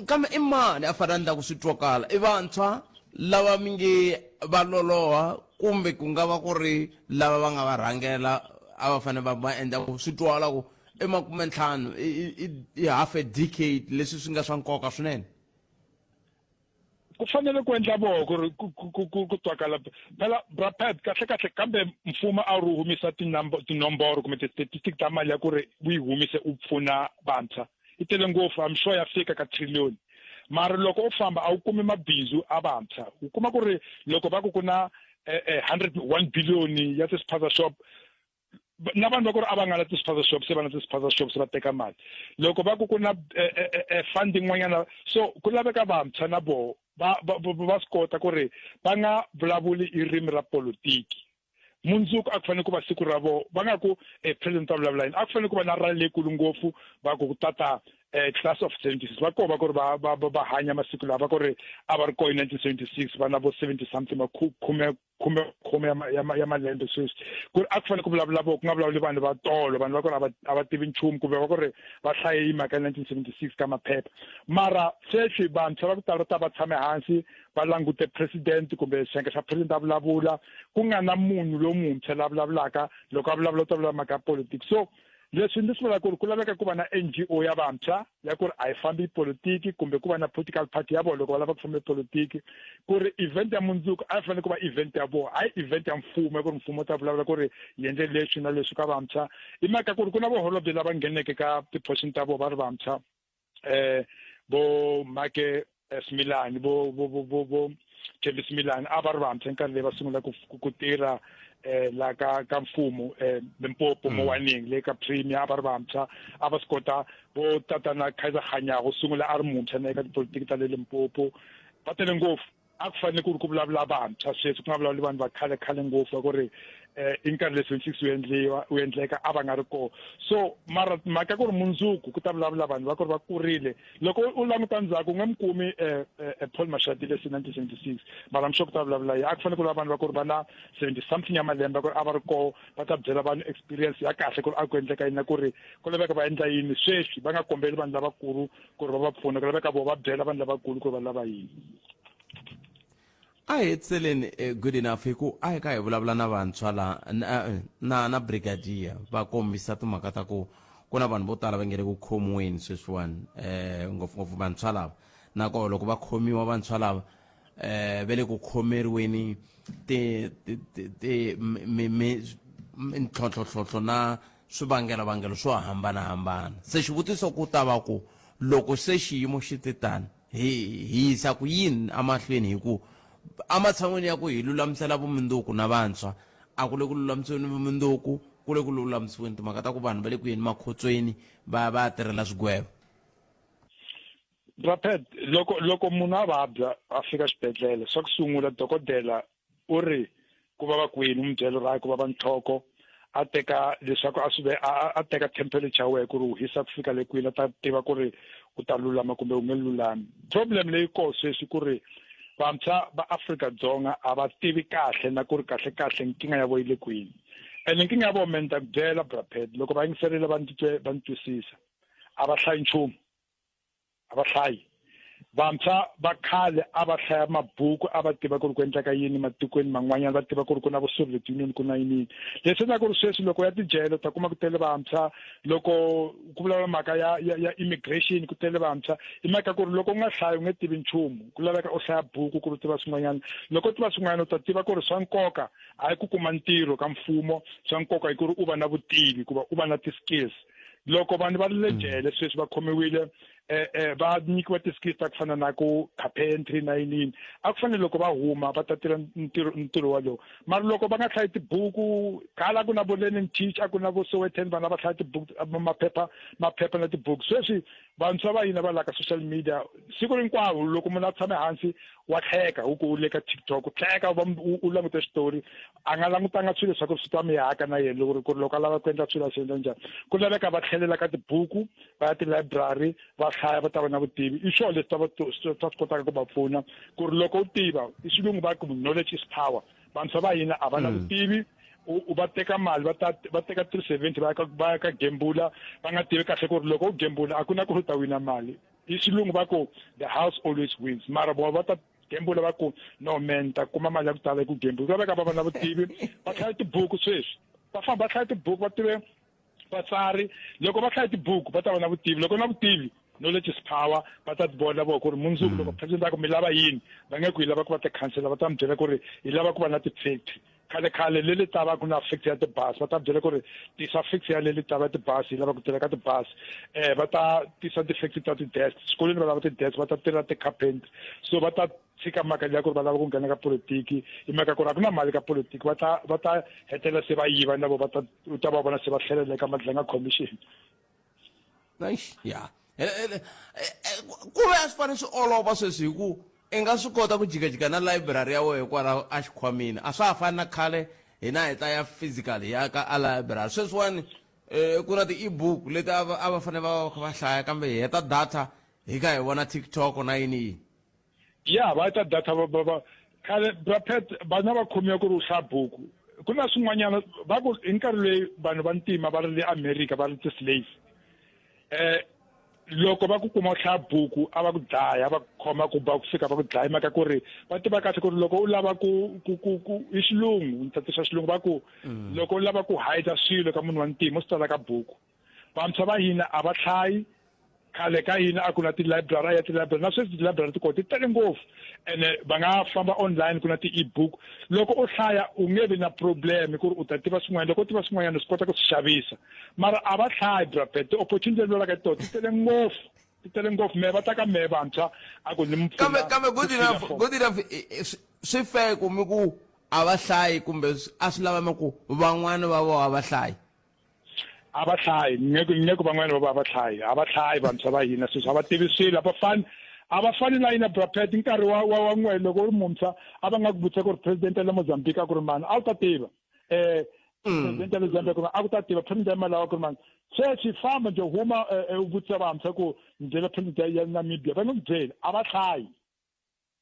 Speaker 1: Kambe i mani a fanele a endla ku swi twakala? I vantshwa lava mi nge va loloha, kumbe ku nga va ku ri lava va nga va rhangela a va fanele va va endla ku swi twala ku i 50, i half a decade, leswi swi nga swa nkoka swinene?
Speaker 14: Ku fanele ku endla voho ku ri ku twakala. Phela brapad, kahle kahle kambe mfumo a ri humisa tinomboro kumbe ti-statistic ta mali ya ku ri u yi humise u pfuna vantshwa, yi tele ngopfu. I'm sure ya fika ka trillion, mara loko u famba a wu kumi mabindzu a vantshwa. U kuma ku ri loko va ku ku na 101 billion ya ti-spaza shop, na vanhu va ku ri a va nga na ti-spaza shop se va na ti-spaza shop, se va teka mali. Loko va ku ku na funding n'wanyana, so ku laveka vantshwa na voho va swi kota ku ri va nga vulavuli i ririmi ra politiki. Mundzuku a ku fanele ku va siku ra vo va nga ku eh, president va vulavula yini a ku fanele ku va na rally leyikulu ngopfu va ku ku tata eh, class of 76 va kova ku ri va va va hanya masiku lawa va ku ri a va ri koho hi 1976 va na vo 70 something va khume khume khume ya ya ya malembe sweswi ku ri a ku fanele ku vulavula vo ku nga vulavuli vanhu va tolo vanhu va ku ri a va tivi nchumu kumbe va ku ri va hlaye hi mhaka ya 1976 ka maphepha mara sweswi vantshwa va ku tala va ta va tshame hansi va langute president kumbe xiyenge xa president a vulavula ku nga na munhu lomuntshwa la vulavulaka loko a vulavula u ta vulavula mhaka ya politics so leswi ndzi swi vulaka ku ri ku laveka ku va na N_G_O ya vantshwa ya ku ri a yi fambi politiki kumbe ku va na political party ya vona loko va lava ku famba politiki ku ri event ya mundzuku a yi fanele ku va event ya vona hayi event ya mfumo ya ku ri mfumo wu ta vulavula ku ri hi endle leswi na leswi ka vantshwa i mhaka ku ri ku na vaholobye lava ngheneke ka ti-portion ta vona va ri vantshwa eh vo make eh, Smilani vo vo vo vo vo Thembi Smilani a va ri vantshwa nkarhi leyi va sungula ku ku tirha eh la ka ka mfumo eh Limpopo mm. Mowaneng le ka Premier a va ri vantshwa a va swi kota vo tatana Kaizer Kganyago sungula a ri muntshwa na eka tipolitiki ta le Limpopo va tele ngopfu a ku fanele ku ri ku vulavula vantshwa sweswi ku nga vulavuli vanhu va khale khale ngopfu va ku ri um i nkarhi leswi 76 wu endliwa wu endleka a va nga ri kona so mara mhaka ku ri mundzuku ku ta vulavula vanhu va ku ri va kurile loko u languta ndzhaku u nga mi kumi um Paul Mashatile se 1976 mara I'm sure ku ta vulavula ye a ku fanele ku vulavula vanhu va ku ri va na 70 something ya malembe ku ri a va ri kona va ta byela vanhu experience ya kahle ku ri a ku endleka yini na ku ri ku laveka va endla yini sweswi va nga kombeli vanhu lavakulu ku ri va va pfuna ku laveka vo va byela vanhu lavakulu ku ri va lava yini
Speaker 1: a hi hetiseleni eh, good enough hi ku a hi ka hi vulavula na vantshwa la na, eh, na, na brigadier va kombisa timhaka ta ku ku na vanhu vo tala va nge le ku khomiweni sweswiwani um ngopfungopfu vantshwa lava nakona loko va khomiwa vantshwa lava eh ve le ku khomeriweni ti ti ti mi mi mintlhontlho na swivangelovangelo swo hambanahambana se xivutiso ku ta va ku loko se xiyimo xi te tani hi hi yisa ku yini emahlweni hi ku ematshan'wini ya ku hi lulamisela vumundzuku na vantshwa a ku le ku lulamisiweni vumundzuku ku le ku lulamisiweni timhaka ta ku vanhu va le ku yeni makhotsweni va va ya tirhela swigwevo
Speaker 14: Rapid loko loko munhu a vabya a fika xibedhlele swa ku sungula dokodela u ri ku vava kwini u n'wi byela ri hayi ku vava nhloko a teka leswaku a swi ve a teka temperature ya wena ku ri u hisa ku fika le kwini a ta tiva ku ri u ta lulama kumbe u nge lulami problem leyi koho sweswi ku ri vantshwa va Afrika-Dzonga a va tivi kahle na ku ri kahle kahle nkingha ya vo yi le kwini ene nkingha ya vo me ni ta ku byela braped loko va yingiserile va ni twe va ni twisisa a va hlayi nchumu a va hlayi vantshwa va khale a va hlaya mabuku a va tiva ku ri ku endleka yini matikweni man'wanyana va tiva ku ri ku na vo Soviet Union ku na yiniyini leswi endlaka ku ri sweswi loko ya tijele u ta kuma ku tele vantshwa loko ku vulavula mhaka ya ya ya immigration ku tele vantshwa i mhaka ku ri loko u nga hlayi u nge tivi nchumu ku laveka u hlaya buku ku ri u tiva swin'wanyana loko u tiva swin'wanyana u ta tiva ku ri swa nkoka hayi ku kuma ntirho ka mfumo swa nkoka i ku ri u va na vutivi ku va u va na ti-skills loko vanhu va ri le mm. jele sweswi va khomiwile eh, eh, va nyikiwa ti-skills ta ku fana na ku carpentry na yiniyini a ku fanele loko va huma va ta tirha ntirho ntirho walowo mara loko va nga hlayi tibuku khala a ku na vo learning teach a ku na vo sowetan vanhu a va hlaya tibuku maphepha maphepha na tibuku sweswi vantshwa va hina va la ka social media siku hinkwaro loko munhu a tshame hansi wa hleka u ku u le ka tiktok u hleka u langute xitori a nga langutanga swilo swa ku swi ta mi haka na yena loko ku ri loko a lava ku endla swilo a swi endla njhani ku laveka va tlhelela ka tibuku va ya tilayiburari va hlaya va ta va na vutivi i swona leswi ta va ta swi kotaka ku va pfuna ku ri loko u tiva i xilungu va ku knowledge is power vantshwa va hina a va na mm. vutivi u va teka mali va ta va teka 370 va ya ka va ya ka gembula va nga tivi kahle ku ri loko u gembula a ku na ku ri u ta wina mali i xilungu va ku the house always wins mara vona va ta gembula va ku no man ta kuma mali ya ku tala ku gembula va veka va va na vutivi va hlaya tibuku sweswi va famba va hlaya tibuku va tive vatsari loko va hlaya tibuku va ta va na vutivi loko na vutivi knowledge is power va ta vona vo ku ri mundzuku loko president a ku mi lava yini va nge ku hi lava ku va tikhansela va ta mi byela ku ri hi lava ku va na ti-factory khale khale le le tava ku na factory ya tibazi va ta byela ku ri tisa factory ya le le tava tibazi hi lava ku tirha ka tibazi um va ta tisa ti-factory ta ti-desk swikolweni va lava ti-desk va ta tirha ti-carpentry so va ta tshika mhaka liya ku ri va lava ku nghena ka politiki hi mhaka ku ri a ku na mali ka politiki va ta va ta hetelela se va yiva na vo va ta u ta va vona se va tlhelela eka madlanga commission
Speaker 1: ya ku ve a swi fanele swi olova sweswi hi ku i nga swi kota ku jikajika na library ya wena kwalaho exikhwameni a swa ha fani na khale hina hi ta ya physical hi ya ka a library sweswiwani um ku na ti-ebook leti a va a va fanele va va kha va hlaya kambe hi heta data hi kha hi vona tiktok na yini yini
Speaker 14: ya va ta data va va va khale brapet vana va khomiwa ku ri u hlaya buku ku na swin'wanyana va ku hi nkarhi loyi vanhu va ntima va ri le america va ri ti-slave eh loko va ku kuma u hlaya buku a va ku dlaya va ku khoma ku ba ku fika va ku dlaya mhaka ku ri va tiva kahle ku ri loko u lava ku ku ku ku i xilungu ni tatisa xilungu va ku loko u lava ku hide swilo ka munhu wa ntima u swi tsala ka buku vantshwa va hina a va hlayi khale ka hina a ku na ti-library ya ti-library na sweswi ti-library ti kona ti tele ngopfu ene va nga famba online ku na ti-ebook loko u hlaya u nge vi na problem ku ri u ta tiva swin'wana loko u tiva swin'wanyana u swi kota ku swi xavisa mara a va hlayi brapet ti-opportunity leti vulaka tona ti tele ngopfu ti tele ngopfu me va ta ka me vantshwa a ku ni mi
Speaker 1: kambe kambe good enough good enough swi fair ku mi ku a va hlayi kumbe a swi lava mi ku van'wana va vona a va hlayi
Speaker 14: a va hlayi ni nge ku van'wana va va hlayi a va hlayi vantshwa va hina sweswi a va tivi swilo a va fani a va fani na yina brapet nkarhi wa wa wa n'we loko u ri muntshwa a va nga ku vutisa ku ri president ya le mozambique a ku ri mani a wu ta tiva um president ya le zambia ku ri a ku ta tiva president ya malawi ku ri mani sweswi famba nje huma u vutisa vantshwa ku ni byela president ya namibia va nge ku byeli a va hlayi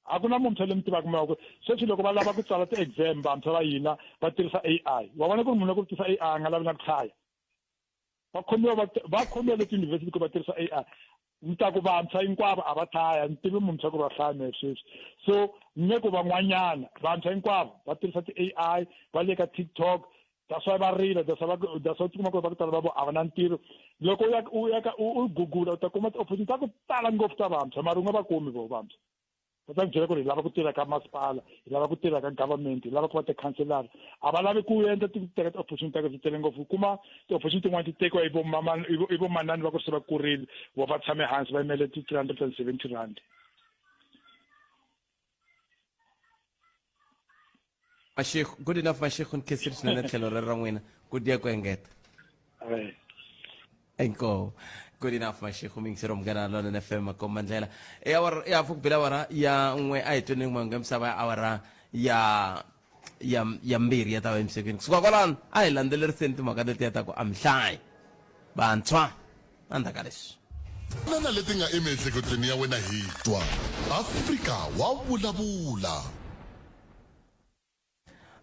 Speaker 14: a ku na muntshwa loyi mi tivaka mi ku sweswi loko va lava ku tsala ti-exam vantshwa va hina va tirhisa A I wa vona ku ri munhu loko ku tirhisa A I a nga lavi na ku hlaya va khomiwa va va khomiwa le tiyunivhesiti ku va tirhisa A I ni ta ku vantshwa hinkwavo a va hlaya ni tivi muntshwa ku ri va hlaya mehe sweswi so ni nge ku van'wanyana vantshwa hinkwavo va tirhisa ti-A I va le ka TikTok that's why va rila that's why that's why tikuma ku ri va ku tala va vo a va na ntirho loko u ya u ya ka u gugula u ta kuma ti-opportunity ta ku tala ngopfu ta vantshwa mara u nga va kumi vo vantshwa va ta ku byela ku ri hi lava ku tirha ka masipala hi lava ku tirha ka government hi lava ku va tikhanselara a va lavi ku endla ti teka ti-opportunity ta ku ti tele ngopfu u kuma ti-opportunity tin'wana ti tekiwa hi vomama hi vomanani va ku se va kurile vo va tshame hansi va yimele ti-three hundred and seventy rand
Speaker 1: Mashego good enough Mashego ni khensile swinene tlhelo rero ra n'wina ku dya ku engeta inkomu good enough Mashego miyingiseri munghana lonene FM makomba ndlela i awara ya hafu ku bile awara ya n'we a hi tweni n'wange misava ya awara ya ya ya mbirhi ya ta va emisekweni kusuka kwalano a hi landzeleriseni timhaka letiya ta ku a mi hlayi vantshwa endzhaku ka leswi
Speaker 3: Na leti nga emiehleketweni ya wena hi twa. Afrika wa vulavula.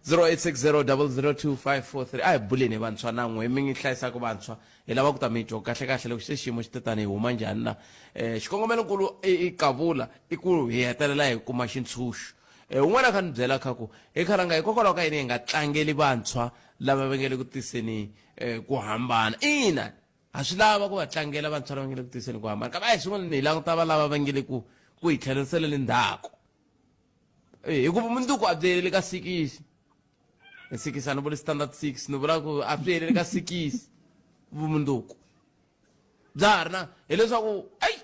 Speaker 1: 0860002543 a hi buleni hi vantshwa na n'we mi hlayisaka vantshwa hi lava ku ta mi twa kahle kahle loko se xiyimo xi te tani hi huma njhani na um xikongomelonkulu i kavula i ku hi hetelela hi kuma xintshunxo um un'wana a kha ni byela kha ku hi khalanga hikokwalaho ka yini hi nga tlangeli vantshwa lava va nge le ku tiseni um ku hambana ina Ha swi lava ku va tlangela vantshwa lava nge le ku tiseni ku hambana, kambe a hi swin'wana hi languta va lava va nge le ku ku hi tlheriseleni ndzhaku. Eh, hikuva mundzuku a byi heleli ka sikisi. Sikisi a ni vuli standard six, ni vula ku a byi heleli ka sikisi vumundzuku. Bya ha ri na hileswaku ayi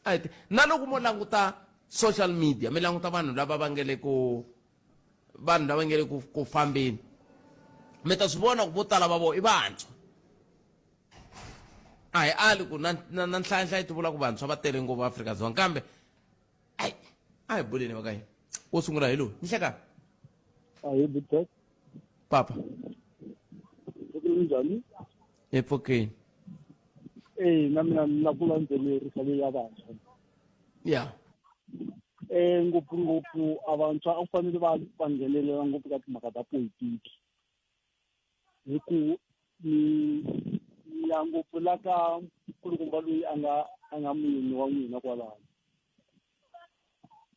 Speaker 1: a hi na loko mo languta social media mi languta vanhu lava va nge le ku vanhu lava nge le ku ku fambeni mi ta swi vona ku vo tala va vona i vantshwa a hi ali ku na na na nhlayanhlaya ti vula ku vantshwa va tele ngopfu Afrika-Dzonga kambe ayi a hi buleni va ka hina wo sungula hi lowu ni hlekani
Speaker 15: Ahee Big
Speaker 1: papa
Speaker 15: Njhani?
Speaker 1: Hi pfukeni.
Speaker 15: Eh na mina ni la ku landzelerisa leyi ya vantshwa.
Speaker 1: Ya.
Speaker 15: Eh ngopfungopfu a vantshwa a ku fanele va va nghenelela ngopfu ka timhaka ta politiki. Hi ku ni ni ya ngopfu la ka nkulukumba loyi a nga a nga muyeni wa n'wina kwalano.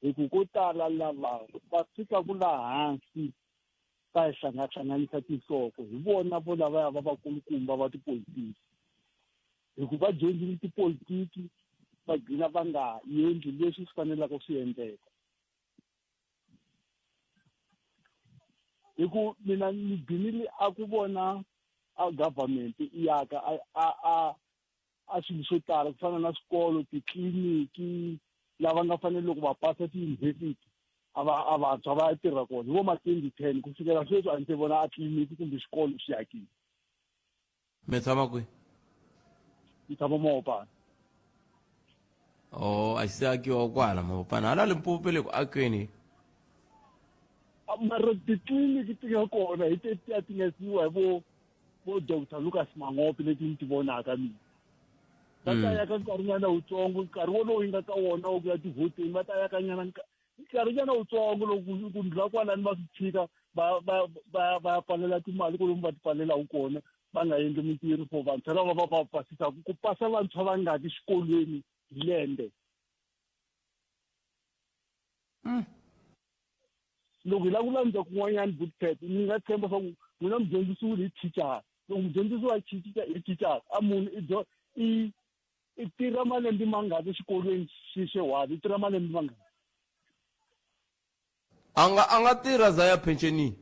Speaker 15: Hi ku ko tala lava va fikaku laha hansi va hi hlangahlanganisa tinhloko hi vona vo lavaya va vakulukumba va tipolitiki hi ku va dyondzile tipolitiki va gcina va nga endli leswi swi fanelaka swi endleka hi ku mina ni gcinile a ku vona a government yaka a a a a swilo swo tala ku fana na swikolo titliliniki lava nga fanele loko va pasa tiyunivhesiti a va a vantshwa va ya tirha kona hi vo ma 2010 ku fikela sweswi a ndzi se vona a tliliniki kumbe xikolo xi akile
Speaker 1: mi tshama kwihi
Speaker 15: ni tshama mawopana
Speaker 1: oh a xi se akiwa kwala mawopana hala limpopo le ku akeni
Speaker 15: a Mara titliliniki ti nga kona hi tetiya ti nga siyiwa hi vo vo Dr Lucas Mangope leti ni ti vonaka mina. Va ta yaka nkarhinyana wutsongo, nkarhi wolowo yi nga ka wona wa ku ya tivhoteni va ta yaka nyana nkarhinyana wutsongo loko ku ndlula kwalani va swi tshika va va va va ya pfalela timali kwalomu va ti pfalelaka kona va nga endli mintirho for vantshwa lava va va pasisaka ku pasa vantshwa va ngati xikolweni hi lembe. Loko hi lava ku landza kun'wanyana bootcat ni nga tshemba swa ku n'wina mi dyondzisiwile hi thicara loko mi dyondzisiwa hi thicara a munhu i i i tirha malembe mangaki exikolweni xexewani i tirha malembe mangaki
Speaker 1: a nga a nga tirha za ya phenxenini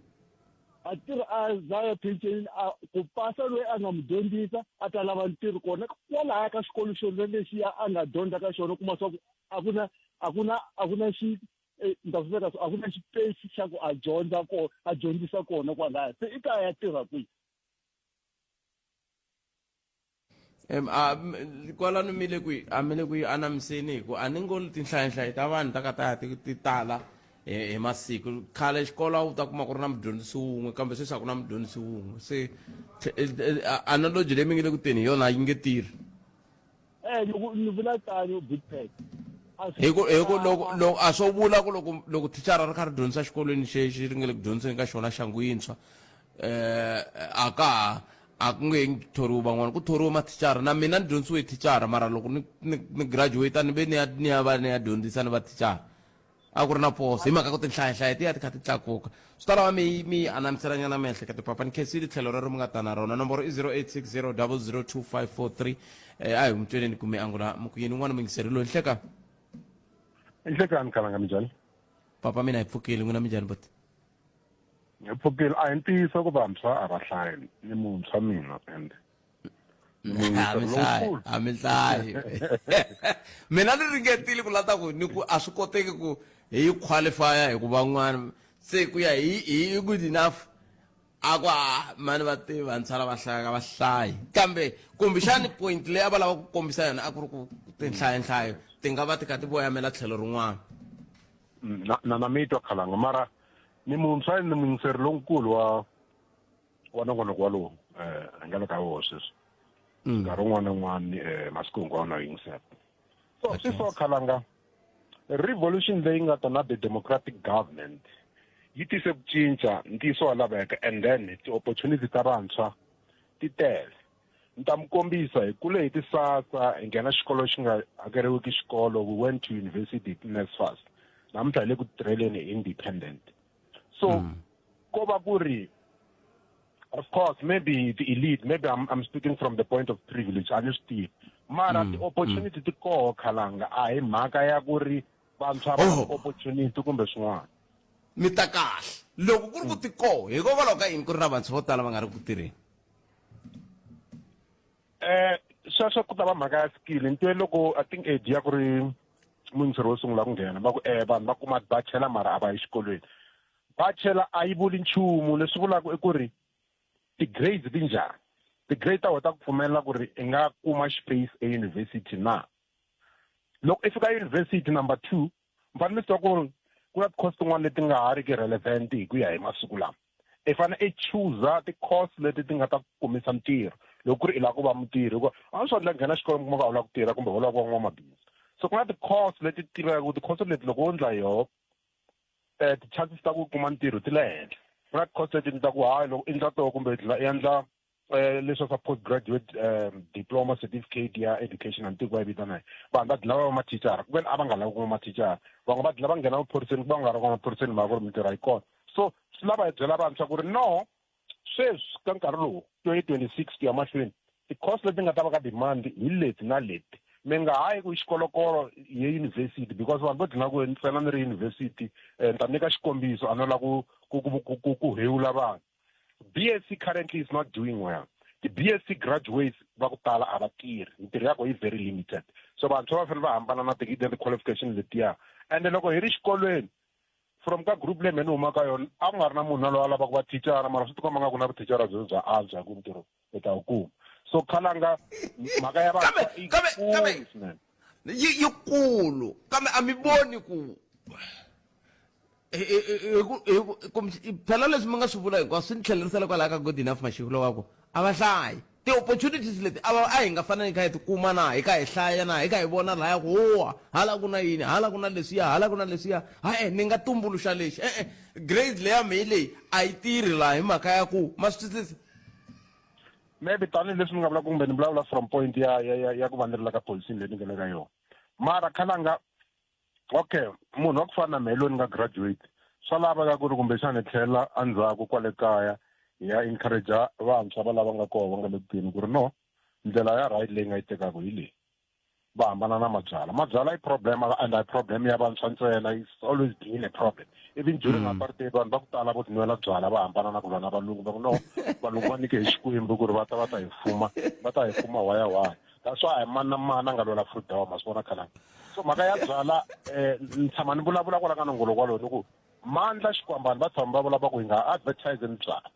Speaker 15: a tirha a za ya phenxenini a ku pasa loyi a nga mu dyondzisa a ta lava ntirho kona kwalaya ka xikolo xona lexiya a nga dyondza ka xona kuma swa ku a ku na a ku na a ku na xi eh, ni ta swi veka so a ku na xipesi xa ku a dyondza kona a dyondzisa kona kwalaya se i ta ya tirha kwihi
Speaker 1: Em, a kwalano mi le ku yi a mi le ku yi anamiseni hi ku a ni ngo tinhlayanhlayo ta vanhu ta ka ta ya ti ti tala hi hi masiku khale xikolo a wu ta kuma ku ri na mudyondzisi wun'we kambe sweswi a ku na mudyondzisi wun'we se analogy leyi mi nge le ku teni hi yona yi nge tirhi
Speaker 15: eh loko ni vula tano big pack
Speaker 1: hi ku hi ku loko loko a swo vula ku loko loko thicara ri kha ri dyondzisa xikolweni xexi ri nga le ku dyondziseni ka xona xa nguyintshwa eh a ka ha a ku nge thoriwi van'wana ku thoriwe mathicara na mina ni dyondzisiwe hi thicara mara loko ni ni ni graduate ni ve ni ya ni ya va ni ya dyondzisa ni va thicara a ku ri na poso hi mhaka ku tinhlayahlaya ti ya ti kha ti tlakuka swi ta lava mi mi yi anamiselanyana miehleketo papa ni khensile tlhelo rero mi nga ta na rona nomboro i 0860 002543 eh, a hi n'wi tweneni kumbe angula mi ku yini un'wana muyingiseri loyi nhleka
Speaker 16: nhlekani khalanga minjhani
Speaker 1: papa mina hi pfukile n'wina minjhani boti
Speaker 16: hi pfukile a hi ntiyiso ku vantshwa a va hlayi ni muntshwa mina and
Speaker 1: a mi hlayi mina ni ringetile ku lata ku ni ku a swi koteki ku hi yi qualifya hi ku van'wana se ku ya hi hi good enough a ku a mani va tivi vantshwa lava hlayaka va hlayi kambe kumbexani point leyi a va lava ku kombisa yona a ku ri ku tinhlayanhlayo ti nga va ti kha ti voyamela tlhelo rin'wana
Speaker 16: na na na mi twa khalanga mara ni muntshwa ni muyingiseri lonkulu wa wa nongonoko walowu eh hi nga le ka wona sweswi nkarhi wun'wana na wun'wana eh masiku hinkwawo na yingisela so swi so khalanga revolution leyi nga ta na the democratic government yi tise ku cinca ntiyiso wa laveka and then ti-opportunity ta vantshwa ti tele ni ta mi kombisa hi kule hi tisasa hi nghena xikolo xi nga hakeriwiki xikolo we went to university hi ti-NSFAS namuntlha hi le ku tirheleni independent so ko va ku ri of course maybe the elite maybe I'm, I'm speaking from the point of privilege a ni swi tivi mara ti-opportunity ti koho khalanga a hi mhaka ya ku ri vantshwa va
Speaker 1: Oh.
Speaker 16: opportunity kumbe swin'wana
Speaker 1: mi ta kahle loko ku ri ku ti koho hikokwalaho ka yini ku ri na vantshwa vo tala va nga ri ku tirheni
Speaker 16: eh sweswo ku ta va mhaka ya skill ni twe loko i think edi ya ku ri muyingiseri wo sungula ku nghena va ku eh vanhu va kuma bachelor mara a va yi xikolweni bachelor a yi vuli nchumu leswi vulaka i ku ri ti-grades ti njhani ti-grade ta wena ta ku pfumelela ku ri i nga kuma xipeyisi eyunivhesiti na loko i fika eyunivhesiti number 2 mi fanele mi swi tiva ku ri ku na ti-course tin'wana leti nga ha riki relevant hi ku ya hi masiku lama i fanele i chooser ti-course leti ti nga ta ku kumisa ntirho loko ku ri i lava ku va mutirhi hikuva a swi endla nghena xikolo mi kuma ku a wu lava ku tirha kumbe u lava ku va n'wamabindzu so ku na ti-course leti tivekaka ku ti-course leti loko wo endla yoho um ti-chances ta ku kuma ntirho ti le henhla ku na ti-course leti ni ta ku hayi loko i endla toho kumbe i endla eh leswa swa postgraduate um diploma certificate ya education a ni tivi ku va yi vitana yini vanhu va dlina va va mathicara ku veni a va nga lavi ku va mathicara van'we va dlina va nghena emaphoriseni ku va nga ri va maphoriseni mhaka ku ri mintirho a yi kona so swi lava hi byela vantshwa ku ri no sweswi ka nkarhi lowu 2026 ku ya mahlweni ti-course leti nga ta va ka demand hi leti na leti mi nga ha yi ku xikolokolo ye university because vanhu vo dlina ku ntsena ni ri university um ni ta nyika xikombiso a no lava ku ku ku ku ku hewula vanhu BSc currently is not doing well ti-BSc graduates va ku tala a va tirhi mintirho ya ko yi very limited so vantshwa va fanele va hambana na ti-qualification letiya ende loko hi ri xikolweni from ka group leyi me ni huma ka yona a ku nga ri na munhu na loyi a lavaka ku va thicara mara swi tikomba nga ku na vuthicara byo bya antswa hi ku ntirho u ta wu kuma so khalanga mhaka ya vantshwa i kulu swinene
Speaker 1: yi yikulu kambe a mi voni ku Phela leswi mi nga swi vula hinkwaswo swi ni tlhelerisela kwalaya ka good enough Mashiko lowa ku a va hlayi ti-opportunities leti a va a hi nga fanele hi kha hi ti kuma na hi kha hi hlaya na hi kha hi vona laya ku huwa hala ku na yini hala ku na leswiya hala ku na leswiya ha-e ni nga tumbuluxa lexi e-e grade leya mehe leyi a yi tirhi laha hi mhaka ya ku ma swi twisisa.
Speaker 16: Maybe tanihileswi ni nga vula kumbe ni vulavula from point ya ya ya ya ku va ni ri la ka position leyi ni nga le ka yona mara khalanga okay munhu wa ku fana na mehe loyi ni nga graduate swa laveka ku ri kumbexana hi tlhela endzhaku kwale kaya hi ya encourage vantshwa va lava nga kona va nga le kuteni ku ri no ndlela ya right leyi nga yi tekaka hi leyi va hambana na mabyala mabyala i problem and i problem ya vantshwa ntsena it's always been a problem even during apartheid vanhu va ku tala vo tinwela byala va hambana na ku lwa na valungu va ku no valungu va nyike hi xikwembu ku ri va ta va ta hi fuma va ta hi fuma waya waya that's why mani na mani a nga lwela freedom ma swi vona khalanga so mhaka ya byala um ni tshama ni vulavula kwala ka nongoloko walowo ni ku mandla xikwambani va tshama va vula va ku hi nga advertise ni byala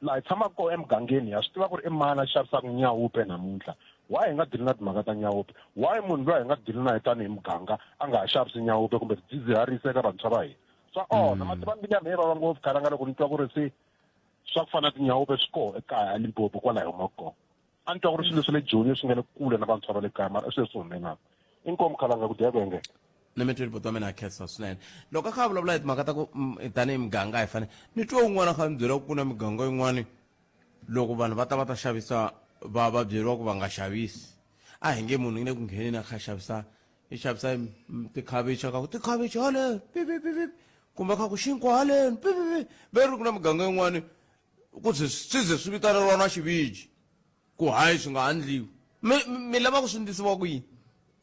Speaker 16: laha hi tshamaka kona emugangeni ha swi tiva ku ri i mani a xavisaka nyawupe namuntlha why hi nga dili na timhaka ta nyawupe why munhu loyi hi nga dili na ye tanihi muganga a nga ha xavisi nyawupe kumbe swidzidziharisi eka vantshwa va hina swa onha ma tiva mbilu ya mehe vava ngopfu khalanga loko ni twa ku ri se swa ku fana na tinyawupe swi koho ekaya eLimpopo kwala hi humaka kona a ni twa ku ri swilo leswi le Joni swi nga le kule na vantshwa va le kaya mara i swilo leswi humelelaka inkomu khalanga ku dya ku engeta
Speaker 1: na mi tweli buti wa mina a khensa swinene loko a kha a vulavula hi timhaka ta ku tanihi muganga a hi fanele ni twe un'wana a kha a ni byela ku na miganga yin'wani loko vanhu va ta va ta xavisa va va byeriwa ku va nga xavisi a hi nge munhu yi le ku ngheneni a kha a xavisa i xavisa tikhavichi a ka ku tikhavichi haleni pipipipi kumbe kha ku xinkwa haleni pipipi ve ri ku na miganga yin'wani ku ze swi ze swi vitaneriwa na xiviji ku hayi swi nga handliwi mi mi lava ku swi ndlisiwa ku yini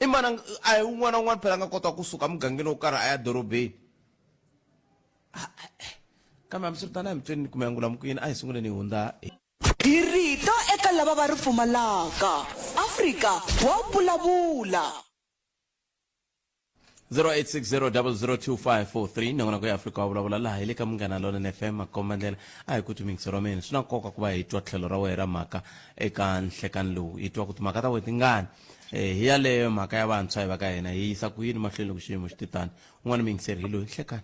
Speaker 1: i mani a hi un'wana na un'wana phela a nga kota kusuka mugangeni wo karhi a ya dorobeni kambe hambiswiritano a hi mi tweni kumbe angula mi ku yini a hi sunguleni hi hundza
Speaker 6: Hi rito eka lava va ri pfumalaka. Afrika wa vulavula.
Speaker 1: 0860002543 nongonoko ya Afrika wa vulavula laha hi le ka Munghana Lonene FM makomba ndlela a hi ku tumingisa ra mina swi na nkoka ku va hi twa tlhelo ra wena ra mhaka eka nhlekani lowu hi twa ku timhaka ta wena tingani eh, hi yaleyo mhaka ya vantshwa hi va ka hina hi yisa ku yini mahlweni loko xiyimo xi titani un'wana muyingiseri hi loyi nhlekani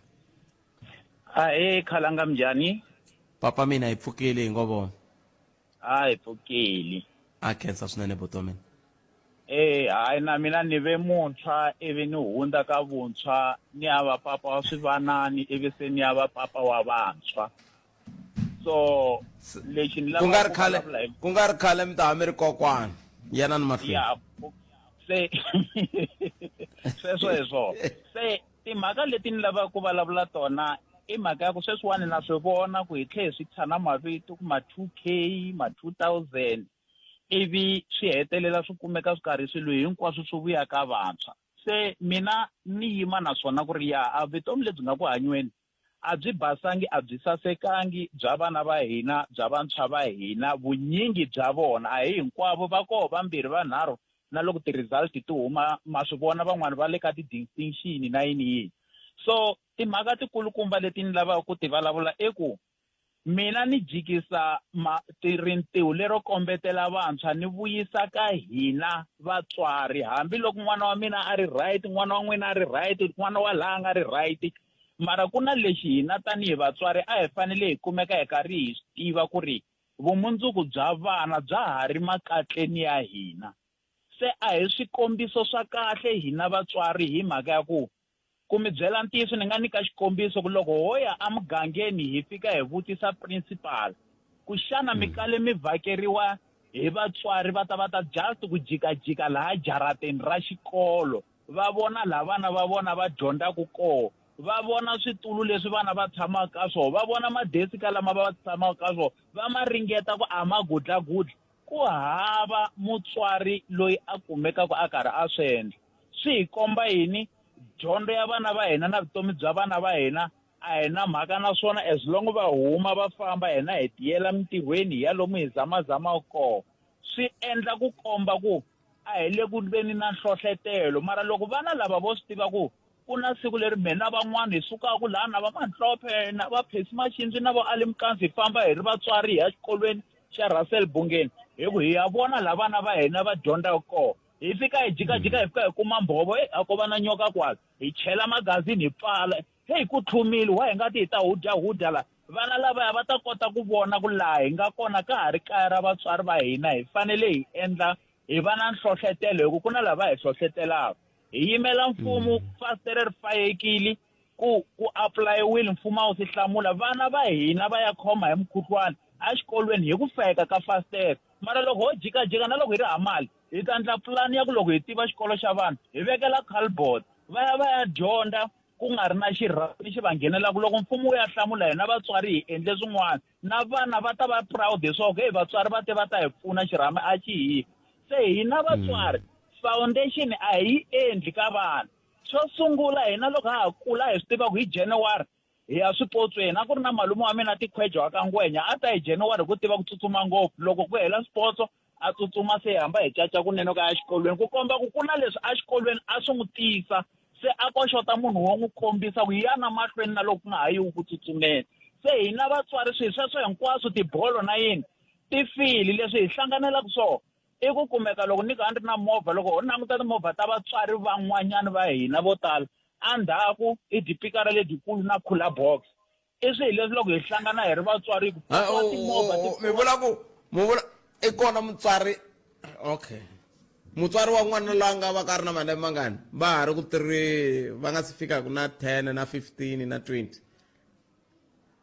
Speaker 17: Ahee khalanga minjhani?
Speaker 1: Papa mina hi pfukile hi ngo vona.
Speaker 17: A hi pfukile.
Speaker 1: A khensa swinene buti wa mina.
Speaker 17: Eh hayi na mina ni ve muntshwa ivi ni hundza ka vuntshwa ni ya va papa wa swivanani ivi se ni ya va papa wa vantshwa. So lexi ni
Speaker 1: Ku nga
Speaker 17: lavaka
Speaker 1: ri
Speaker 17: ku
Speaker 1: khale
Speaker 17: vulavula hi
Speaker 1: ku nga ri khale mi ta ha mi ri kokwana. Yanani mahlweni.
Speaker 17: ya se sweswo hi swona. Se Timhaka leti ni lavaka ku vulavula tona i mhaka ya ku sweswiwani na swi vona ku hi tlhe hi swi thya na mavito ku ma 2K ma 2000 ivi swi hetelela swi kumeka swi karhi swilo hinkwaswo swi vuya ka vantshwa. Se mina ni yima na swona ku ri ya a vutomi lebyi nga ku hanyweni a byi basangi a byi sasekangi bya vana va hina bya vantshwa va hina vunyingi bya vona a hi hinkwavo va koho vambirhi vanharhu na loko ti-result ti huma ma swi vona van'wani va le ka ti-distinction na yini yini so timhaka tikulukumba leti ni lavaka ku ti vulavula i ku mina ni jikisa ma rintiho lero kombetela vantshwa ni vuyisa ka hina vatswari hambiloko n'wana wa mina a ri right n'wana wa n'wina a ri right n'wana wa laha a nga ri right mara ku na lexi hina tanihi vatswari a hi fanele hi kumeka hi karhi hi swi tiva ku ri vumundzuku bya vana bya ha ri makatleni ya hina se a hi swikombiso swa kahle hina vatswari hi mhaka ya ku ku mi byela ntiyiso ni nga nyika xikombiso ku loko ho ya emugangeni hi fika hi vutisa principal ku xana mi kale mi vhakeriwa hi vatswari va ta va ta just ku jikajika laha jarateni ra xikolo va vona laha vana va vona va dyondzaka koho va vona switulu leswi vana va tshamaka ka swona va vona madesika lama va tshamaka ka swona va ma ringeta ku a ma gudlagudla ku hava mutswari loyi a kumekaka a karhi a swi endla swi hi komba yini dyondzo ya vana va hina na vutomi bya vana va hina a hi na mhaka na swona as long va huma va famba hina hi tiyela mintirhweni hi ya lomu hi zamazamaka kona swi endla ku komba ku a hi le ku veni na nhlohletelo mara loko vana lava vo swi tiva ku ku na siku leri mhe na van'wana hi sukaka laha na va Manhlophe na va Phesi Maxindzi na vo Ali Mkansi hi famba hi ri vatswari hi ya xikolweni xa Russell Bungeni hi ku hi ya vona laha vana va hina va dyondzaka kona hi fika hi jikajika hi fika hi kuma mbhovo e a ko va na nyoka kwala hi chela magazini hi pfala. Heyi ku tlhumile wa hi nga ti hi ta hudya hudya la. Vana lavaya va ta kota ku vona ku laha hi nga kona ka ha ri kaya ra vatswari va hina hi fanele hi endla hi va na nhlohletelo hi ku ku na lava hi hlohletelaka. Hi yimela mfumo fasitere ri fayekile ku ku apulayiwile mfumo a wu si hlamula vana va hina va ya khoma hi mukhuhlwani exikolweni hi ku fayeka ka fasitere. Mara loko ho jikajika na loko hi ri hava mali hi ta endla pulani ya ku loko hi tiva xikolo xa vanhu hi vekela cardboard va ya va ya dyondza ku nga ri na xirhami xi va nghenelaka loko mfumo wu ya hlamula hina vatswari hi endle swin'wana na vana va ta va proud hi swona ku heyi vatswari va te va ta hi pfuna xirhami a xi hi se hina vatswari foundation a hi yi endli ka vana xo sungula hina loko ha ha kula hi swi tiva ku hi January hi ya swipotsweni a ku ri na malume wa mina tikhwejo wa ka ngwenya a ta hi January hi ku tiva ku tsutsuma ngopfu loko ku hela swipotso a tsutsuma se hi hamba hi caca kunene ku ya exikolweni ku komba ku ku na leswi exikolweni a swi n'wi tisa se a ko xota munhu wo n'wi kombisa ku yana mahlweni na loko ku nga ha yiwi ku tsutsumeni se hina vatswari swilo sweswo hinkwaswo tibolo na yini ti fili leswi hi hlanganelaka swona i ku kumeka loko ni ka ni ri na movha loko ho languta timovha ta vatswari van'wanyana va hina vo tala endzhaku i dipikara ledyikulu na cooler box i swihi leswi loko hi hlangana hi ri vatswari ku
Speaker 1: Ah,
Speaker 17: pakiwa timovha ti
Speaker 1: mi vula ku mi vula i kona mutswari okay mutswari wa n'wana loyi a nga va ka ri na malembe mangani va ha ri ku tirhi va nga si fikaka na 10 na 15 na 20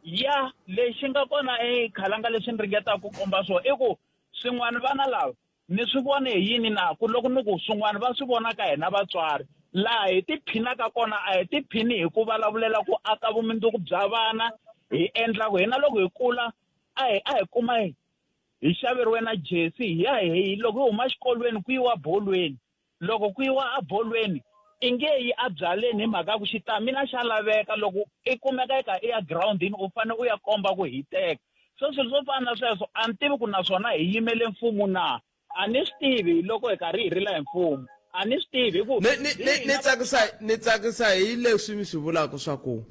Speaker 17: ya lexi nga kona ekhalanga leswi ni ringetaka ku komba swona i ku swin'wana vana lava Ni swi vone hi yini na ku loko ni ku swin'wana va swi vona ka hina vatswari? Laha hi tiphinaka kona a hi tiphini hi ku vulavulela ku aka vumundzuku bya vana, hi endla ku hina loko hi kula a hi a hi kuma hi xaveriwe na jesi hi ya hi loko hi huma exikolweni ku yiwa bolweni. Loko ku yiwa ebolweni i nge yi ebyaleni hi mhaka ya ku xitamina xa laveka loko i kumeka i kha i ya girawundini u fanele u ya komba ku hiteka. So swilo swo fana na sweswo a ni tivi ku naswona hi yimele mfumo na a ni swi tivi loko hi karhi hi rila hi mfumo a ni swi tivi hi ku
Speaker 1: ni ni ni ni tsakisa ni tsakisa hi leswi mi swi vulaka swa ku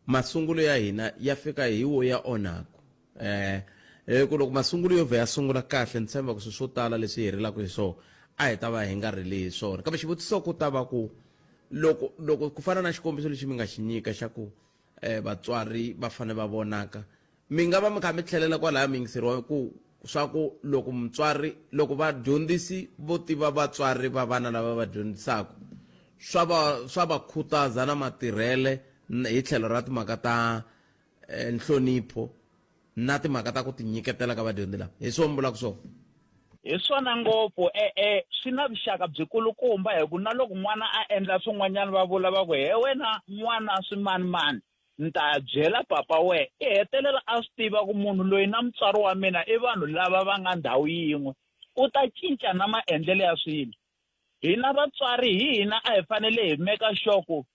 Speaker 1: masungulo ya hina ya fika hi wo ya onhaka eh hi ku loko masungulo yo vhe ya sungula kahle ni tshemba ku swilo swo tala leswi hi rilaka hi swona a hi ta va hi nga rili hi swona kambe xivutiso ku ta va ku loko loko ku fana na xikombiso lexi mi nga xi nyika xa ku eh vatswari va fanele va vonaka mi nga va mi kha mi tlhelela kwalaya muyingiseri wa ku swa ku loko mutswari loko vadyondzisi vo tiva vatswari va vana lava va dyondzisaka swa va swa va khutaza na matirhele hi tlhelo ra timhaka ta eh, nhlonipho na timhaka ta ku tinyiketela ka vadyondzi lava hi swona mi vulaka swona
Speaker 17: hi swona ngopfu e-e swi na vuxaka byikulukumba hi ku na loko n'wana a endla swin'wanyana va vula va ku he wena n'wana swimanimani ni ta byela papa we i hetelela a swi tiva ku munhu loyi na mutswari wa mina i vanhu lava va nga ndhawu yin'we u ta cinca na maendlelo ya swilo hina vatswari hi hina a hi fanele hi meka sure ku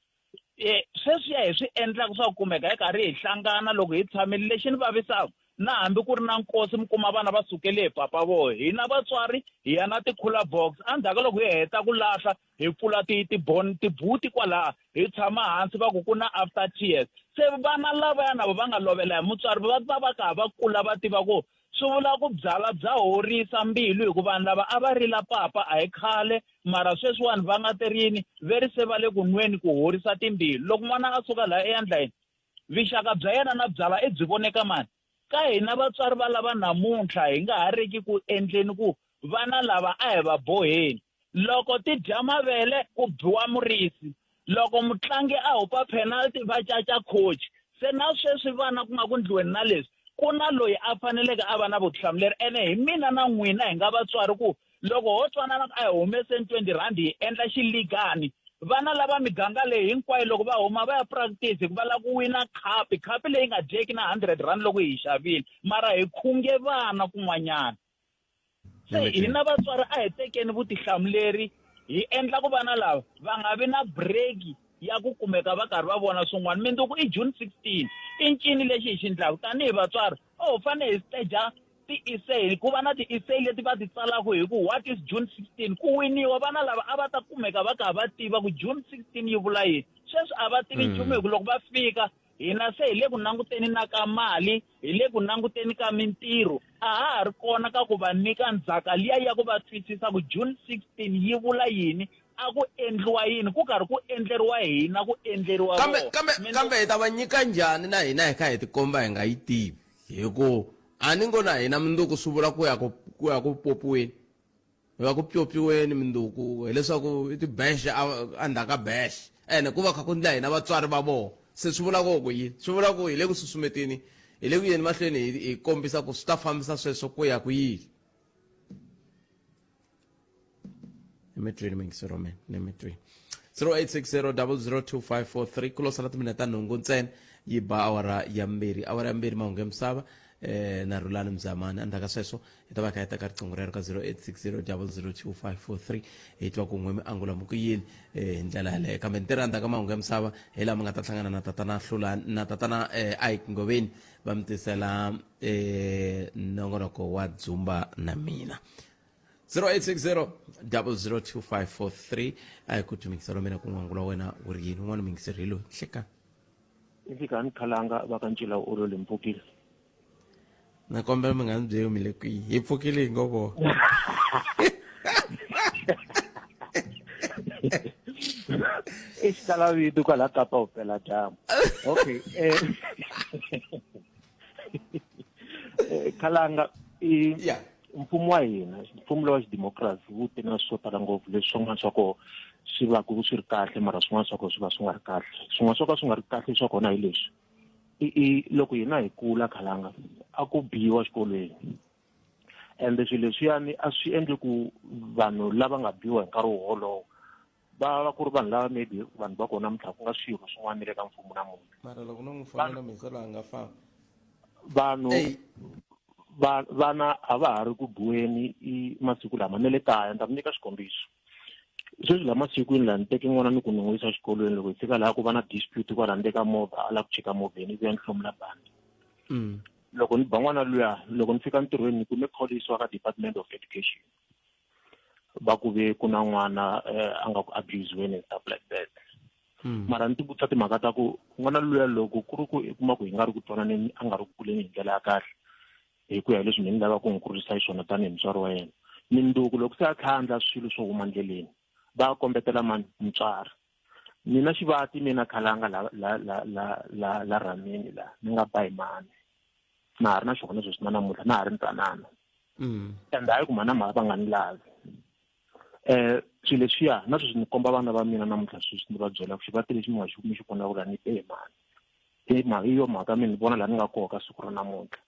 Speaker 17: e sweswiya hi swi endlaka swa ku kumeka hi karhi hi hlangana loko hi tshamile lexi ni vavisaka na hambi ku ri na nkosi mi kuma vana va sukele hi papa voho hina vatswari hi ya na ti-cooler box endzhaku ka loko hi heta ku lahla hi pfula ti tibon tibuti kwalaha hi tshama hansi va ku ku na after tears se vana lavaya na vo va nga lovela hi mutswari va va va karhi va kula va tiva ku swi vula ku byala bya horisa mbilu hikuva vanhu lava a va rila papa a hi khale mara sweswiwani va nga terini ve ri se va le ku nweni ku horisa timbilu loko n'wana a suka laha eyandlayini vixaka bya yena na byala i byi voneka mani ka hina vatswari va lava namuntlha hi nga ha riki ku endleni ku vana lava a hi va boheni loko ti dya mavele ku biwa murisi loko mutlangi a hupa penalty va caca coach se na sweswi vana ku nga ku ndliweni na leswi ku na loyi a faneleke a va na vutihlamuleri ene hi mina na n'wina hi nga vatswari ku loko ho twanana ku a hi humeseni 20 rand hi endla xiligani vana lava miganga leyi hinkwayo loko va huma va ya practice hikuva lava ku wina khapi khapi leyi nga dyeki na 100 rand loko hi yi xavile mara hi khunge vana kun'wanyana se hina vatswari a hi tekeni vutihlamuleri hi endla ku vana lava va nga vi na break ya ku kumeka va karhi va vona swin'wana mindzuku i June 16 i ncini lexi hi xi endlaka tanihi vatswari o fanele hi steja ti-essay ku va na ti-essay leti va ti tsalaka hi ku what is June 16 ku winiwa vana lava a va ta kumeka va karhi va tiva ku June 16 yi vula yini sweswi a va tivi nchumu hi ku loko va fika hina se hi le ku languteni na ka mali hi le ku languteni ka mintirho a ha ha ri kona ka ku va nyika ndzhaka liya ya ku va twisisa ku June 16 yi vula yini A ku endliwa yini ku karhi ku endleriwa hina ku endleriwa
Speaker 1: Kambe
Speaker 17: vona.
Speaker 1: kambe
Speaker 17: Mina
Speaker 1: kambe hi ta va nyika njhani na hina hi kha hi tikomba hi nga yi tivi hi ku a ni ngo na hina munduku swi vula ku ya ku ku ya ku popiweni hi va ku pyopyiweni minduku hileswaku i tibexe endzhaku ka bexe ene ku va kha ku ndla hina vatswari va vona se swi vula ku ku yini swi vula ku hi le ku susumeteni hi le ku yeni mahlweni hi hi kombisa ku swi ta fambisa sweswo ku ya ku yini emetweni muyingiseri wa mina emetweni 0860002543 ku lo sala timinete ta nhungu ntsena yi ba awara ya mbirhi awara ya mbirhi mahungu ya misava eh, na rhulani mzamani endzhaku ka sweswo hi ta va kha hi teka riqingho rero ka 0860002543 hi twa ku n'we mi angula mi ku yini eh, hi ndlela yaleyo kambe ntirho endzhaku ka mahungu ya misava hi laha mi nga ta hlangana na tatana hlula na tatana eh, ike ngoveni va mi tisela eh, nongonoko wa dzumba na mina 0860 002543 a hi ku tumikiselo mina ku n'wangula wena wu ri yini un'wana muyingiseri hi loyi hlekani
Speaker 18: i fika ni khalanga va ka ncila u olole mpfukile
Speaker 1: na kombela mi nga ni byeli mi le kwihi hi pfukile hi ngo vona
Speaker 18: i xikalavito kwala kapa vupela dyambu okay eh, eh, khalanga i mfumo wa hina mfumo lowa xidemokirasi wu te na swo tala ngopfu leswi swin'wana swa kona swi va ku swi ri kahle mara swin'wana swa kona swi va swi nga ri kahle swin'wana swo ka swi nga ri kahle swa kona hi leswi i i loko hina hi kula khalanga a ku biwa xikolweni ende swilo leswiyani a swi endle ku vanhu lava nga biwa hi nkarhi wolowo va va ku ri vanhu lava maybe vanhu va kona namuntlha ku nga swirho swin'wana le ka mfumo namuntlha
Speaker 1: mara loko no n'wi fonela muyingiseri a nga famba
Speaker 18: vanhu va vana a va ha ri ku biweni i masiku lama na le kaya ni ta mi nyika xikombiso sweswi la masikwini laha ni teke n'wana ni ku ni n'wi yisa xikolweni loko hi fika laha ku va na dispute kwala ndzeni ka movha a lava ku chika movheni ivi ya ni hlomula bandi loko ni ba n'wana luya loko ni fika ntirhweni ni kume call yisiwa ka department of education va ku ve ku na n'wana eh, a nga ku abusiweni and stuff like that mara ni ti vutisa timhaka ta ku n'wana luya loko ku ri ku i kuma ku hi nga ri ku twananeni a nga ri ku kuleni hi ndlela ya kahle hi ku ya hi leswi mina ni lavaka ku n'wi kurisa hi swona tanihi mutswari wa yena minduku loko se a tlha a endla swilo swo huma ndleleni va kombetela mani mutswari mina xivati mina khalanga la la la la la la rhamini la ni nga ba hi mani na ha ri na xona sweswi na namuntlha na ha ri ntsanana and hayi ku mhana mhaka va nga ni lavi eh swilo leswiya na sweswi ni komba vana va mina namuntlha sweswi ni va byela ku xivati lexi mi nga xi mi xi vona ku la ni be hi mani hi mhaka hi yo mhaka mina ni vona laha ni nga koho ka siku ra namuntlha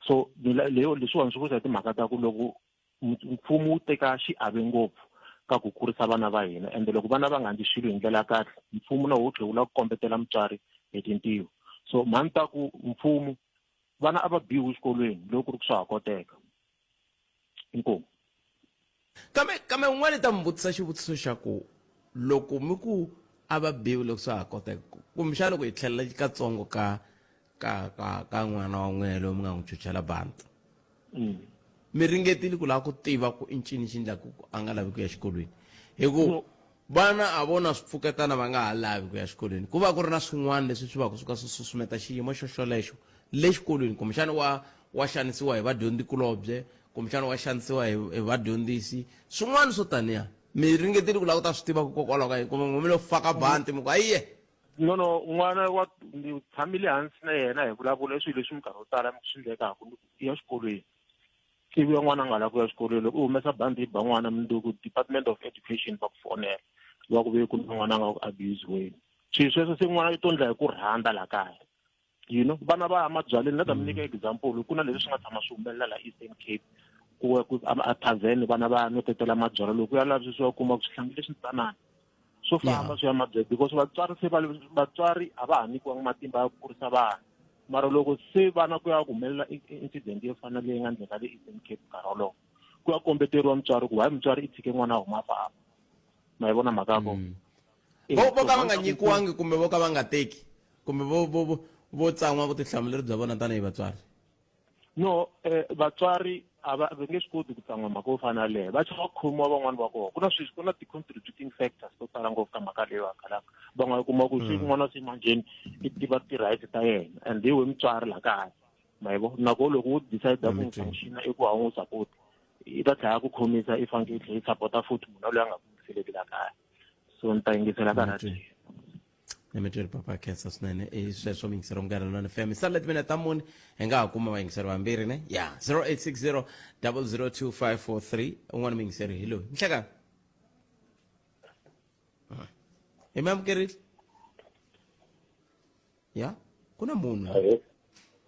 Speaker 18: so leyo leswiwani swi vurisa timhaka ta ku loko mfumo wu teka xiave ngopfu ka ku kurisa vana va hina ende loko vana va nga endli swilo hi ndlela ya kahle mfumo na wu tlhe wu lava ku kombetela mutswari hi tintiho so mhani ta ku mfumo vana a va biwi exikolweni loko ku ri ku swa ha koteka inkomu
Speaker 1: kambe kambe un'wana ta mi vutisa xivutiso xa ku loko mi ku a va biwi loko swa ha koteka kumbexana loko hi tlhelela katsongo ka ka ka ka n'wana wa n'wina loyi mi nga n'wi chuchela bandi mi ringetile ku lava ku tiva ku i ncini xi endlaku ku a nga lavi ku ya xikolweni hi ku vana a vona swi pfuketana va nga ha lavi ku ya xikolweni ku va ku ri na swin'wana leswi swi va ku suka swi susumeta xiyimo xo xolexo le xikolweni kumbexana wa wa xanisiwa hi vadyondzikulobye kumbexana wa xanisiwa hi hi vadyondzisi swin'wana swo taniya mi ringetile ku lava ku ta swi tiva ku kokwalaho ka yini kumbe n'we mi lo faka banti mi ku ayiye
Speaker 18: no no n'wana wa ni tshamile hansi na yena hi vulavula i swilo leswi minkarhi yo tala swi endlekaka ni ku i ya xikolweni ivi ya n'wana a nga lavi ku ya xikolweni loko u humesa bandi yi ba n'wana mundzuku department of education va ku fonela va ku ve ku na n'wana a nga ku abuse-weni swilo sweswo se n'wana i to ndla hi ku rhandza la kaya you know vana va ya mabyaleni na ta mi nyika example ku na leswi swi nga tshama swi humelela la Eastern Cape ku ku a tavern vana va nwetetela mabyalwa loko ya lavisisiwa kuma ku swihlangi leswi ntsanana swo famba swi ya mabyalwa because vatswari se va vatswari a va ha nyikiwanga matimba ya ku kurisa vana mara loko se vana ku ya ku humelela incident yo fana leyi nga ndleka le Eastern Cape nkarhi wolowo ku ya kombeteriwa mutswari ku hayi mutswari i tshike n'wana a huma famba ma yi vona mhaka ya kona
Speaker 1: vo vo ka va nga nyikiwangi kumbe vo ka va nga teki kumbe vo vo vo vo tsan'wa vutihlamuleri bya vona tanihi vatswari
Speaker 18: no eh, vatswari a va va nge swi koti ku tsan'wa mhaka yo fana yaleyo va chava ku khomiwa van'wani va kona ku na swilo ku na ti-contributing factors to tala ngopfu ka mhaka leyo hakalaka van'wana kuma ku se n'wana se manjheni i tiva ti-rights ta yena and hi we mutswari la kaya ma yi vo nako loko wo decide ku n'wi sanctiona i ku a wu n'wi support i ta tlhela ku khomisa i fanekele i tlhela i support-a futhi munhu loyi a nga ku yingiseleki la kaya so ni ta yingisela ka radio
Speaker 1: Nemetweri papa khensa swinene i sweswo miyingiseri munghana lonene fm sala timinete ta mune hi nga ha kuma vayingiseri vambirhi ne ya 0860 002543 un'wana muyingiseri hi loyi nhlekani hi mi amukerile ya ku na munhu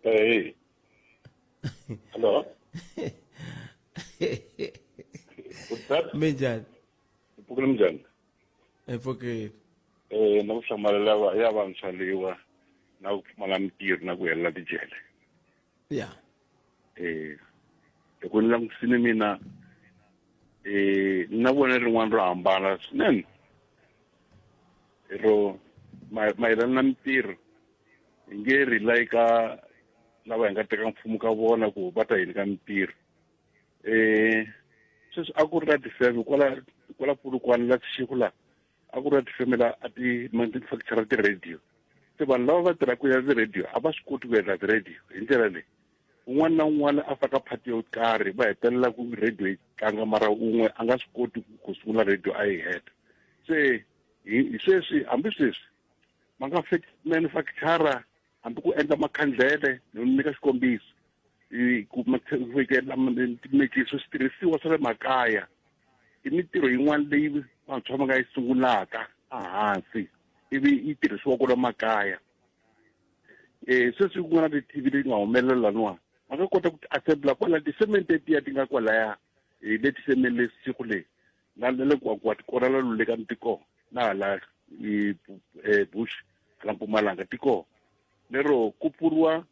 Speaker 19: Hey. Hello. What's up?
Speaker 1: Minjhani?
Speaker 19: Mpfukile minjhani?
Speaker 1: Mpfukile.
Speaker 19: Eh, na ku hlamalela va ya vantshwa leyiwa na ku pfumala mintirho na ku helela tijele.
Speaker 1: Ya.
Speaker 19: Eh, loko ni langutisile mina eh ni na vona rin'wana ro hambana swinene ro mayelana na mintirho hi nge rely ka lava hi nga teka mfumo ka vona ku va ta hi nyika mintirho eh sweswi a ku ri na tifeme kwala kwala Polokwane la Seshego la a ku ri na tifeme la a ti manufacture ti-radio se vanhu lava va tirhaka ya ti-radio a va swi koti ku endla ti-radio hi ndlela leyi un'wana na un'wana a faka phati yo karhi va hetelela ku radio yi tlanga mara un'we a nga swi koti ku sungula radio a yi heta se hi sweswi hambi sweswi va nga manufacture hambi ku endla makhandlele ni nyika xikombiso ku endla timeciso switirhisiwa swa le makaya i mintirho yin'wana leyi vantshwa va nga yi sungulaka ehansi ivi yi tirhisiwa kwala makaya um sweswi ku nga na ti-tv leyi nga humelela laniwa va nga kota ku ti-assembla kwala tisemente tiya ti nga kwalaya hi le tisemeni le siku leyi na le kwa tikona la lulekani ti kona na hala bush hala Mpumalanga ti kona lero ku pfuriwa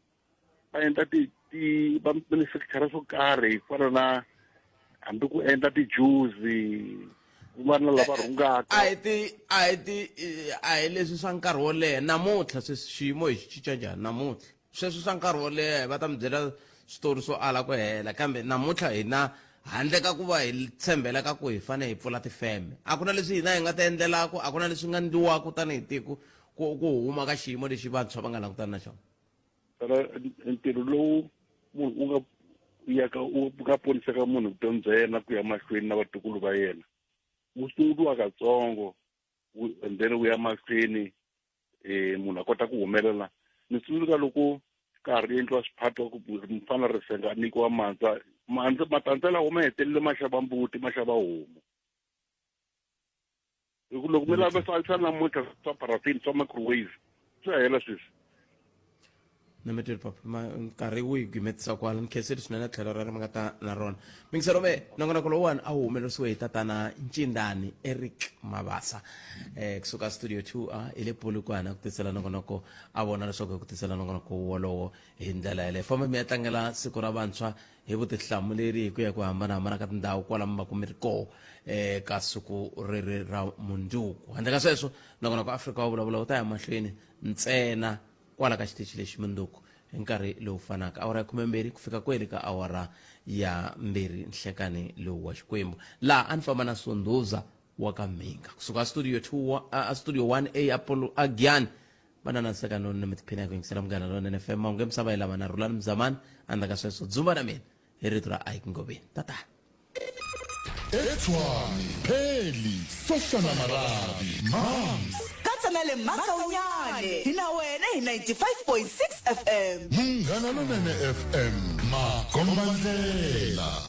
Speaker 19: va endla ti ti va manufacture swo karhi ku fana na hambi ku endla ti-juice ku va na lava rhungaka
Speaker 1: a hi ti a hi ti a hi leswi swa nkarhi wo leha namuntlha sweswi xiyimo hi xi cinca njhani namuntlha sweswi swa nkarhi wo leha va ta mi byela switori swo ala ku hela kambe namuntlha hina handle ka ku va hi tshembela ka ku hi fanele hi pfula tifeme a ku na leswi hina hi nga ta endlelaku a ku na leswi nga ndliwaku tanihi tiko ku ku huma ka xiyimo lexi vantshwa va nga langutana na xona
Speaker 19: phela ntirho lowu munhu u nga yaka u nga ponisaka munhu vutomi bya yena ku ya mahlweni na vatukulu va yena wu sunguriwa katsongo and then wu ya mahlweni um munhu a kota ku humelela ni tsundzuka loko karhi endliwa swiphato ku mfana risenga a nyikiwa mandza mandza matandza lawa ma hetelele ma xava mbuti ma xava homu hi ku loko mi lava swa swa namuntlha swa parafini swa microwave swa hela sweswi
Speaker 1: nameteri papa ma nkarhi wu hi gimetisa kwala ni khenseli swinene tlhelo rero mi nga ta na rona mingiselo me nongonoko lowuwani a wu humelerisiwe hi tatana ncindani eric mabasa eh kusuka studio 2 a hi le polokwane ku tisela nongonoko a vona leswaku hi ku tisela nongonoko wolowo hi ndlela yaleyo famba mi ya tlangela siku ra vantshwa hi vutihlamuleri hi ku ya ku hambanahambana ka tindhawu kwala mi va ku mi ri koho eh ka siku reri ra mundzuku handle ka sweswo nongonoko afrika wa vulavula wu ta ya mahlweni ntsena kwala ka xitichi lexi mundzuku hi nkarhi lowu fanaka awara ya khumembirhi ku fika kweli ka awara ya mbirhi nhlekani lowu wa xikwembu laha a ni famba na sunduza wa ka mhinga kusuka studio 2 a studio 1a apollo a giyani vanana nsekani lonene mi tiphina hi ku yingisela munghana lonene fm mahungu ya misava yi lava na rhulani mzamani endzhaku ka sweswo dzumba na mina hi rito ra ike ngoveni tatana
Speaker 3: Etshwane, Pheli, Soshana Marabi, Mams.
Speaker 6: Katsa na le Makaunyane hi na wena hi 95.6 FM.
Speaker 3: Munghana Lonene FM, makombandlela.